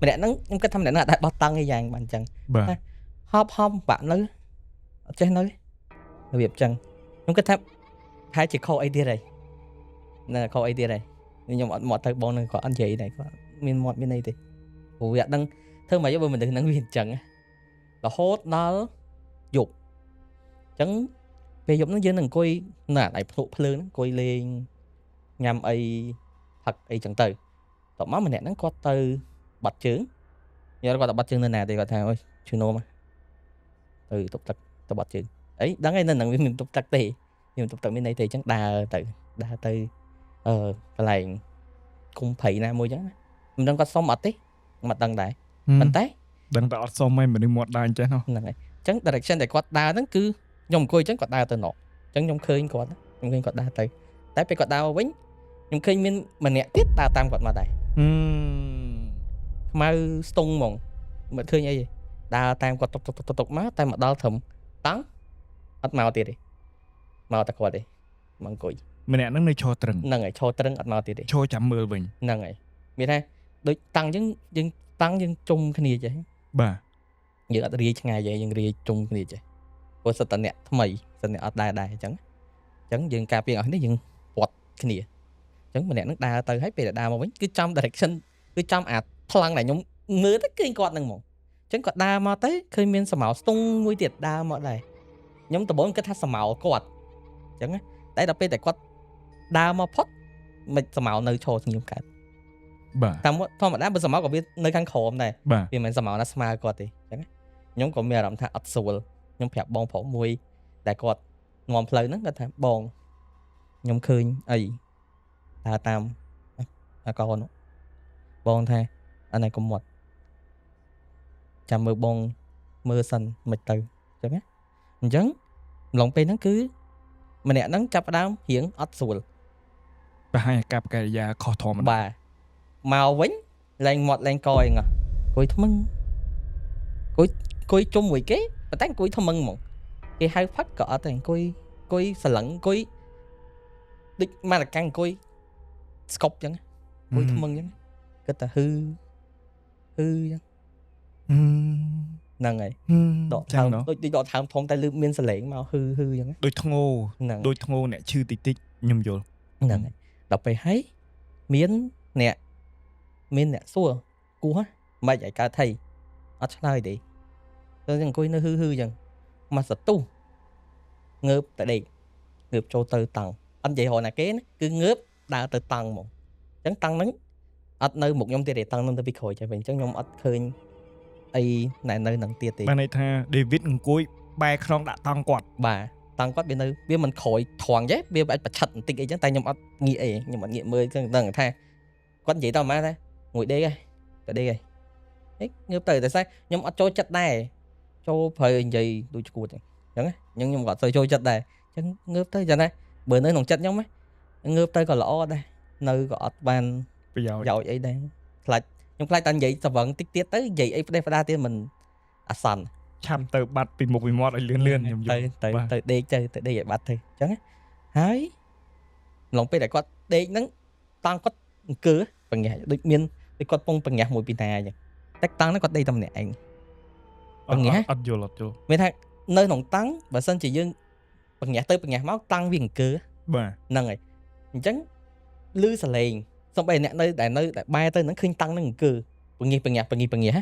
ម្នាក់ហ្នឹងខ្ញុំគិតថាម្នាក់ហ្នឹងអត់ដែលបោះតង់អីយ៉ាងបានចឹង បាទ ហប់ហប់ពិបាកនៅអត់ចេះនៅរបៀបចឹងខ្ញុំគិតថាប្រហែលជាខុសអីទៀតហើយណែខុសអីទៀតហើយខ្ញុំអត់មកទៅបងនឹងគាត់អត់និយាយដែរគាត់មានមាត់មានអីទេព្រោះវាអត់ដឹងធ្វើម៉េចបើមនុស្សហ្នឹងវាអញ្ចឹងរហូតដល់យប់អញ្ចឹងពេលយប់ហ្នឹងយើងនឹងអង្គុយនៅអាដៃភ្លក់ភ្លើងហ្នឹងអង្គុយលេងញ៉ាំអីផឹកអីចឹងទៅតបមកម្នាក់ហ្នឹងគាត់ទៅបាត់ជើងយកគាត់ទៅបាត់ជើងនៅណាទេគាត់ថាអូយឈឺនោមទៅទប់ទឹកទៅបាត់ជើងអីដឹងហើយនៅហ្នឹងវាមានទប់ទឹកទេមានទប់ទឹកមានន័យទេអញ្ចឹងដើរទៅដើរទៅអឺកន្លែងគុំព្រៃណាមួយអញ្ចឹងណាមិនដឹងគាត់សុំអត់ទេមិនដឹងដែរប៉ុន្តែ ដឹងតែអត់សុំឯងមនុស្សមាត់ដើរអញ្ចេះណោះ ហ្នឹងហើយអញ្ចឹង direction ដែលគាត់ដើរហ្នឹងគឺខ្ញុំអង្គុយអញ្ចឹងគាត់ដើរទៅណោះអញ្ចឹងខ្ញុំឃើញគាត់ខ្ញុំឃើញគាត់ដើរទៅតែពេលគាត់ដើរមកវិញខ្ញុំឃើញមានម្នាក់ទៀតដើរតាមគាត់មកដែរខ្មៅស្ទង់ហ្មងមិនឃើញអីទេដើរតាមគាត់តុកតុកតុកតុកមកតែមកដល់ត្រឹមតង់អត់មកទៀតទេមកតែគាត់ទេមកអង្គុយ ម្នាក់ហ្នឹងនៅឈរត្រឹង ហ្នឹងហើយឈរត្រឹងអត់មកទៀតទេ ឈរចាំមើលវិញ ហ្នឹងហើយមានថាដូចតាំងអញ្ចឹងយើងតាំងយើងជុំគ្នាចេះ បាទ យើងអត់រាយឆ្ងាយទេយើងរាយជុំគ្នាចេះព្រោះសិតតែអ្នកថ្មីសិតអ្នកអត់ដែរដែរអញ្ចឹងអញ្ចឹងយើងការពារអស់នេះយើងពាត់គ្នាអញ្ចឹងម្នាក់ហ្នឹងដើរទៅហើយពេលដែលដើរមកវិញគឺចំ direction គឺចំអាប្លង់ដែលខ្ញុំមើលទៅឃើញគាត់ហ្នឹងហ្មងអញ្ចឹងគាត់ដើរមកទៅឃើញមានសមោស្ទង់មួយទៀតដើរមកដែរខ្ញុំដំបូងគិតថាសមោគាត់អញ្ចឹងណាតែដល់ពេលតែគាត់ដើរមកផុតមិនសមោនៅឈរស្ងៀមកើត បាទ តាមធម្មតាបើសមោក៏វានៅខាងក្រោមដែរ បាទ វាមិនមែនសមោណាស្មើគាត់ទេអញ្ចឹងណាខ្ញុំក៏មានអារម្មណ៍ថាអត់ស្រួលខ្ញុំប្រាប់បងប្រុសមួយដែលគាត់នាំផ្លូវហ្នឹងគាត់ថាបងខ្ញុំឃើញអីដើរតាមអាកនោះបងថាអានេះកុំមាត់ចាំមើលបងមើលសិនមិនទៅអញ្ចឹងណាអញ្ចឹងម្លងពេលហ្នឹងគឺម្នាក់ហ្នឹងចាប់ផ្ដើមរៀងអត់ស្រួល ប្រហែលអាកប្បកិរិយាខុសធម្មតា បាទមកវិញលែងមាត់លែងកអីងអង្គុយថ្មឹងអង្គុយអង្គុយជុំមួយគេប៉ុន្តែអង្គុយថ្មឹងហ្មងគេហៅផឹកក៏អត់ដែរអង្គុយអង្គុយសឡឹងអង្គុយដូចម៉ារកាំងអង្គុយស្កប់ចឹងអង្គុយថ្មឹងចឹងគិតតែហឺហឺចឹងហ្នឹងហើយដក ចឹងណោះ ថើមដូចដូចដកថើមធំតែលឺមានសលេងមកហឺហឺចឹង ដូចធ្ងោ ហ្នឹង ដូចធ្ងោអ្នកឈឺតិចតិចខ្ញុំយល់ ហ្នឹងហើយដល់ពេលហើយមានអ្នកមានអ្នកសួរគោះហ៎មិនឲ្យកើតថៃអត់ឆ្លើយទេទៅអង្គុយនៅហឺហឺចឹងមកសទុះងើបតែដេកងើបចូលទៅតង់អត់និយាយរកណាគេណាគឺងើបដើរទៅតង់ហ្មងអញ្ចឹងតង់ហ្នឹងអត់នៅមុខខ្ញុំទៀតទេតង់ហ្នឹងទៅពីក្រោយចេះវិញអញ្ចឹងខ្ញុំអត់ឃើញអីណែនៅនឹងទៀតទេ បានន័យថា David អង្គុយបែរខ្នងដាក់តង់គាត់ បាទតង់គាត់វានៅវាមិនក្រោយត្រង់ទេវាអាចប្រឆិតបន្តិចអីចឹងតែខ្ញុំអត់ងាកអីខ្ញុំអត់ងាកមើលចឹងដឹងថាគាត់និយាយតមកថាងួយដេកហ៎ទៅដេកហ៎ហេងើបទៅតែស្អីខ្ញុំអត់ចូលចិត្តដែរចូលព្រៅនិយាយដូចឈួតចឹងចឹងណាខ្ញុំក៏អត់សូវចូលចិត្តដែរចឹងងើបទៅចឹងណាបើនៅក្នុងចិត្តខ្ញុំណាងើបទៅក៏ល្អដែរនៅក៏អត់បាន ប្រយោជន៍ ប្រយោជន៍អីដែរខ្លាចខ្ញុំខ្លាចតែនិយាយសវឹងតិចទៀតទៅនិយាយអីផ្ដេសផ្ដាសទៀតមិនអាសន្ន ឆាប់ទៅបាត់ពីមុខពីមាត់ឲ្យលឿនលឿនខ្ញុំយ ទៅ ល់ ទៅ បាទ ទៅដេកទៅទៅដេកឲ្យបាត់ទៅអញ្ចឹងណាហើយឡងពេលដែលគាត់ដេកហ្នឹងតង់គាត់អង្គើបញ្ញាដូចមានដូចគាត់ពងបញ្ញាមួយពីណាអញ្ចឹងតែតង់ហ្នឹងគាត់ដេកតែម្នាក់ឯង បញ្ញា អត់យល់អត់យល់ មានថានៅក្នុងតង់បើសិនជាយើងបញ្ញាទៅបញ្ញាមកតង់វាអង្គើ បាទ ហ្នឹងហើយអញ្ចឹងឮសលេងសំបីអ្នកនៅដែលនៅដែលបែរទៅហ្នឹងឃើញតង់ហ្នឹងអង្គើបញ្ញាបញ្ញាបញ្ញាបញ្ញាហ៎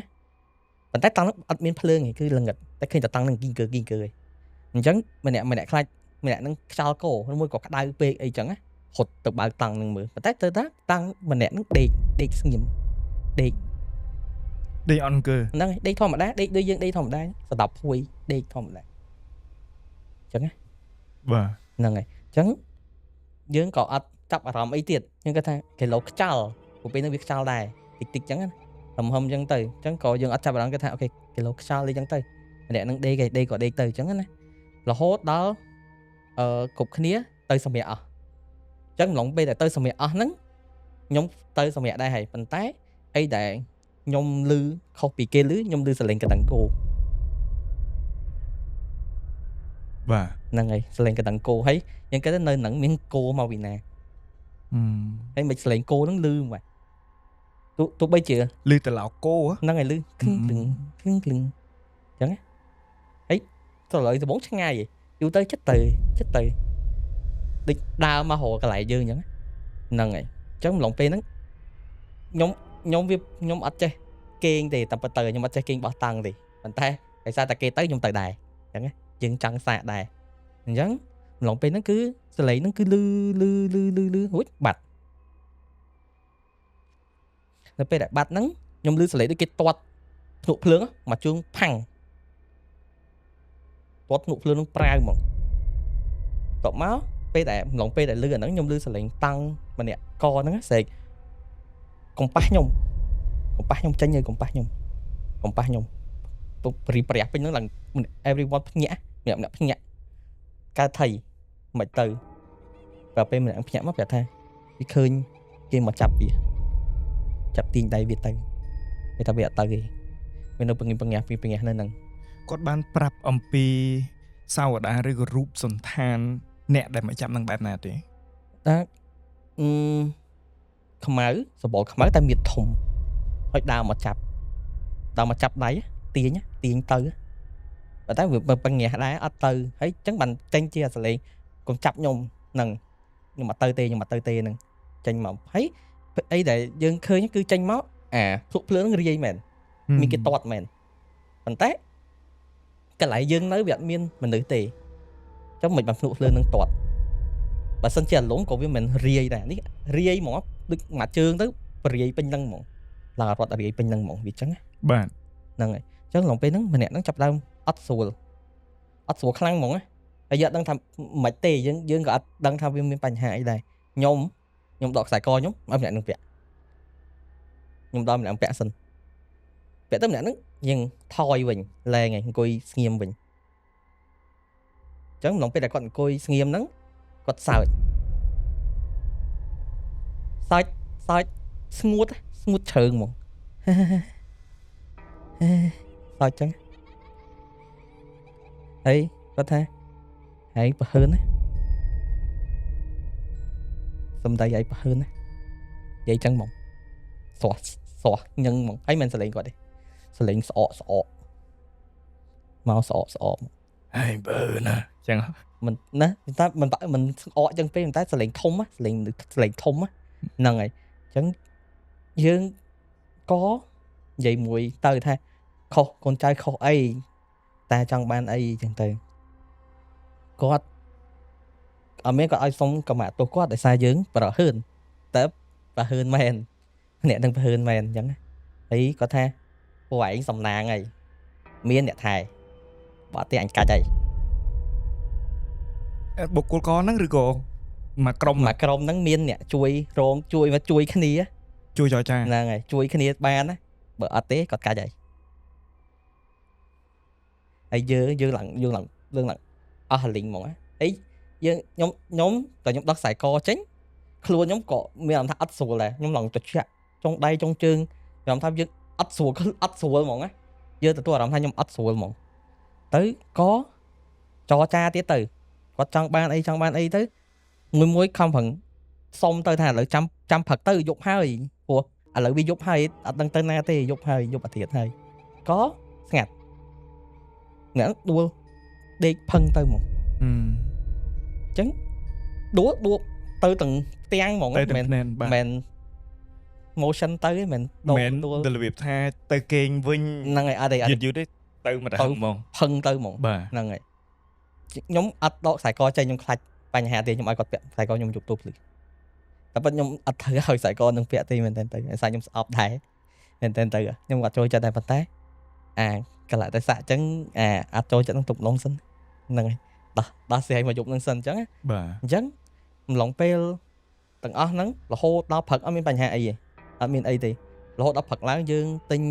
ប៉ុន្តែតង់ហ្នឹងអត់មានភ្លើងទេគឺល្ងិតតែឃើញតែតង់ហ្នឹងគីង្គើគីង្គើឯងអញ្ចឹងម្នាក់ម្នាក់ខ្លាចម្នាក់ហ្នឹងខ្យល់កឬមួយក៏ក្តៅពេកអីចឹងណាហត់ទៅបើកតង់ហ្នឹងមើលប៉ុន្តែទៅថាតង់ម្នាក់ហ្នឹងដេកដេកស្ងៀមដេក ដេកអត់អង្គើ ហ្នឹងហើយដេកធម្មតាដេកដូចយើងដេកធម្មតាស្ដាប់ភួយដេកធម្មតាអញ្ចឹងណា បាទ ហ្នឹងហើយអញ្ចឹងយើងក៏អត់ចាប់អារម្មណ៍អីទៀតយើងគាត់ថាគីឡូខ្យល់ព្រោះពេលហ្នឹងវាខ្យល់ដែរតិចតិចអញ្ចឹងណាហឹមហឹមអញ្ចឹងទៅអញ្ចឹងក៏យើងអត់ចាប់អារម្មណ៍គាត់ថា okay គីឡូខ្យល់អីអញ្ចឹងទៅម្នាក់ហ្នឹងដេកឯងដេកក៏ដេកទៅអញ្ចឹងណារហូតដល់គ្រប់គ្នាទៅសម្រាប់អស់អញ្ចឹងម្លងពេលដែលទៅសម្រាប់អស់ហ្នឹងខ្ញុំទៅសម្រាប់ដែរហើយប៉ុន្តែអីដែលខ្ញុំឮខុសពីគេឮខ្ញុំឮសលេងកណ្ដឹងគោ បាទ ហ្នឹងហើយសលេងកណ្ដឹងគោហើយយើងគិតថានៅហ្នឹងមានគោមកពីណា ហឹម ហើយមិនសលេងគោហ្នឹងលឺមកទោះទោះបីជា ឮតឡោគោហ៎ ហ្នឹងហើយលឺខឹង ហឹម លឹងខឹងលឹងអញ្ចឹងណាហើយទៅឡើយដំបូងឆ្ងាយឯងយូរទៅចិត្តទៅចិត្តទៅដូចដើរមករកកន្លែងយើងអញ្ចឹងណាហ្នឹងហើយអញ្ចឹងម្លងពេលហ្នឹងខ្ញុំខ្ញុំវាខ្ញុំអត់ចេះគេងទេតែប៉ុន្តែខ្ញុំអត់ចេះគេងបោះតង់ទេប៉ុន្តែដោយសារតែគេទៅខ្ញុំទៅដែរអញ្ចឹងណាយើងចង់សាកដែរអញ្ចឹងម្លងពេលហ្នឹងគឺសលេងហ្នឹងគឺលឺលឺលឺលឺលឺរួចបាត់នៅពេលដែលបាត់ហ្នឹងខ្ញុំលឺសលេងដូចគេទាត់ភ្នក់ភ្លើងមកជើងផាំងទាត់ភ្នក់ភ្លើងហ្នឹងប្រាវហ្មងតបមកពេលដែលម្លងពេលដែលលឺអាហ្នឹងខ្ញុំលឺសលេងតង់ម្នាក់កហ្នឹងស្រែកកំប៉ះខ្ញុំកំប៉ះខ្ញុំចេញហើយកុំប៉ះខ្ញុំកុំប៉ះខ្ញុំពុកព្រីប្រាស់ពេញហ្នឹងឡើង everyone ភ្ញាក់ម្នាក់ម្នាក់ភ្ញាក់កើតថៃមិនទៅដល់ពេលម្នាក់ភ្ញាក់មកប្រាប់ថាវាឃើញគេមកចាប់វាចាប់ទាញដៃវាទៅគេថាវាអត់ទៅទេវានៅពងពងះពីពងះនៅហ្នឹង គាត់បានប្រាប់អំពីសាវតាឬក៏រូបសន្តានអ្នកដែលមកចាប់នឹងបែបណាទេ តាអឺខ្មៅសបល់ខ្មៅតែមានធំហើយដើរមកចាប់ដើរមកចាប់ដៃទាញទាញទៅប៉ុន្តែវាពងះដែរអត់ទៅហើយអញ្ចឹងបានចេញជាអាសលេងកុំចាប់ខ្ញុំហ្នឹងខ្ញុំអត់ទៅទេខ្ញុំអត់ទៅទេហ្នឹងចេញមកហើយអីដែលយើងឃើញគឺចេញមកអាភ្លុកភ្លើងហ្នឹងរាយមែន មានគេទាត់មែនប៉ុន្តែកន្លែងយើងនៅវាអត់មានមនុស្សទេអញ្ចឹងមិនបានភ្នក់ភ្លើងនឹងទាត់បើសិនជាអាលំក៏វាមិនរាយដែរនេះរាយហ្មងដូចមួយជើងទៅបរាយពេញហ្នឹងហ្មងឡើងរត់រាយពេញហ្នឹងហ្មងវាអញ្ចឹងណា បាទ ហ្នឹងហើយអញ្ចឹងឡងពេលហ្នឹងម្នាក់ហ្នឹងចាប់ដើមអត់ស្រួលអត់ស្រួលខ្លាំងហ្មងណាហើយយើងអត់ដឹងថាមិនទេយើងយើងក៏អត់ដឹងថាវាមានបញ្ហាអីដែរខ្ញុំខ្ញុំដកខ្សែកខ្ញុំឲ្យម្នាក់ហ្នឹងពាក់ខ្ញុំដល់ម្នាក់ហ្នឹងពាក់សិនពាក់ទៅម្នាក់ហ្នឹងយើងថយវិញលែងហើយអង្គុយស្ងៀមវិញអញ្ចឹងឡងពេលដែលគាត់អង្គុយស្ងៀមហ្នឹងគាត់សើចសើចសើចស្ងួតស្ងួតជ្រើងហ្មង សើចចឹងហើយគាត់ថាហើយប្រហើនណាសំដីឲ្យប្រហើនណានិយាយចឹងហ្មងស្រស់ស្រស់ញឹងហ្មងហើយមិនសលេងគាត់ទេសលេងស្អកស្អកមកស្អកស្អក ហើយបើណាចឹងហ៎ មិនណាតែមិនបាក់មិនស្អកចឹងពេកតែសលេងធំណាសលេងសលេងធំណាហ្នឹងហើយអញ្ចឹងយើងក៏និយាយមួយទៅថាខុសកូនចៅខុសអីតែចង់បានអីចឹងទៅគាត់អត់មានគាត់ឲ្យសុំកម្មាទោសគាត់ដោយសារយើងប្រហើនតែប្រហើនមែនអ្នកនឹងប្រហើនមែនអញ្ចឹងណាហើយគាត់ថាពួកឯងសំណាងហើយមានអ្នកថែបើអត់ទេអញកាច់ហើយ អឺបុគ្គលកហ្នឹងឬក៏មកក្រុម មួយក្រុមហ្នឹងមានអ្នកជួយរងជួយមកជួយគ្នា ជួយចរចា ហ្នឹងហើយជួយគ្នាបានណាបើអត់ទេគាត់កាច់ហើយហើយយើងយើងឡើងយើងឡើងយើងឡើងអស់រលីងហ្មងណាអីយើងខ្ញុំខ្ញុំតែខ្ញុំដោះខ្សែកចេញខ្លួនខ្ញុំក៏មានអារម្មណ៍ថាអត់ស្រួលដែរខ្ញុំឡើងត្រជាក់ចុងដៃចុងជើងខ្ញុំថាយើងអត់ស្រួលអត់ស្រួលហ្មងណាយើងទទួលអារម្មណ៍ថាខ្ញុំអត់ស្រួលហ្មង ទៅក៏ចរចាទៀតទៅគាត់ចង់បានអីចង់បានអីទៅមួយមួយខំប្រឹងសុំទៅថាឥឡូវចាំចាំព្រឹកទៅយប់ហើយព្រោះឥឡូវវាយប់ហើយអត់ដឹងទៅណាទេយប់ហើយយប់អាទិត្យហើយក៏ស្ងាត់អ្នកដួលដេកផឹងទៅហ្មង អឺ អញ្ចឹងដួលដួលទៅទាំងផ្ទាំងហ្មង ទៅទាំង មិន ភ្នែនបាទ មិន motion ទៅទេមិនដ មែន ដួល ទៅរបៀបថាទៅគេងវិញ ហ្នឹងហើយអត់ទេអត់ យឺតយឺតទេទៅមកដល់ហ្មង ផឹងទៅហ្មង បាទ ហ្នឹងហើយខ្ញុំអត់ដកខ្សែកចេញខ្ញុំខ្លាចបញ្ហាទេខ្ញុំឲ្យគាត់ពាក់ខ្សែកខ្ញុំយប់ទូភ្លឺតែប៉ុតខ្ញុំអត់ត្រូវឲ្យខ្សែកនឹងពាក់ទេមែនតើទៅឯសារខ្ញុំស្អប់ដែរមែនតើទៅខ្ញុំអត់ចូលចិត្តដែរប៉ុន្តែអាកលៈទេសៈអញ្ចឹងអាអត់ចូលចិត្តនឹងទុកម្លងសិនហ្នឹងហើយដោះដោះស្រាយមកយប់នឹងសិនអញ្ចឹងណា បាទ អញ្ចឹងអំឡុងពេលទាំងអស់ហ្នឹងរហូតដល់ព្រឹកអត់មានបញ្ហាអីទេអត់មានអីទេរហូតដល់ព្រឹកឡើងយើងទិញ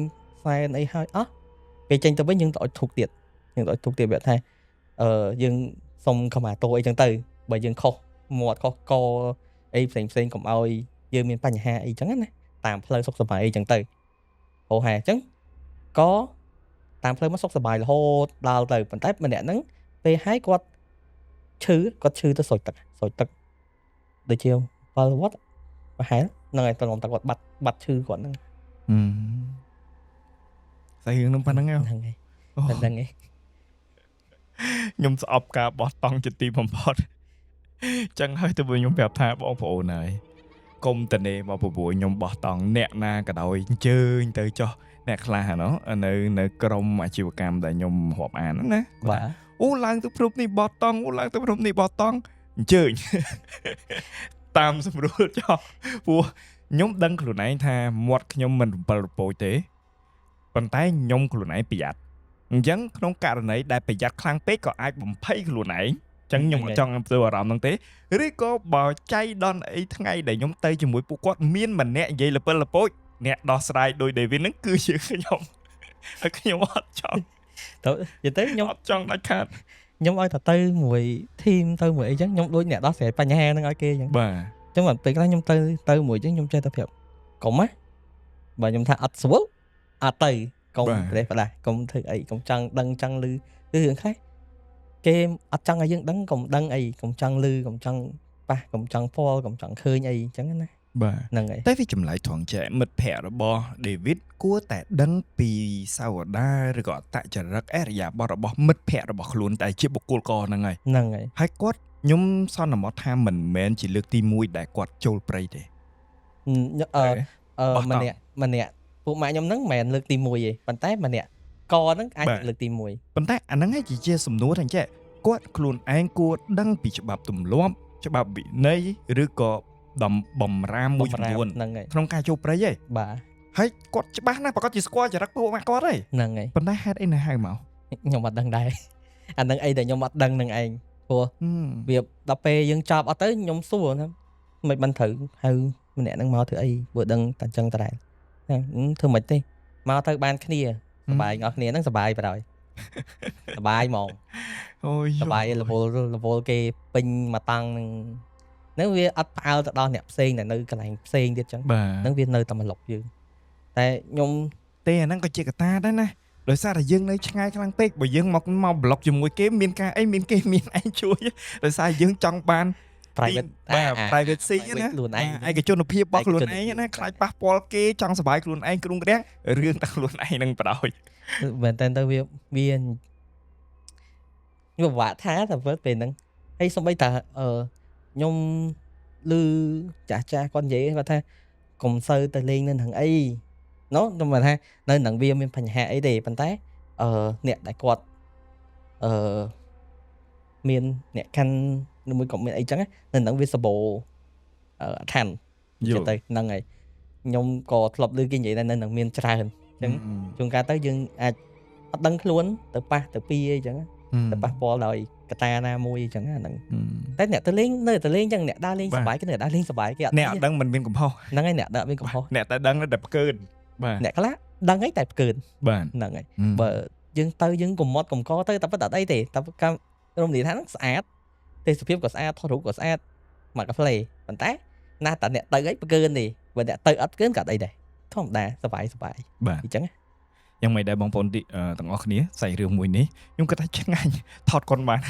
សែនអីហើយអស់ពេលចេញទៅវិញយើងទៅអុជធូបទៀតយើងទៅអុជធូបទៀតវាថាអឺយើងសុំខមាទោសអីចឹងទៅបើយើងខុសមាត់ខុសកអីផ្សេងផ្សេងកុំឲ្យយើងមានបញ្ហាអីចឹងណាតាមផ្លូវសុខសប្បាយអីចឹងទៅហូហែអញ្ចឹងក៏តាមផ្លូវមកសុខសប្បាយរហូតដល់ទៅប៉ុន្តែម្នាក់ហ្នឹងពេលហើយគាត់ឈឺគាត់ឈឺទៅស្រោចទឹកស្រោចទឹកដូចជា7វ៉ាត់ប្រហែលហ្នឹងហើយតនំតែគាត់បាត់បាត់ឈឺគាត់ហ្នឹង អឺស្អីរឿងហ្នឹងប៉ុណ្្នឹងឯង ហ្នឹងហើយ អូ ប៉ុណ្្នឹងឯង ខ្ញុំស្អប់ការបោះតង់ជាទីបំផុតចឹងហើយទៅវិញខ្ញុំប្រាប់ថាបងប្អូនហើយកុំតនេមកបបួលខ្ញុំបោះតង់អ្នកណាក៏ដោយអញ្ជើញទៅចុះអ្នកខ្លះហ្នោះនៅនៅក្រុមអាជីវកម្មដែលខ្ញុំរាប់អានហ្នឹងណាគាត់ បាទ ថាអូឡើងទៅព្រំនេះបោះតង់អូឡើងទៅព្រំនេះបោះតង់អញ្ជើញ តាមសម្រួលចុះព្រោះខ្ញុំដឹងខ្លួនឯងថាមាត់ខ្ញុំមិនរំពិលរពោចទេប៉ុន្តែខ្ញុំខ្លួនឯងប្រយ័ត្នអញ្ចឹងក្នុងករណីដែលប្រយ័ត្នខ្លាំងពេកក៏អាចបំភ័យខ្លួនឯងអញ្ចឹងខ្ញុំអត់ចង់ធ្វើអារម្មណ៍ហ្នឹងទេឬក៏បើចៃដន្យអីថ្ងៃដែលខ្ញុំទៅជាមួយពួកគាត់មានម្នាក់និយាយលពិលលពោចអ្នកដោះស្រាយដោយ David ហ្នឹងគឺជាខ្ញុំហើយខ្ញុំអត់ចង់ ទៅនិយាយទៅខ្ញុំ អត់ចង់ដាច់ខាត ខ្ញុំឲ្យតែទៅមួយ team ទៅមួយអីចឹងខ្ញុំដូចអ្នកដោះស្រាយបញ្ហាហ្នឹងឲ្យគេចឹង បាទ ចឹងបានពេលខ្លះខ្ញុំទៅទៅមួយចឹងខ្ញុំចេះតែប្រាប់កុំណាបើខ្ញុំថាអត់ស្រួលអត់ទៅកុំប្រេះផ្ដាស់កុំធ្វើអីកុំចង់ដឹងចង់ឮគឺរឿងខ្លះគេអត់ចង់ឲ្យយើងដឹងកុំដឹងអីកុំចង់ឮកុំចង់ប៉ះកុំចង់ពាល់កុំចង់ឃើញអីចឹងណា បាទ ហ្នឹងហើយ តែវាចម្លែកត្រង់ចេះមិត្តភ័ក្តិរបស់ David គួរតែដឹងពីសាវតាឬក៏អត្តចរិតអរិយាប័ត្ររបស់មិត្តភ័ក្តិរបស់ខ្លួនតែជាបុគ្គលកហ្នឹងហើយ ហ្នឹងហើយ ហើយគាត់ខ្ញុំសន្មតថាមិនមែនជាលើកទី1ដែលគាត់ចូលព្រៃទេ អឺអឺ បោះតង់ ម្នាក់ម្នាក់ពួកម៉ាក់ខ្ញុំហ្នឹងមិនមែនលើកទី1ទេប៉ុន្តែម្នាក់កហ្នឹងអាច បាទ លើកទី1 ប៉ុន្តែអាហ្នឹងឯងជាសំណួរថាអញ្ចេះគាត់ខ្លួនឯងគួរដឹងពីច្បាប់ទម្លាប់ច្បាប់វិន័យឬក៏ដំបំរាមមួយចំនួន ហ្នឹងហើយ ក្នុងការចូលព្រៃឯង បាទ ហើយគាត់ច្បាស់ណាស់ប្រកាសជាស្គាល់ចរិតពួកម៉ាក់គាត់ឯង ហ្នឹងហើយ ប៉ុន្តែហេតុអីនៅហៅមក ខ្ញុំអត់ដឹងដែរ អាហ្នឹងអីដែលខ្ញុំអត់ដឹងនឹងឯងព្រោះ ហឹម វាដល់ពេលយើងចប់អត់ទៅខ្ញុំសួរថាមិនបានត្រូវហៅម្នាក់ហ្នឹងមកធ្វើអីព្រោះដឹងតែអញ្ចឹងតដែរហ្នឹងធ្វើមិនទេមកទៅបានគ្នាសប្បាយអស់គ្នាហ្នឹងសប្បាយបណ្ដោយ សប្បាយហ្មង អូយ សប្បាយរវល់រវល់គេពេញមកតង់ហ្នឹងហ្នឹងវាអត់ផ្អើលទៅដល់អ្នកផ្សេងដែលនៅកន្លែងផ្សេងទៀតចឹង បាទ ហ្នឹងវានៅតែមកលុកយើងតែខ្ញុំ ទេអាហ្នឹងក៏ជាកត្តាដែរណាដោយសារតែយើងនៅឆ្ងាយខ្លាំងពេកបើយើងមកមកប្លុកជាមួយគេមានការអីមានគេមានឯងជួយដោយសារយើងចង់បាន private បាទ privacy ណា ខ្លួនឯង ឯកជនភាពរបស់ខ្លួន ឯកជន ឯងណាខ្លាចប៉ះពាល់គេចង់សុបាយខ្លួនឯងគ្រុងក្រាំងរឿងតែខ្លួនឯងនឹងបដ ாய் មែនតើទៅវាវាវាពិបាកថាតែពិតពេលហ្នឹងហើយសំបីតាអឺខ្ញុំឮចាស់ចាស់គាត់និយាយគាត់ថាកុំសូវទៅលេងនៅនឹងអីណូខ្ញុំមិនថានៅនឹងវាមានបញ្ហាអីទេប៉ុន្តែអឺអ្នកដែលគាត់អឺមានអ្នកកាន់ឬមួយក៏មានអីចឹងណានៅនឹងវាសបោអឺអឋាន យល់ ទៅហ្នឹងហើយខ្ញុំក៏ធ្លាប់ឮគេនិយាយដែរនៅនឹងមានច្រើនអញ្ចឹង ជួនកាលទៅយើងអាចអត់ដឹងខ្លួនទៅប៉ះទៅពីអីចឹងទៅប៉ះពាល់ដោយកត្តាណាមួយអីចឹងអាហ្នឹងតែអ្នកទៅលេងនៅតែលេងចឹងអ្នកដើរលេងសប្បាយគេនៅដើរលេងសប្បាយគេអត់ អ្នកអត់ដឹងមិនមានកំហុស ហ្នឹងហើយអ្នកដើរមានកំហុស អ្នកតែដឹងតែផ្កើនបាទ អ្នកខ្លះដឹងអីតែផ្កើន បាទ ហ្នឹងហើយបើយើងទៅយើងកុំមាត់កុំកទៅតែប៉ុន្តែអត់អីទេតែកម្មរមណីយដ្ឋានហ្នឹងស្អាតទេសភាពក៏ស្អាតថតរូបក៏ស្អាតមកកាហ្វេប៉ុន្តែណាតែអ្នកទៅអីផ្កើនទេបើអ្នកទៅអត់ផ្កើនក៏អត់អីដែរធម្មតាសប្បាយសប្បាយ បាទ អញ្ចឹង យ យ៉ាងម៉េចដែរបងប្អូនទីទាំងអស់គ្នាសាច់រឿងមួយនេះខ្ញុំគិតថាឆ្ងាញ់ថតកុនបាន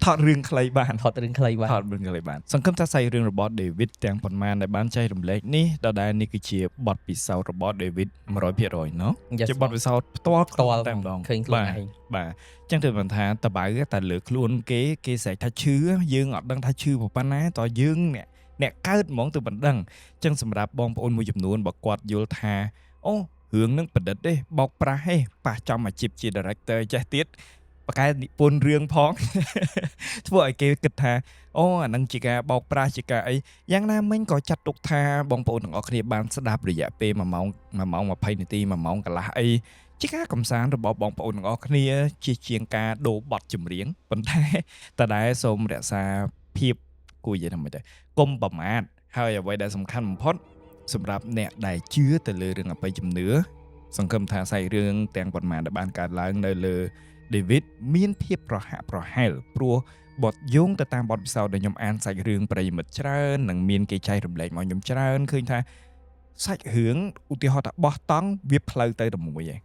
ថតរឿងខ្លីបាន ថតរឿងខ្លីបាទ ថតរឿងខ្លីបានសង្ឃឹមថាសាច់រឿងរបស់ David ទាំងប៉ុន្មានដែលបានចែករំលែកនេះដដែលនេះគឺជាបទពិសោធន៍របស់ David 100%ណោះ Yes ជាបទពិសោធន៍ផ្ទាល់ ផ្ទាល់ តែម្ដង ឃើញខ្លួន បាទ ឯង បាទអញ្ចឹងទៅបានថាតបៅតែលើខ្លួនគេគេស្រែកថាឈឺយើងអត់ដឹងថាឈឺប៉ុណ្ណាតើយើងអ្នកកើតហ្មងទៅមិនដឹងអញ្ចឹងសម្រាប់បងប្អូនមួយចំនួនបើគាត់យល់ថាអូរឿងនឹងប្រឌិតទេបោកប្រាស់ទេប៉ះចំអាជីពជា director ចេះទៀតបកកែនិពន្ធរឿងផង ធ្វើឲ្យគេគិតថាអូអានឹងជាការបោកប្រាស់ជាការអីយ៉ាងណាមិញក៏ចាត់ទុកថាបងប្អូនទាំងអស់គ្នាបានស្ដាប់រយៈពេល1ម៉ោង1ម៉ោង20នាទី1ម៉ោងកន្លះអីជាការកំសាន្តរបស់បងប្អូនទាំងអស់គ្នាជាជាងការដូរបទចម្រៀងប៉ុន្តែតដែលសូមរក្សាភាពគួរនិយាយថាម៉េចដែរកុំប្រមាថហើយអ្វីដែលសំខាន់បំផុតសម្រាប់អ្នកដែលជឿទៅលើរឿងអបិយជំនឿសង្ឃឹមថាសាច់រឿងទាំងប៉ុន្មានដែលបានកើតឡើងនៅលើ David មានភាពប្រហាក់ប្រហែលព្រោះបទយោងទៅតាមបទពិសោធន៍ដែលខ្ញុំអានសាច់រឿងប្រិយមិត្តច្រើននិងមានគេចែករំលែកមកខ្ញុំច្រើនឃើញថាសាច់រឿងឧទាហរណ៍ថាបោះតង់វាផ្លូវទៅតែមួយឯង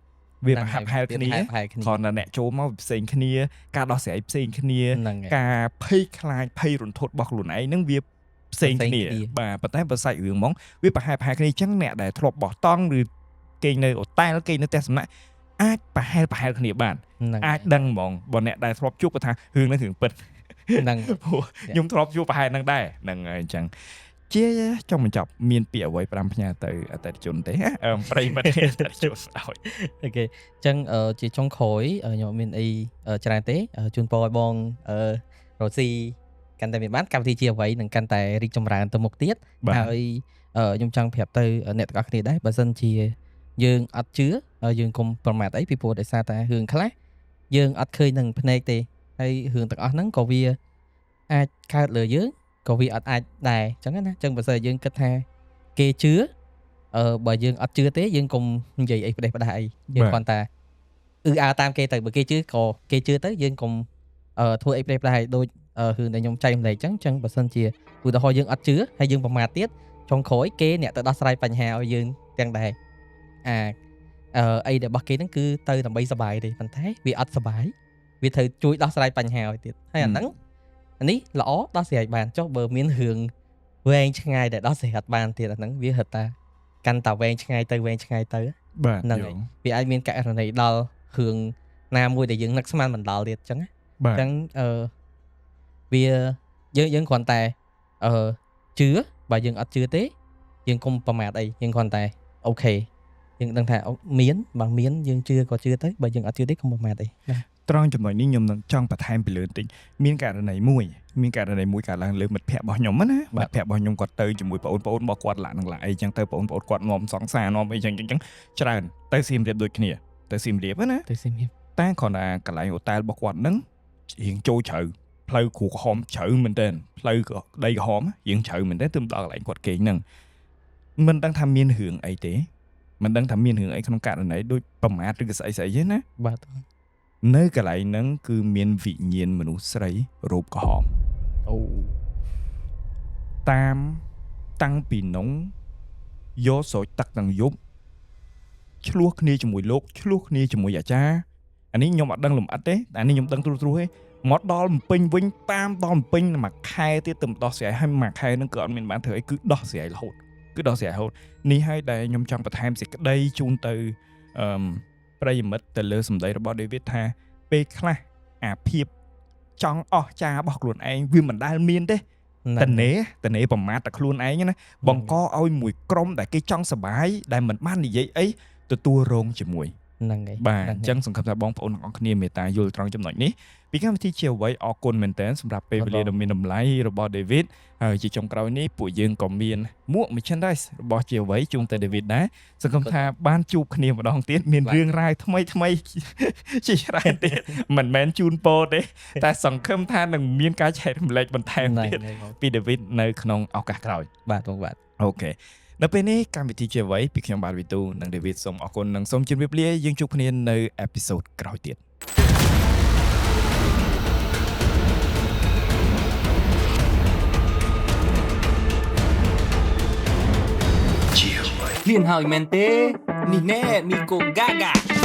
វាប្រហាក់ប្រហែលគ្នា វាប្រហាក់ប្រហែលគ្នា គ្រាន់តែអ្នកចូលមកវាផ្សេងគ្នាការដោះស្រាយផ្សេងគ្នា ហ្នឹងហើយ ការភ័យខ្លាចភ័យរន្ធត់របស់ខ្លួនឯងហ្នឹងវាផ្សេងគ្នា ផ្សេងគ្នា បាទប៉ុន្តែបើសាច់រឿងហ្មងវាប្រហែលប្រហែលគ្នាអញ្ចឹងអ្នកដែលធ្លាប់បោះតង់ឬគេងនៅអូតែលគេងនៅផ្ទះសំណាក់អាចប្រហែលប្រហែលគ្នាបាន ហ្នឹង អាចដឹងហ្មងបើអ្នកដែលធ្លាប់ជួបគាត់ថារឿងហ្នឹងរឿងពិត ហ្នឹង ព្រោះខ្ញុំធ្លាប់ជួបប្រហែលហ្នឹងដែរហ្នឹងហើយអញ្ចឹងជាចុងបញ្ចប់មានពាក្យអ្វីផ្ដាំផ្ញើទៅអតិថិជនទេហ៎អឺប្រិយមិត្តអតិថិជនឲ្យ Okay អញ្ចឹងជាចុងក្រោយខ្ញុំអត់មានអីច្រើនទេជូនពរឲ្យបងរ៉ូស៊ីកាន់តែមានបានកម្មវិធីជាអ្វីនឹងកាន់តែរីកចម្រើនទៅមុខទៀត បាទ ហើយខ្ញុំចង់ប្រាប់ទៅអ្នកទាំងអស់គ្នាដែរបើសិនជាយើងអត់ជឿយើងកុំប្រមាថអីពីព្រោះដោយសារតែរឿងខ្លះយើងអត់ឃើញនឹងភ្នែកទេហើយរឿងទាំងអស់ហ្នឹងក៏វាអាចកើតលើយើងក៏វាអត់អាចដែរអញ្ចឹងណាអញ្ចឹងបើសិនជាយើងគិតថាគេជឿបើយើងអត់ជឿទេយើងកុំនិយាយអីផ្ដេសផ្ដាសអីយើងគ្រាន់តែអឺអើតាមគេទៅបើគេជឿក៏គេជឿទៅយើងកុំធ្វើអីផ្ដេសផ្ដាសឲ្យដូចរឿងដែលខ្ញុំចែករំលែកអញ្ចឹងអញ្ចឹងបើសិនជាឧទាហរណ៍យើងអត់ជឿហើយយើងប្រមាថទៀតចុងក្រោយគេអ្នកទៅដោះស្រាយបញ្ហាឲ្យយើងទាំងដែរអាអីរបស់គេហ្នឹងគឺទៅដើម្បីសប្បាយទេប៉ុន្តែវាអត់សប្បាយវាត្រូវជួយដោះស្រាយបញ្ហាឲ្យទៀតហើយអាហ្នឹងអានេះល្អដោះស្រាយបានចុះបើមានរឿងវែងឆ្ងាយដែលដោះស្រាយអត់បានទៀតអាហ្នឹងវាហិតតាកាន់តែវែងឆ្ងាយទៅវែងឆ្ងាយទៅ បាទ ហ្នឹងហើយ វាអាចមានករណីដល់រឿងណាមួយដែលយើងនឹកស្មានមិនដល់ទៀតអញ្ចឹងណា បាទ អញ្ចឹងវាយើងគ្រាន់តែជឿបើយើងអត់ជឿទេយើងកុំប្រមាថអីយើងគ្រាន់តែokay យើងដឹងថាអូមានបើមានយើងជឿក៏ជឿទៅបើយើងអត់ជឿទេកុំប្រមាថអីណា ត្រង់ចំណុចនេះខ្ញុំនឹងចង់បន្ថែមពីលើបន្តិចមានករណីមួយមានករណីមួយកើតឡើងលើមិត្តភ័ក្តិរបស់ខ្ញុំណាមិត្តភ័ក្តិរបស់ខ្ញុំគាត់ទៅជាមួយបងប្អូនរបស់គាត់ឡាក់នឹងឡាក់អីចឹងទៅបងប្អូនគាត់នាំសង្សារនាំអីចឹងចឹងចឹងច្រើនទៅសៀមរាបដូចគ្នាទៅសៀមរាបណា ទៅសៀមរាប តែគ្រាន់តែកន្លែងអូតែលរបស់គាត់ហ្នឹងរៀងចូលជ្រៅផ្លូវគ្រូក្រហមជ្រៅមែនទែនផ្លូវក៏ដីក្រហមរៀងជ្រៅមែនទែនទើបដល់កន្លែងគាត់គេងហ្នឹងមិនដឹងថាមានរឿងអីទេមិនដឹងថាមានរឿងអីក្នុងករណីដូចប្រមាថឬក៏ស្អីស្អីទេណា បាទ នៅកន្លែងហ្នឹងគឺមានវិញ្ញាណមនុស្សស្រីរូបក្រហម អូ តាមតាំងពីនងយកស្រោចទឹកទាំងយប់ឆ្លោះគ្នាជាមួយលោកឆ្លោះគ្នាជាមួយអាចារ្យអានេះខ្ញុំអត់ដឹងលម្អិតទេតែអានេះខ្ញុំដឹងត្រួសត្រាសទេមកដល់ភ្នំពេញវិញតាមដល់ភ្នំពេញមួយខែទៀតទៅដោះស្រាយហើយមួយខែហ្នឹងគឺអត់មានបានធ្វើអីគឺដោះស្រាយរហូតគឺដោះស្រាយរហូតនេះហើយដែលខ្ញុំចង់បន្ថែមសេចក្តីជូនទៅអឺប្រិយមិត្តទៅលើសម្ដីរបស់ David ថាពេលខ្លះអាភាពចង់អស់ចារបស់ខ្លួនឯងវាមិនដែលមានទេ ហ្នឹង តនេតនេប្រមាថតែខ្លួនឯងណាបង្កឲ្យមួយក្រុមដែលគេចង់សប្បាយដែលមិនបាននិយាយអីទទួលរងជាមួយ ហ្នឹងហើយ បាទ ហ្នឹង អញ្ចឹងសង្ឃឹមថាបងប្អូនទាំងអស់គ្នាមេត្តាយល់ត្រង់ចំណុចនេះពីកម្មវិធីជាអ្វីអរគុណមែនទែនសម្រាប់ពេលវេលាដ៏មានតម្លៃរបស់ David ហើយជាចុងក្រោយនេះពួកយើងក៏មានមួក merchandise របស់ជាអ្វីជូនទៅ David ដែរសង្ឃឹមថាបានជួបគ្នាម្ដងទៀតមានរឿងរ៉ាវថ្មីថ្មី ជាច្រើនទៀតមិនមែនជូនពរទេតែសង្ឃឹមថានឹងមានការចែករំលែកបន្ថែម ហ្នឹង ទៀត ហើយបង ពី David នៅក្នុងឱកាសក្រោយ បាទបងបាទ Okay នៅពេលនេះកម្មវិធីជាអ្វីពីខ្ញុំបាទវិទូនិង David សូមអរគុណនិងសូមជម្រាបលាយើងជួបគ្នានៅ episode ក្រោយទៀត ឃ្លានហើយមែនទេនេះណែមីកូហ្គាហ្គា